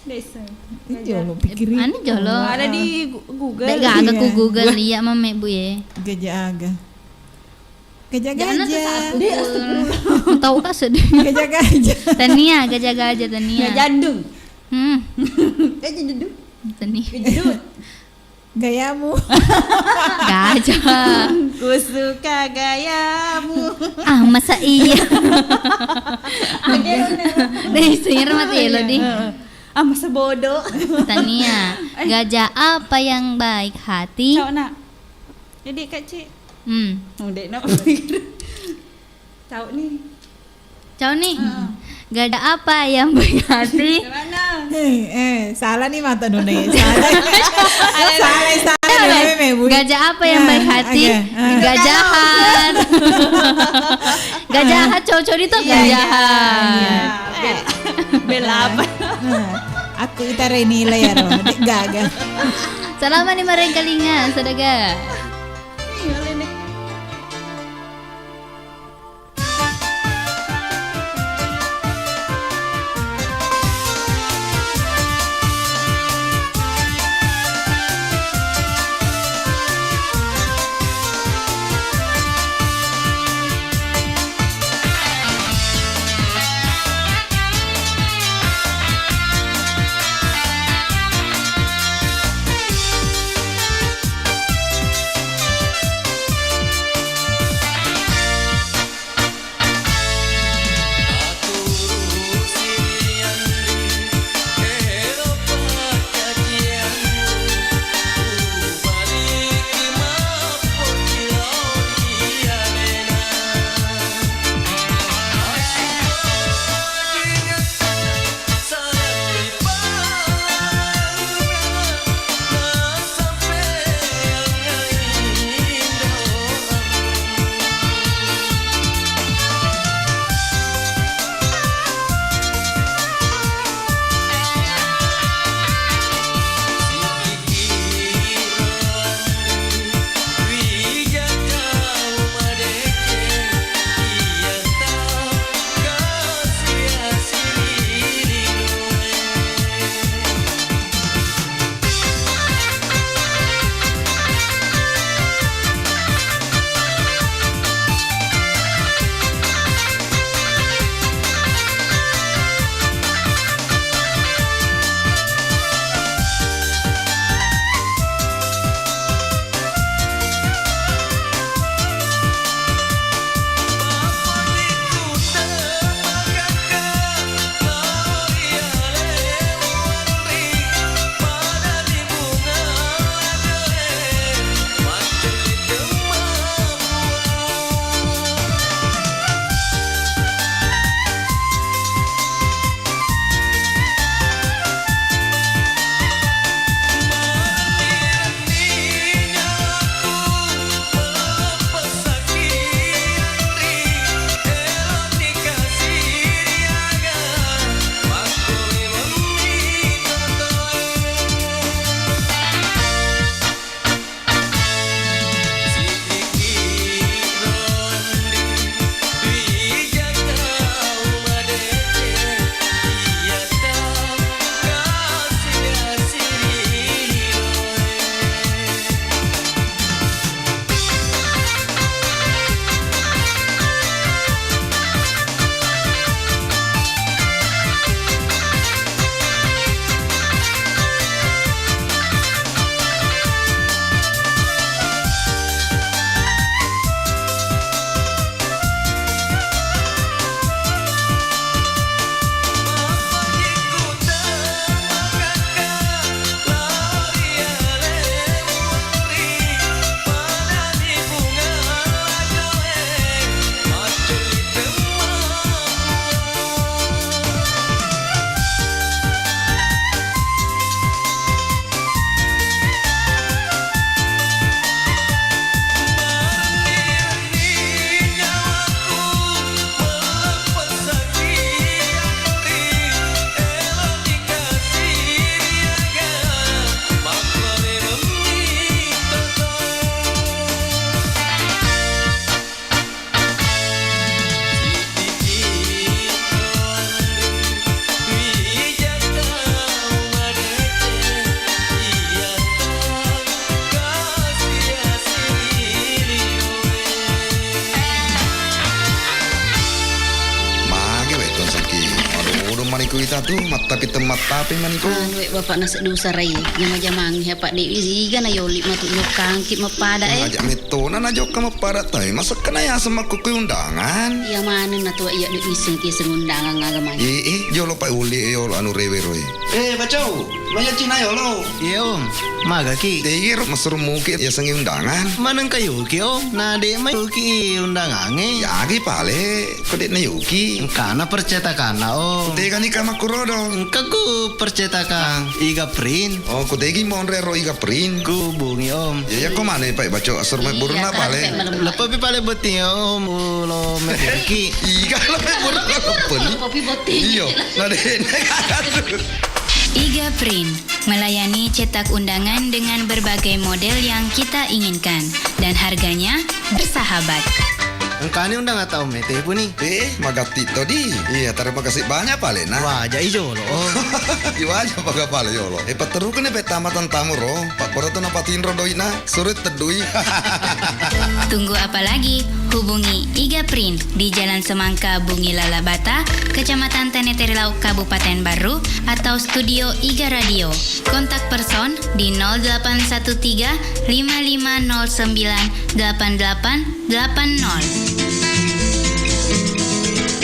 Desa. Ini jolo pikir. Anu jolo. Ada di Gu-, Google. Dek, gak ada ku Google, iya, mame bu ye. Gajah aga. Gajah-gajah. Dia astagfirullah. Tahu kak sedih. Gajah-gajah. Tania, gajah-gajah, Tania. Gajah jadung. Hmm. Gajah jadung. Tania. Gajah jadung. Gayamu. Gajah. Ku suka gayamu. Ah, masa iya? Deh, sira mati ya lo di. Ah, masa bodoh. Tania, gajah apa yang baik hati? Cok, nak. Jadi, Kak Cik. Hmm. Oh, dek, nak. Cau ni. Cau ni. Heeh. Gajah apa yang baik hati? Mana? Eh, eh, salah ni mata nona ya. Salah. Salah, salah. Gajah apa yang baik hati? Oke. Gajahan. Gajahan, cowok-cowok itu gajahan. Iya, iya. Bela apa? Aku itare nilai ya, Ro. Dek gaga. Salama ni marengkalinga, sadaga. Wita tu mattapi temmattapi maniko. Anu, eh, bapak nase dusarai. Jama-jamang ya, Pak, de' iga na yoli matu jokkangki mappada, eh. Aja' mettona na jokka mappada tai. Masekka na yaseng makkukui undangan. Iya maneng na tua iya de' isseng ki seng undangan aga maneng. Eh, eh, jolo Pak uli, eh, yolo anu rewe roe. Eh, Bacau, maya Cina yolo. Iya, Om. Magaki? Tegi ro masuru muki yasengnge undangan. Maneng kayoki, Om. Na de' mayoki undangangnge. Yagi pale, ko de' nayoki. Engkana percetakanna, Om. Tegani ka makkurodo. Engka ku percetakan Iga Print. Oh, ko tegi monre ro Iga Print. Ku hubungi, Om. Ya, ya, ko mana Pak Baco asur mai burna pale. Lepopi pale botting, Om. Ulo mebburki. Iga lo mebburna lepeni. Lepopi botting. Iyo, na de'. Iga Print. Melayani cetak undangan dengan berbagai model yang kita inginkan dan harganya bersahabat. Engkani undangan tau mete puni. Eh, magatti to di. Iya, terima kasih banyak palena. Waja ijolo. Iwaja paga pale yolo. Eh, paterukne pe tama tantamu ro. Pak Poro tu napatinro doina. Suruh teddui. Tunggu apa lagi? Hubungi Iga Print di Jalan Semangka, Bungi Lalabata, Kecamatan Teneterilau, Kabupaten Barru, atau Studio Iga Radio. Kontak person di nol delapan satu tiga lima lima nol sembilan delapan delapan delapan nol.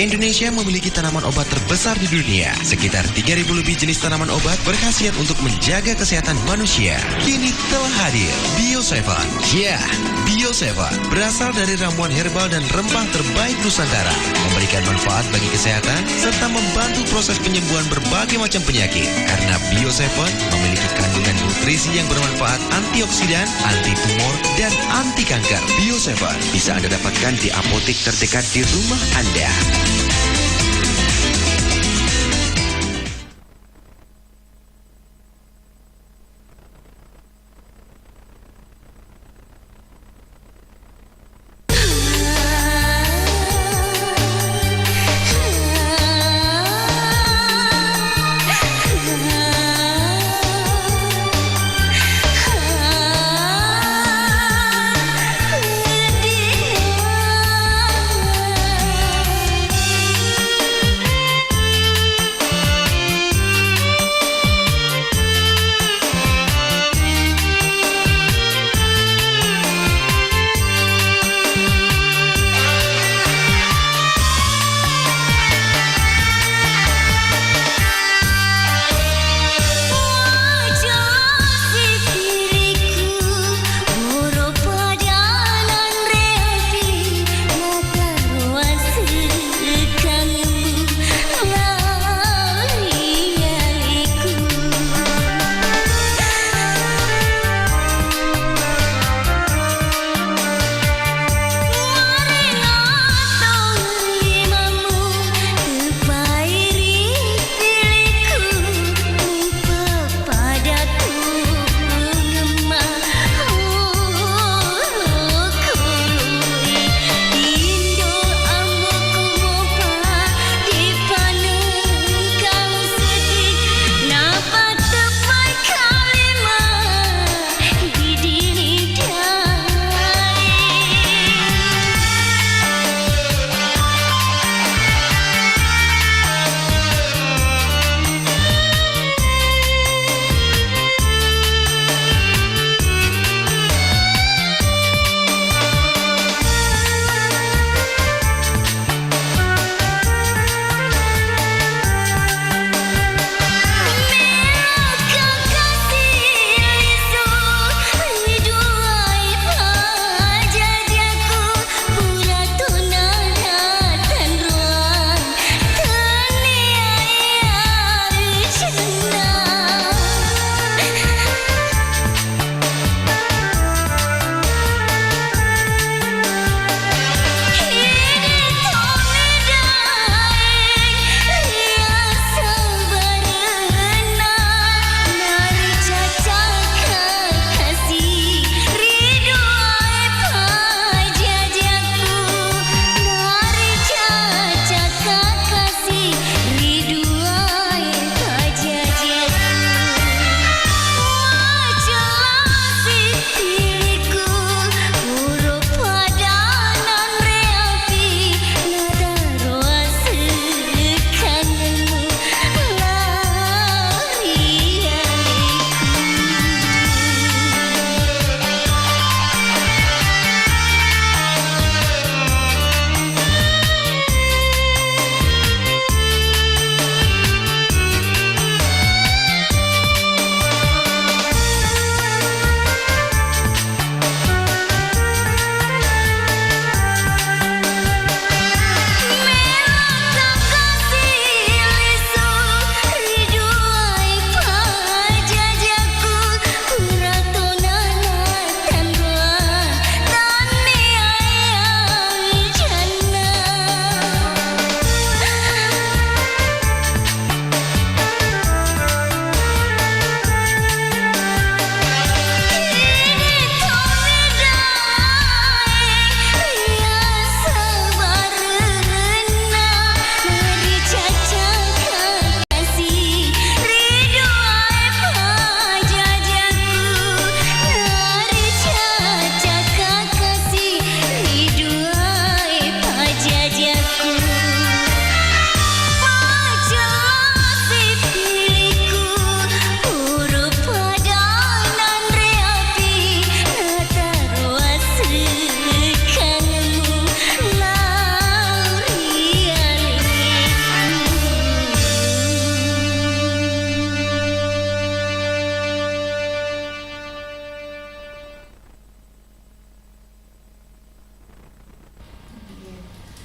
Indonesia memiliki tanaman obat terbesar di dunia. Sekitar tiga ribu lebih jenis tanaman obat berkhasiat untuk menjaga kesehatan manusia. Kini telah hadir Bio Seven. Ya, Bio Seven berasal dari ramuan herbal dan rempah terbaik Nusantara, memberikan manfaat bagi kesehatan serta membantu proses penyembuhan berbagai macam penyakit. Karena Bio Seven memiliki kandungan nutrisi yang bermanfaat, antioksidan, anti tumor, dan anti kanker. Bio Seven bisa Anda dapatkan di apotek terdekat di rumah Anda.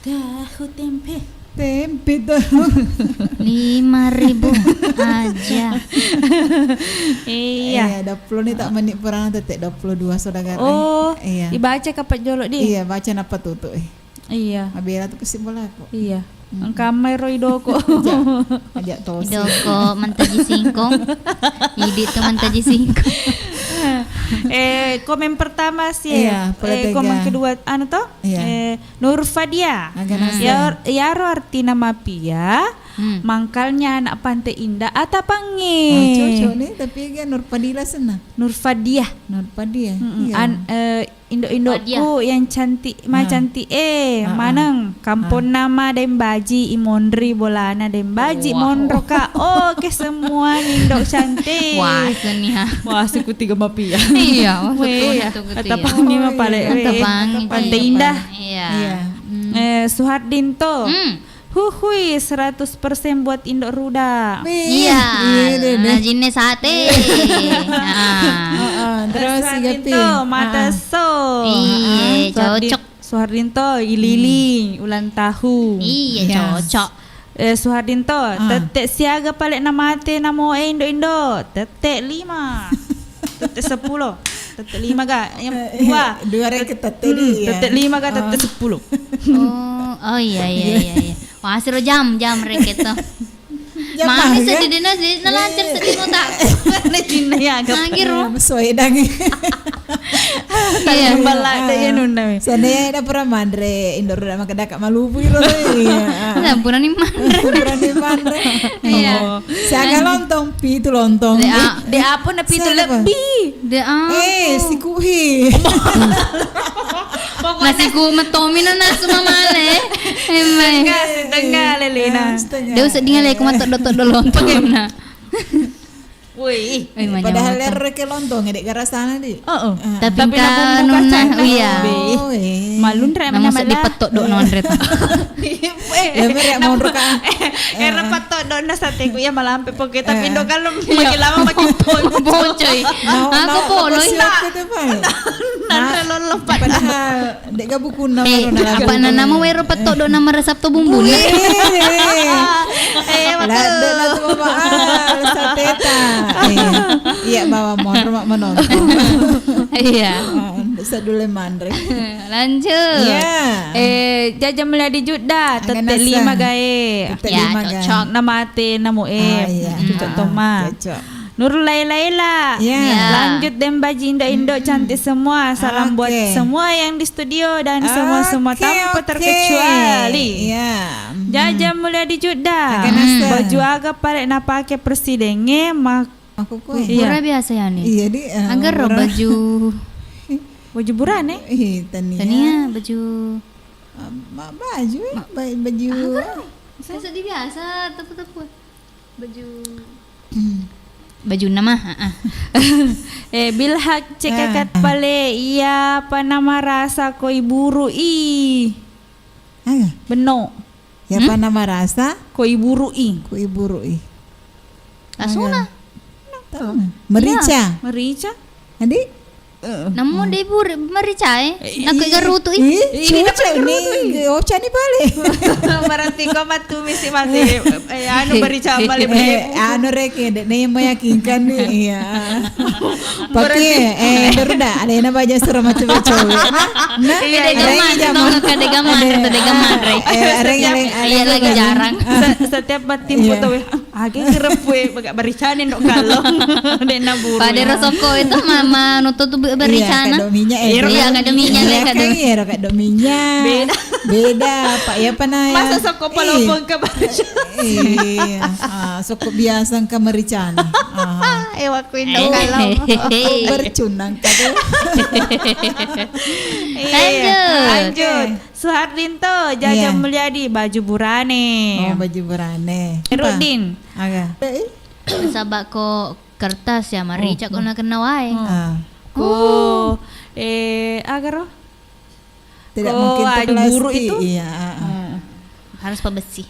Tahu tempe. Tempe tahu. Lima ribu aja. Iya. Iya, dua puluh ni tak menit purana tete dua puluh dua saudara. Oh, iya. Ibaca kapan jolo di? Iya, baca napa tutu eh. Iya. Mabela tu kesimpulan aku. Iya. Engka mai ro idoko. Aja, aja tosi. Idoko mantaji singkong. Idi tu mantaji singkong. Eh, komen pertama sih. Iya, eh, komen kedua anu toh? Iya. Eh, Nurfadia. Yar-, yaro artina mapia, mangkalnya anak Pantai Indah atapangi. Oh, cocok nih, tapi kan Nurfadila senna. Nurfadia. Nurfadia. Iya. An-, eh, Indo-indokku yang cantik, ma cantik eh, maneng. Kampong nama Dembaji, imonri bolana Dembaji, monro ka. Oh, ke semua indok cantik. Wah, seni ha. Wah, suku tiga mapia. Iya, wah, suku tiga. Atapangi mapale. Atapangi. Pantai Indah. Iya. Eh, Suhardinto. Huhui, seratus persen buat Indo Ruda. Iya, iya, deh, deh. Rajinnya sate. Heeh, terus Suhardinto, mata so. Iya, cocok. Suhardinto, ilili, ulang tahun. Iya, cocok. Eh, Suhardinto, tette siaga pale namate namo eh Indo-Indo. Tette lima. Tette sepuluh. Tette lima ga? Yang dua. Dua reke tette di, ya. Tette lima ga, tette sepuluh. Oh, oh iya, iya, iya, iya. Wah, siro jam, jam reke to. Mami sedih dina sih, nalancar sedih mota. Nanti ya, agak. Nanti ro. Sesuai dang. Iya. Balak deh ya nunda. Sana ya ada pernah mandre, Indo Ruda maka daka malubu iro. Iya. Sampurani mandre. Sampurani mandre. Iya. Siaga lontong, pitu lontong. De apa na pitu lebbi? De apa? Eh, sikuhi. Nasi ku metomi na nasu mamale. Emai. Setengah, setengah lelena. De usah dinga le ku matoddo-toddo lontong na. Woi, padahal lerre ke lontong, dek garasana di. Oh, oh. Tapi ka nunna, iya. Malunre. Namun sedih petok dok nonre. Eh, era patto donna sate ku ya malampe poke tapi ndo kalau makin lama makin boncoi. Aku poloi. Nanre lollo padahal dek gabukunna. Apa nana mau wero patto donna marasap to bumbu. Eh, betul. Sateta. Iya, bawa monro mak menonton. Iya. Sadule manre. Lanjut. Iya. Eh, Jaja Mulyadi Judda, tette lima gae. Tette lima gae. Namate namu eh. Cocok toma. Nurul Laila. Iya. Lanjut Dembaji Indo-Indo cantik semua. Salam buat semua yang di studio dan semua-semua tanpa terkecuali. Iya. Jaja Mulyadi Judda. Baju aga pale napake presidenge mak Aku kue. Iya. Bura biasa ya nih. Iya di. Agar baju. Baju burane. Ih, tania. Tania baju. Baju, baju. Saya sedih biasa, tepu-tepu. Baju. Baju nama, heeh. Eh, Bilhak cekakat pale iya apa nama rasa koi buru i. Aga? Benno. Yapa nama rasa? Ko iburu'i. Ko iburu'i. Asuna. Merica. Merica. Adi? Namu de iburu merica e. Nako igarutu i. Ini cocok ni. Oca ni pale. Berarti ko matu misi mati. Eh, anu merica pale. Anu reke de ne meyakinkan ni. Iya. Pake, eh, Garuda, alena baja sura macam-macam. Nah, iya, de gaman, tong ka de gaman, de gaman, re. Eh, areng, areng, iya, lagi jarang. Setiap batin foto weh, age kerep weh, bagak baricane ndok kalong. De naburu. Pada rosoko itu mama nutu tu baricana. Iya, kado minyak, eh. Iya, kado minyak, le, kado. Iya, kado minyak. Beda. Beda, Pak, ya, apa, nah, ya? Masa soko palopong ke baricana? Iya. Ah, soko biasa ke mericana. Aha. Eh, waktu itu kalau bercunang tadi. Iya. Lanjut. Lanjut. Suhardinto, Jaja Mulyadi, baju burane. Oh, baju burane. Rudin. Aga. Sabak ko kertas ya, marica ko na kena wae. Ah. Ko, eh, aga ro? Tidak mungkin baju buruk itu. Iya, heeh. Harus pabesi.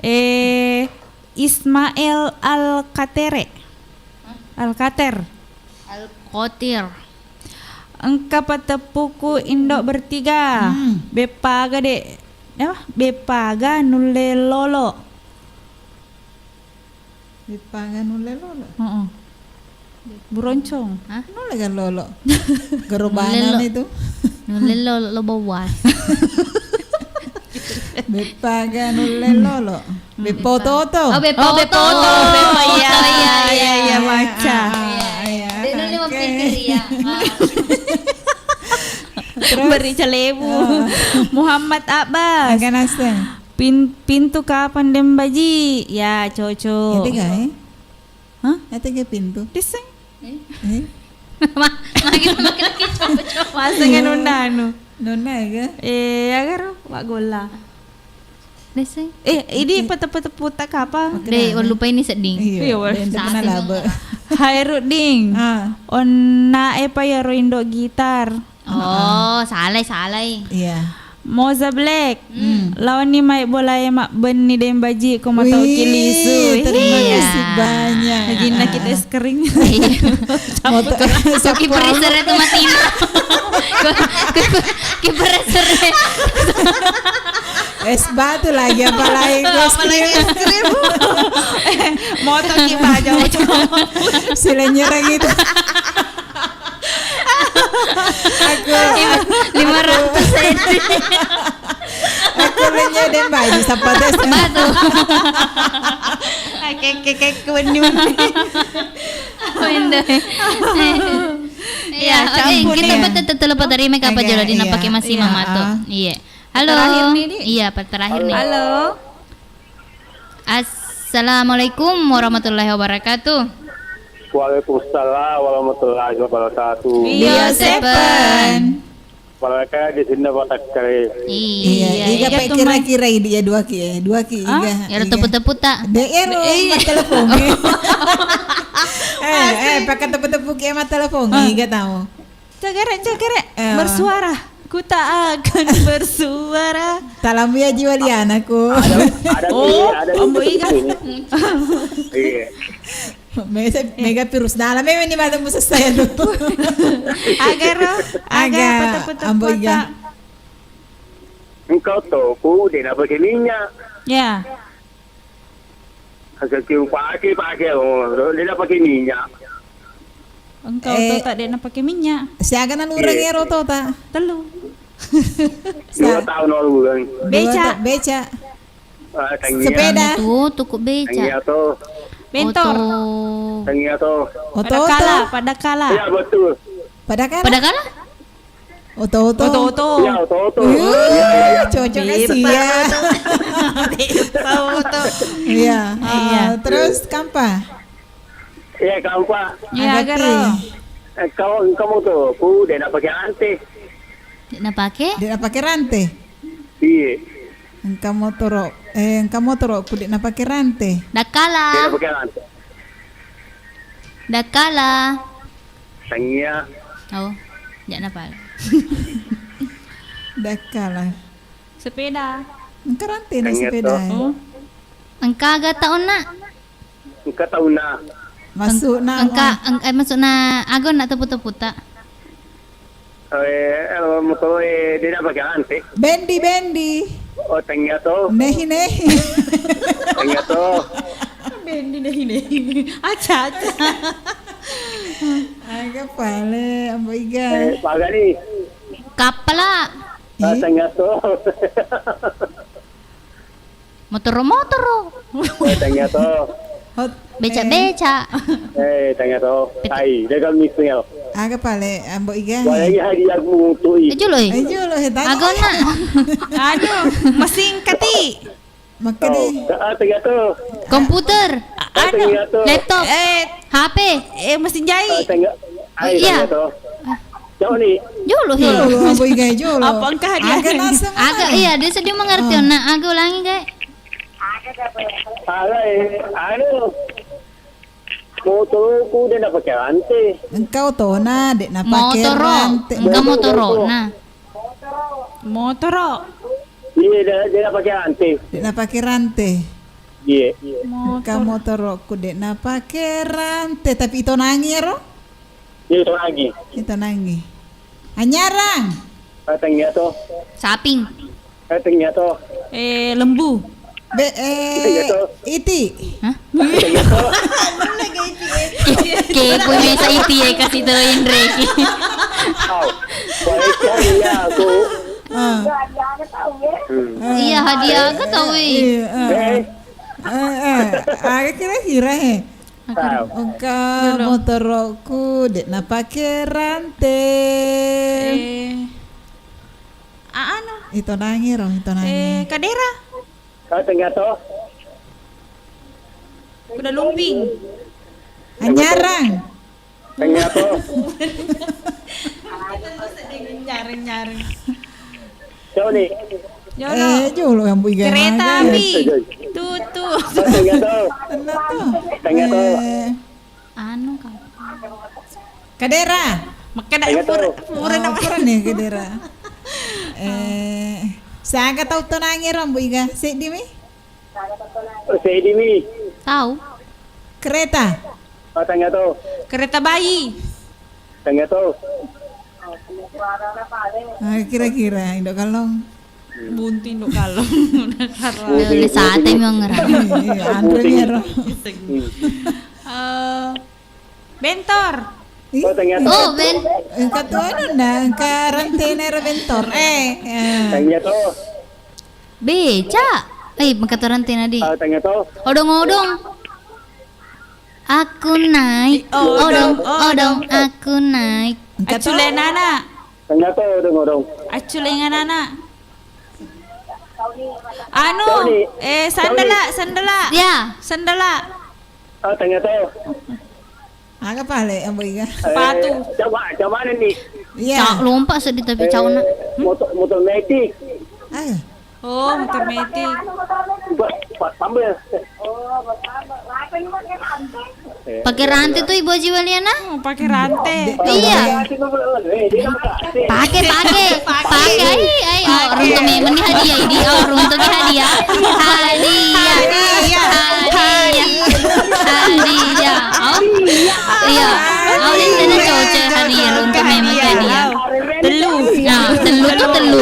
Eh, Ismail Al-Katere. Al-Kater. Al-Kotir. Engka pateppuku indo bertiga. Beppa aga de Eh, beppaga nulle lolo. Beppaga nulle lolo? Heeh. Buroncong. Hah? Nulle ga lolo? Nulle lo-, itu. Nulle lolo, lo bawah. Beppaga nulle lolo. Beppa oto-oto. Oh, beppa oto-oto. Beppa oto. Iya, iya, iya, iya, baca. Ah, iya. Dia nulle mappikir, iya. Ah. Terus? Beri calebu. Ah. Muhammad Abbas. Aga naseng? Pin-, pintu kapang deng baji. Ya, cocok. Ete ga, eh? Hah? Ete ga pintu? Disseng. Eh? Eh? Ma-, magi, magi, magi, coba, coba. Masa ga nonna anu? Nonna ga? Eh, agaro, wa golla. Disseng. Eh, idi pete-pete puta kapang. Deh, lupa ini sedding. Iya, iya, wes. Deng, deng, laba. Khairuddin. Ah. Onna e pa yaro indo gitar. Oh, salai, salai. Iya. Moza Black. Hmm. Laoni mai bolae mabbenni deng baji ko matauki lisu. Wih, terima kasih banyak. Hajinna kita es kering. Iya. Moto-, ko ki freezer itu mati. Ko, ko, ko, ki freezer. Es batu lagi, apalagi es krim. Apalagi es krim. Eh, moto ki baja. Sila nyerang itu. Aku, lima, lima ratus senti. Aku lenya deng baji, sapa tes? Batu. Oke, oke, oke, kuwenni, wenni. Wendo. Iya, iya, oke, campur kita ya. Betul, betul, betul, terima kasih, Pak Jolo, dina pakai masih mama tuh. Iya. Halo. Terakhir nih, Di. Iya, per-, terakhir nih. Halo. Assalamualaikum warahmatullahi wabarakatuh. Waalaikumsalam warahmatullahi wabarakatuh. Iya, Sepen. Malaka di sini Batak kali. Iya, iga pe kira-kira idi ya dua ki, eh, dua ki iga. Ya, tepu-tepu tak? De ero, eh, iya. Telepon. Eh, eh, pakai tepu-tepu ki sama telepon, iga tahu. Cagere, cagere, eh, bersuara. Ku tak akan bersuara. Talamu ya jiwa lianaku. Ada, ada. Oh, sih, ada Ambo Iga. Iya. Mega, mega virus dalam, eh, ini mata musa saya tuh. Agaro, aga, aga, pata-pata Ambo Iga. Engkau tuh, ku dia nak pakai minyak. Ya. Asal kiu pake, pake, oh, de' na pake minyak. Engkau to tak de' na pake minyak. Siaga na lureng ero to tak? Telu. Dua tahun lalu kan. Beca. Beca. Ah, tangia. Sepeda. Tuh, tuku beca. Tangia to. Bentor. Oto. Tangia to. Oto, pada kala, oto. Pada kala. Ya, betul. Pada kala? Pada kala? Oto-oto. Oto-oto. Iya, oto-oto. Iya, iya, iya. Cocok kasih ya. Oto-oto. Iya. Iya. Ah, terus kampa? Iya, kampa. Iya, agaro. Eh, kau, kamu tuh, ku de' na pake rante. De' na pake? De' na pake rante. Iya. Engka motoro, eh, engka motoro ku de' na pake rante. Dakkala. De' na pake rante. Dakkala. Tangia. Oh, ja'na pale. Dakkala. Sepeda. Engka rante na sepeda. Oh. Engka aga taunna? Engka taunna. Masukna engka, eng-, eh, masukna aga na tepu-tepu ta? Eh, eh, motor, eh, de' na pake rante. Bendi, bendi. Oh, tangia to. Nehi, nehi. Tangia to. Bendi, nehi, nehi. Aca, aca. Aga pale, Ambo Iga. Eh, paga ni. Kappala. Ah, tangia to. Motoro-motoro. Eh, tangia to. Hot. Beca-beca. Eh, tangia to. Ai, dagang misel. Aga pale, Ambo Iga? Wala iya hadiah mutu i. Eh, jolo, eh. Eh, jolo, eh, tangia. Agona. Aduh, mesin kati. Makanya. Oh, ah, tangia to. Komputer. Anu, tangia to. Laptop. Eh, H P. Eh, mesin jahit. Ah, tangia. Ai, iya. Tangia to. Jauh ni. Jolo, he. Jolo, Ambo Iga jolo. Apa engkah dia? Aga naseng. Aga, iya, dia sedih mengerti, oh. Nak, aga ulangi, Kak. Aga, eh, anu. Motorku de' na pake rante. Engka otona de' na pake rante. Motoro. Engka motoro, nah. Motoro. Iya, de', de' na pake rante. De' na pake rante. Iya. Engka motorokku de' na pake rante, tapi itonangi ero? Iya, itonangi. Itonangi. Anyarang. Tangia to. Saping. Eh, tengnga to. Eh, lembu. Be, eh, tengnga to. Iti. Hah? Tengnga to. Kepoi mesa iti e, kasi to Indra ki. Au. Baik, iya, aku. Ah. Hmm. Iya, hadiah aga tau e. Iya, ah. Eh. Eh, eh, aga kira-kira, he? Au. Engka motoro'ku, de' napake rante. Eh. A-, anu. Ito nangiro, ito nangi. Eh, kadera. Kau tengnga to? Kuda lumping. Anyarang. Tengnga to. Nyareng-nyareng. Jolo ni. Jolo. Eh, jolo yang Bu Iga. Kereta api. Tutu. Tengnga to. Tengnga to. Tengnga to. Eh. Anu, Kak. Kadera. Makkeda pura, pura nama. Pura nih kadera. Eh, siaga tau tonangi rambu iga? Seddi mi? Oh, seddi mi. Tau. Kereta. Oh, tengnga to. Kereta bayi. Tengnga to. Ah, kira-kira, Indo Kallong. Buntu Indo Kallong. Udah karo. Buntu, le sate buntu. Mi ongerang. Iya, anre mi ero. Eh, bentor. Ih, oh, tengnga to. Oh, ben. Engka tu anu na, engka rantena ero bentor. Eh, eh. Tengnga to. Beca. Eh, engka tu rantena di. Ah, tengnga to. Odong-odong. Aku naik, oh, odong, odong, odong, aku naik. Engka to? Acculenana. Tengnga to, odong, odong. Acculenganana. Anu, eh, sandala, sandala. Ya. Sandala. Ah, tengnga to. Aga pale, Ambo Iga? Sepatu. Eh, coba, coba ni. Iya. Cak lompat sedih tapi eh, cak nak. Motor, motor metik. Ayo. Oh, motor metik. Ba-, ba-, tambah. Pakai rante tuh Ibu Haji Waliana? Oh, pakai rante. Iya. Pakai, pakai. Pakai. Ai, ai, oh, runtu memang ni hadiah ini. Oh, runtu ni hadiah. Hadiah. Hadiah. Hadiah. Hadiah. Oh. Iya. Oh, ini cocok hadiah, runtu memang hadiah. Tellu. Nah, tellu tuh tellu.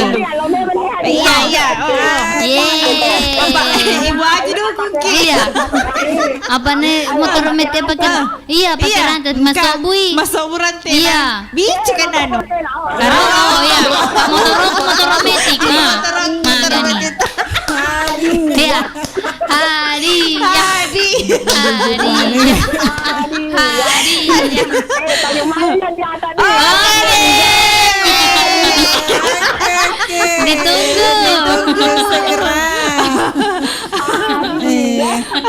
Iya, iya. Oh, oh. Yeay. Bapak, Ibu Haji dukung ki. Iya. Apa nih motor metik pakai? Ah. Iya, pakai rante. Masuk bui. Masuk bu rante. Iya. Bici kan anu. Karo, oh, iya. Motor, motor metik. Nah. Motor, motor metik. Iya. Hadiah. Hadiah. Hadiah. Hadiah. Eh, tadi malam yang di atas nih. Oke. Oke, oke. Ditunggu. Ditunggu segera. Eh,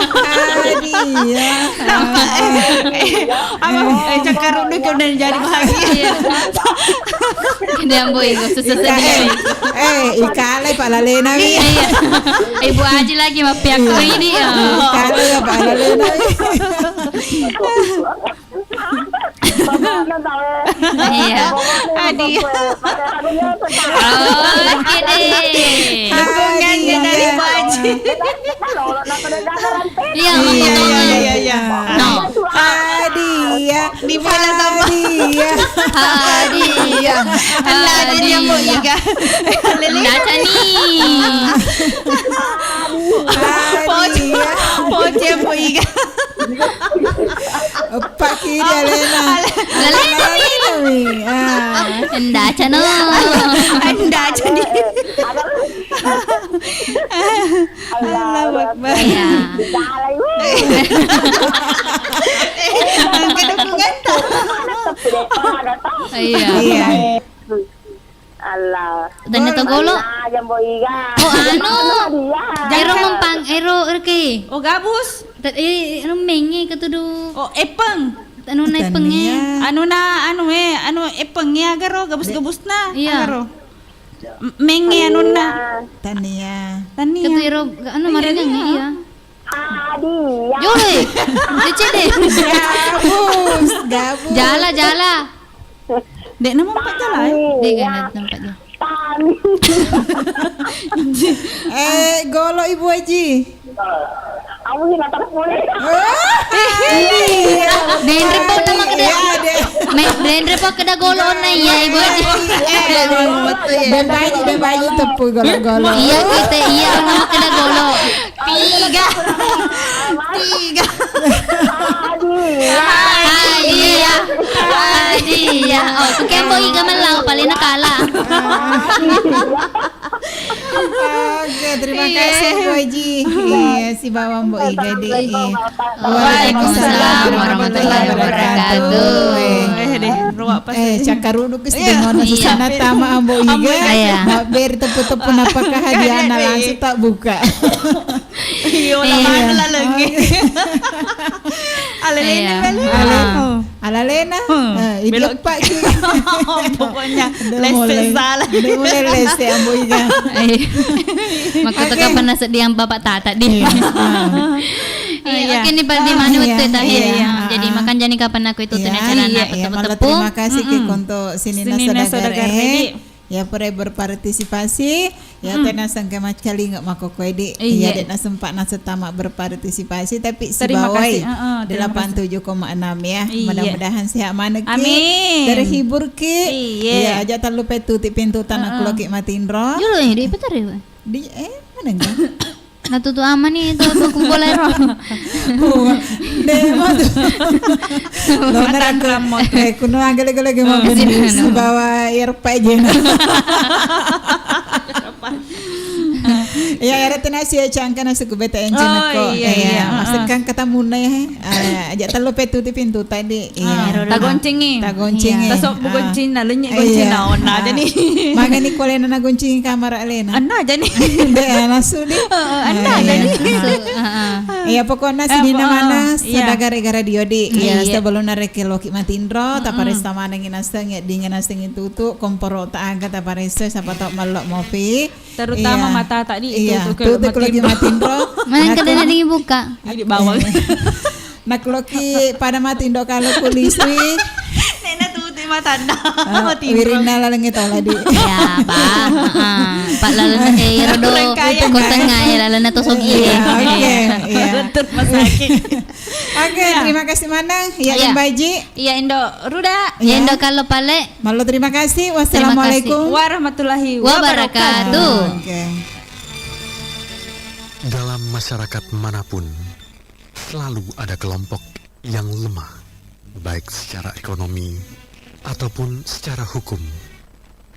hadiah. Nampak, eh, eh, apa, eh, cakar udah kau udah jadi bahagia. Iya. Ini yang boy, gak susah sedih. Eh, ikale Pak Lalena wi. Iya. Ibu Aji lagi mapiakko ini ya. Ikale ya Pak Lalena wi. Iya. Hadiah. Oke deh. Dukungannya dari Ibu Aji. Iya, iya, iya, iya, iya. No. Hadiah. Di bola sama. Hadiah. Hadiah. Hadiah. Hadiah. Hadiah. Hadiah. Hadiah. Hadiah. Poce, poce, poiga. Eppa kiri alena. Alena mi. Ah. Enda cano. Enda cani. Allahu Akbar. Iya. Angka dukungan ta. Iya. Iya. Allah. Tania to golo. Aja Mbok Iga. Oh, anu. Dia. Ero mempang, ero, ero ke. Oh, gabus. Ta-, eh, anu menge ketudu. Oh, epeng. Anu na epeng e. Tania. Anu na, anu e, anu epeng e agaro, gabus-gabus na. Iya. Agaro. M-, menge anu na. Tania. Tania. Ketu ero, anu, iya, maringan, iya. Iya. Hadiah. Yoi. Lucu deh. Gabus, gabus. Jala, jala. Dek, nama empat jala, eh? Dek, kan, ada tempat dia. Tani. Eh, golo Ibu Haji. Kamu sih nggak terpulih. Denre po nama keda. Iya, deh. Me, denre po keda golo na iya, Ibu Haji. Iya, iya, iya, betul, iya. Dan baji, dan baji teppu golo-golo. Iya, kita iya nama keda golo. Tiga. Tiga. Hadiah. Hadiah. Hadiah. Oh, kembo iga melau paling nakala. Oke, terima kasih, Bu Haji. Iya, si bawang Bu Iga di. Waalaikumsalam warahmatullahi wabarakatuh. Eh, deh, ruak pas. Eh, cakkaruduk sih dengan susana tama Ambo Iga. Iya. Mabberi teppu-teppu napakah hadiahna langsung tak buka. Iya, lah mana lah lagi. Alelene balik. Ala, alalena. Eh, belok pak ki. Pokoknya lese salah. Udah mulai lese Ambo Iga. Iya. Makanya kapan nasa diam bapak tata di. Iya. Iya, oke nih, Pak, di mana waktu itu, iya. Jadi makan jani kapan aku itu tuh acara. Iya, iya. Malah terima kasih ki untuk sini nasa dagar, eh. Ya, pura berpartisipasi. Ya, tena sengke maccalinga makkokkoe di. Iya, dek nasempa nasetama berpartisipasi, tapi sibawai delapan tujuh koma enam ya. Iya. Mudah-mudahan sehat maneng ki. Amin. Terhibur ki. Iya. Iya, aja terlupa tutup pintu tanah kloki matinro. Jolo ya, di petar ya, Pak? Di, eh, mana enggak? Natutu amani itu kumpulai ro. Demo tu. Lo mereka eh kuno agak lagi lagi mau beli bawa air pajena. Ya, era tenasi ya cangka nasi kubeta yang cangka. Oh, iya, iya. Maksudkan kata muna ya. Aja terlupa tutup pintu tadi. Iya. Tagoncingi. Tagoncingi. Tasok bugoncing na lenyek goncing na onna jani. Magani kolena na goncingi kamar alena. Anna jani. Deh, langsung di. Anna jani. Iya, pokoknya sedina mana sada gara-gara dio di. Iya, sebelum nareke loki matinro, taparesta manengi naseng ya dingin naseng itu tuh komporo ta aga taparesta siapa tau melok mopi. Terutama mata tadi itu tuh kalau lagi matinro. Mana kada ada dibuka. Jadi bawang. Nakloki pada mati ndo kalo kulisui. Nena tutu matanda. Mati wirinna laleng itu ladi. Ya, Pak. Pak laleng eh rodo ko tengah ya laleng to sogi. Iya, oke. Iya. Terima kasih. Oke, terima kasih manang. Ya, Baji. Iya, Indo Ruda. Ya, Indo kalo pale. Malo terima kasih. Wassalamualaikum warahmatullahi wabarakatuh. Oke. Dalam masyarakat manapun, selalu ada kelompok yang lemah, baik secara ekonomi ataupun secara hukum.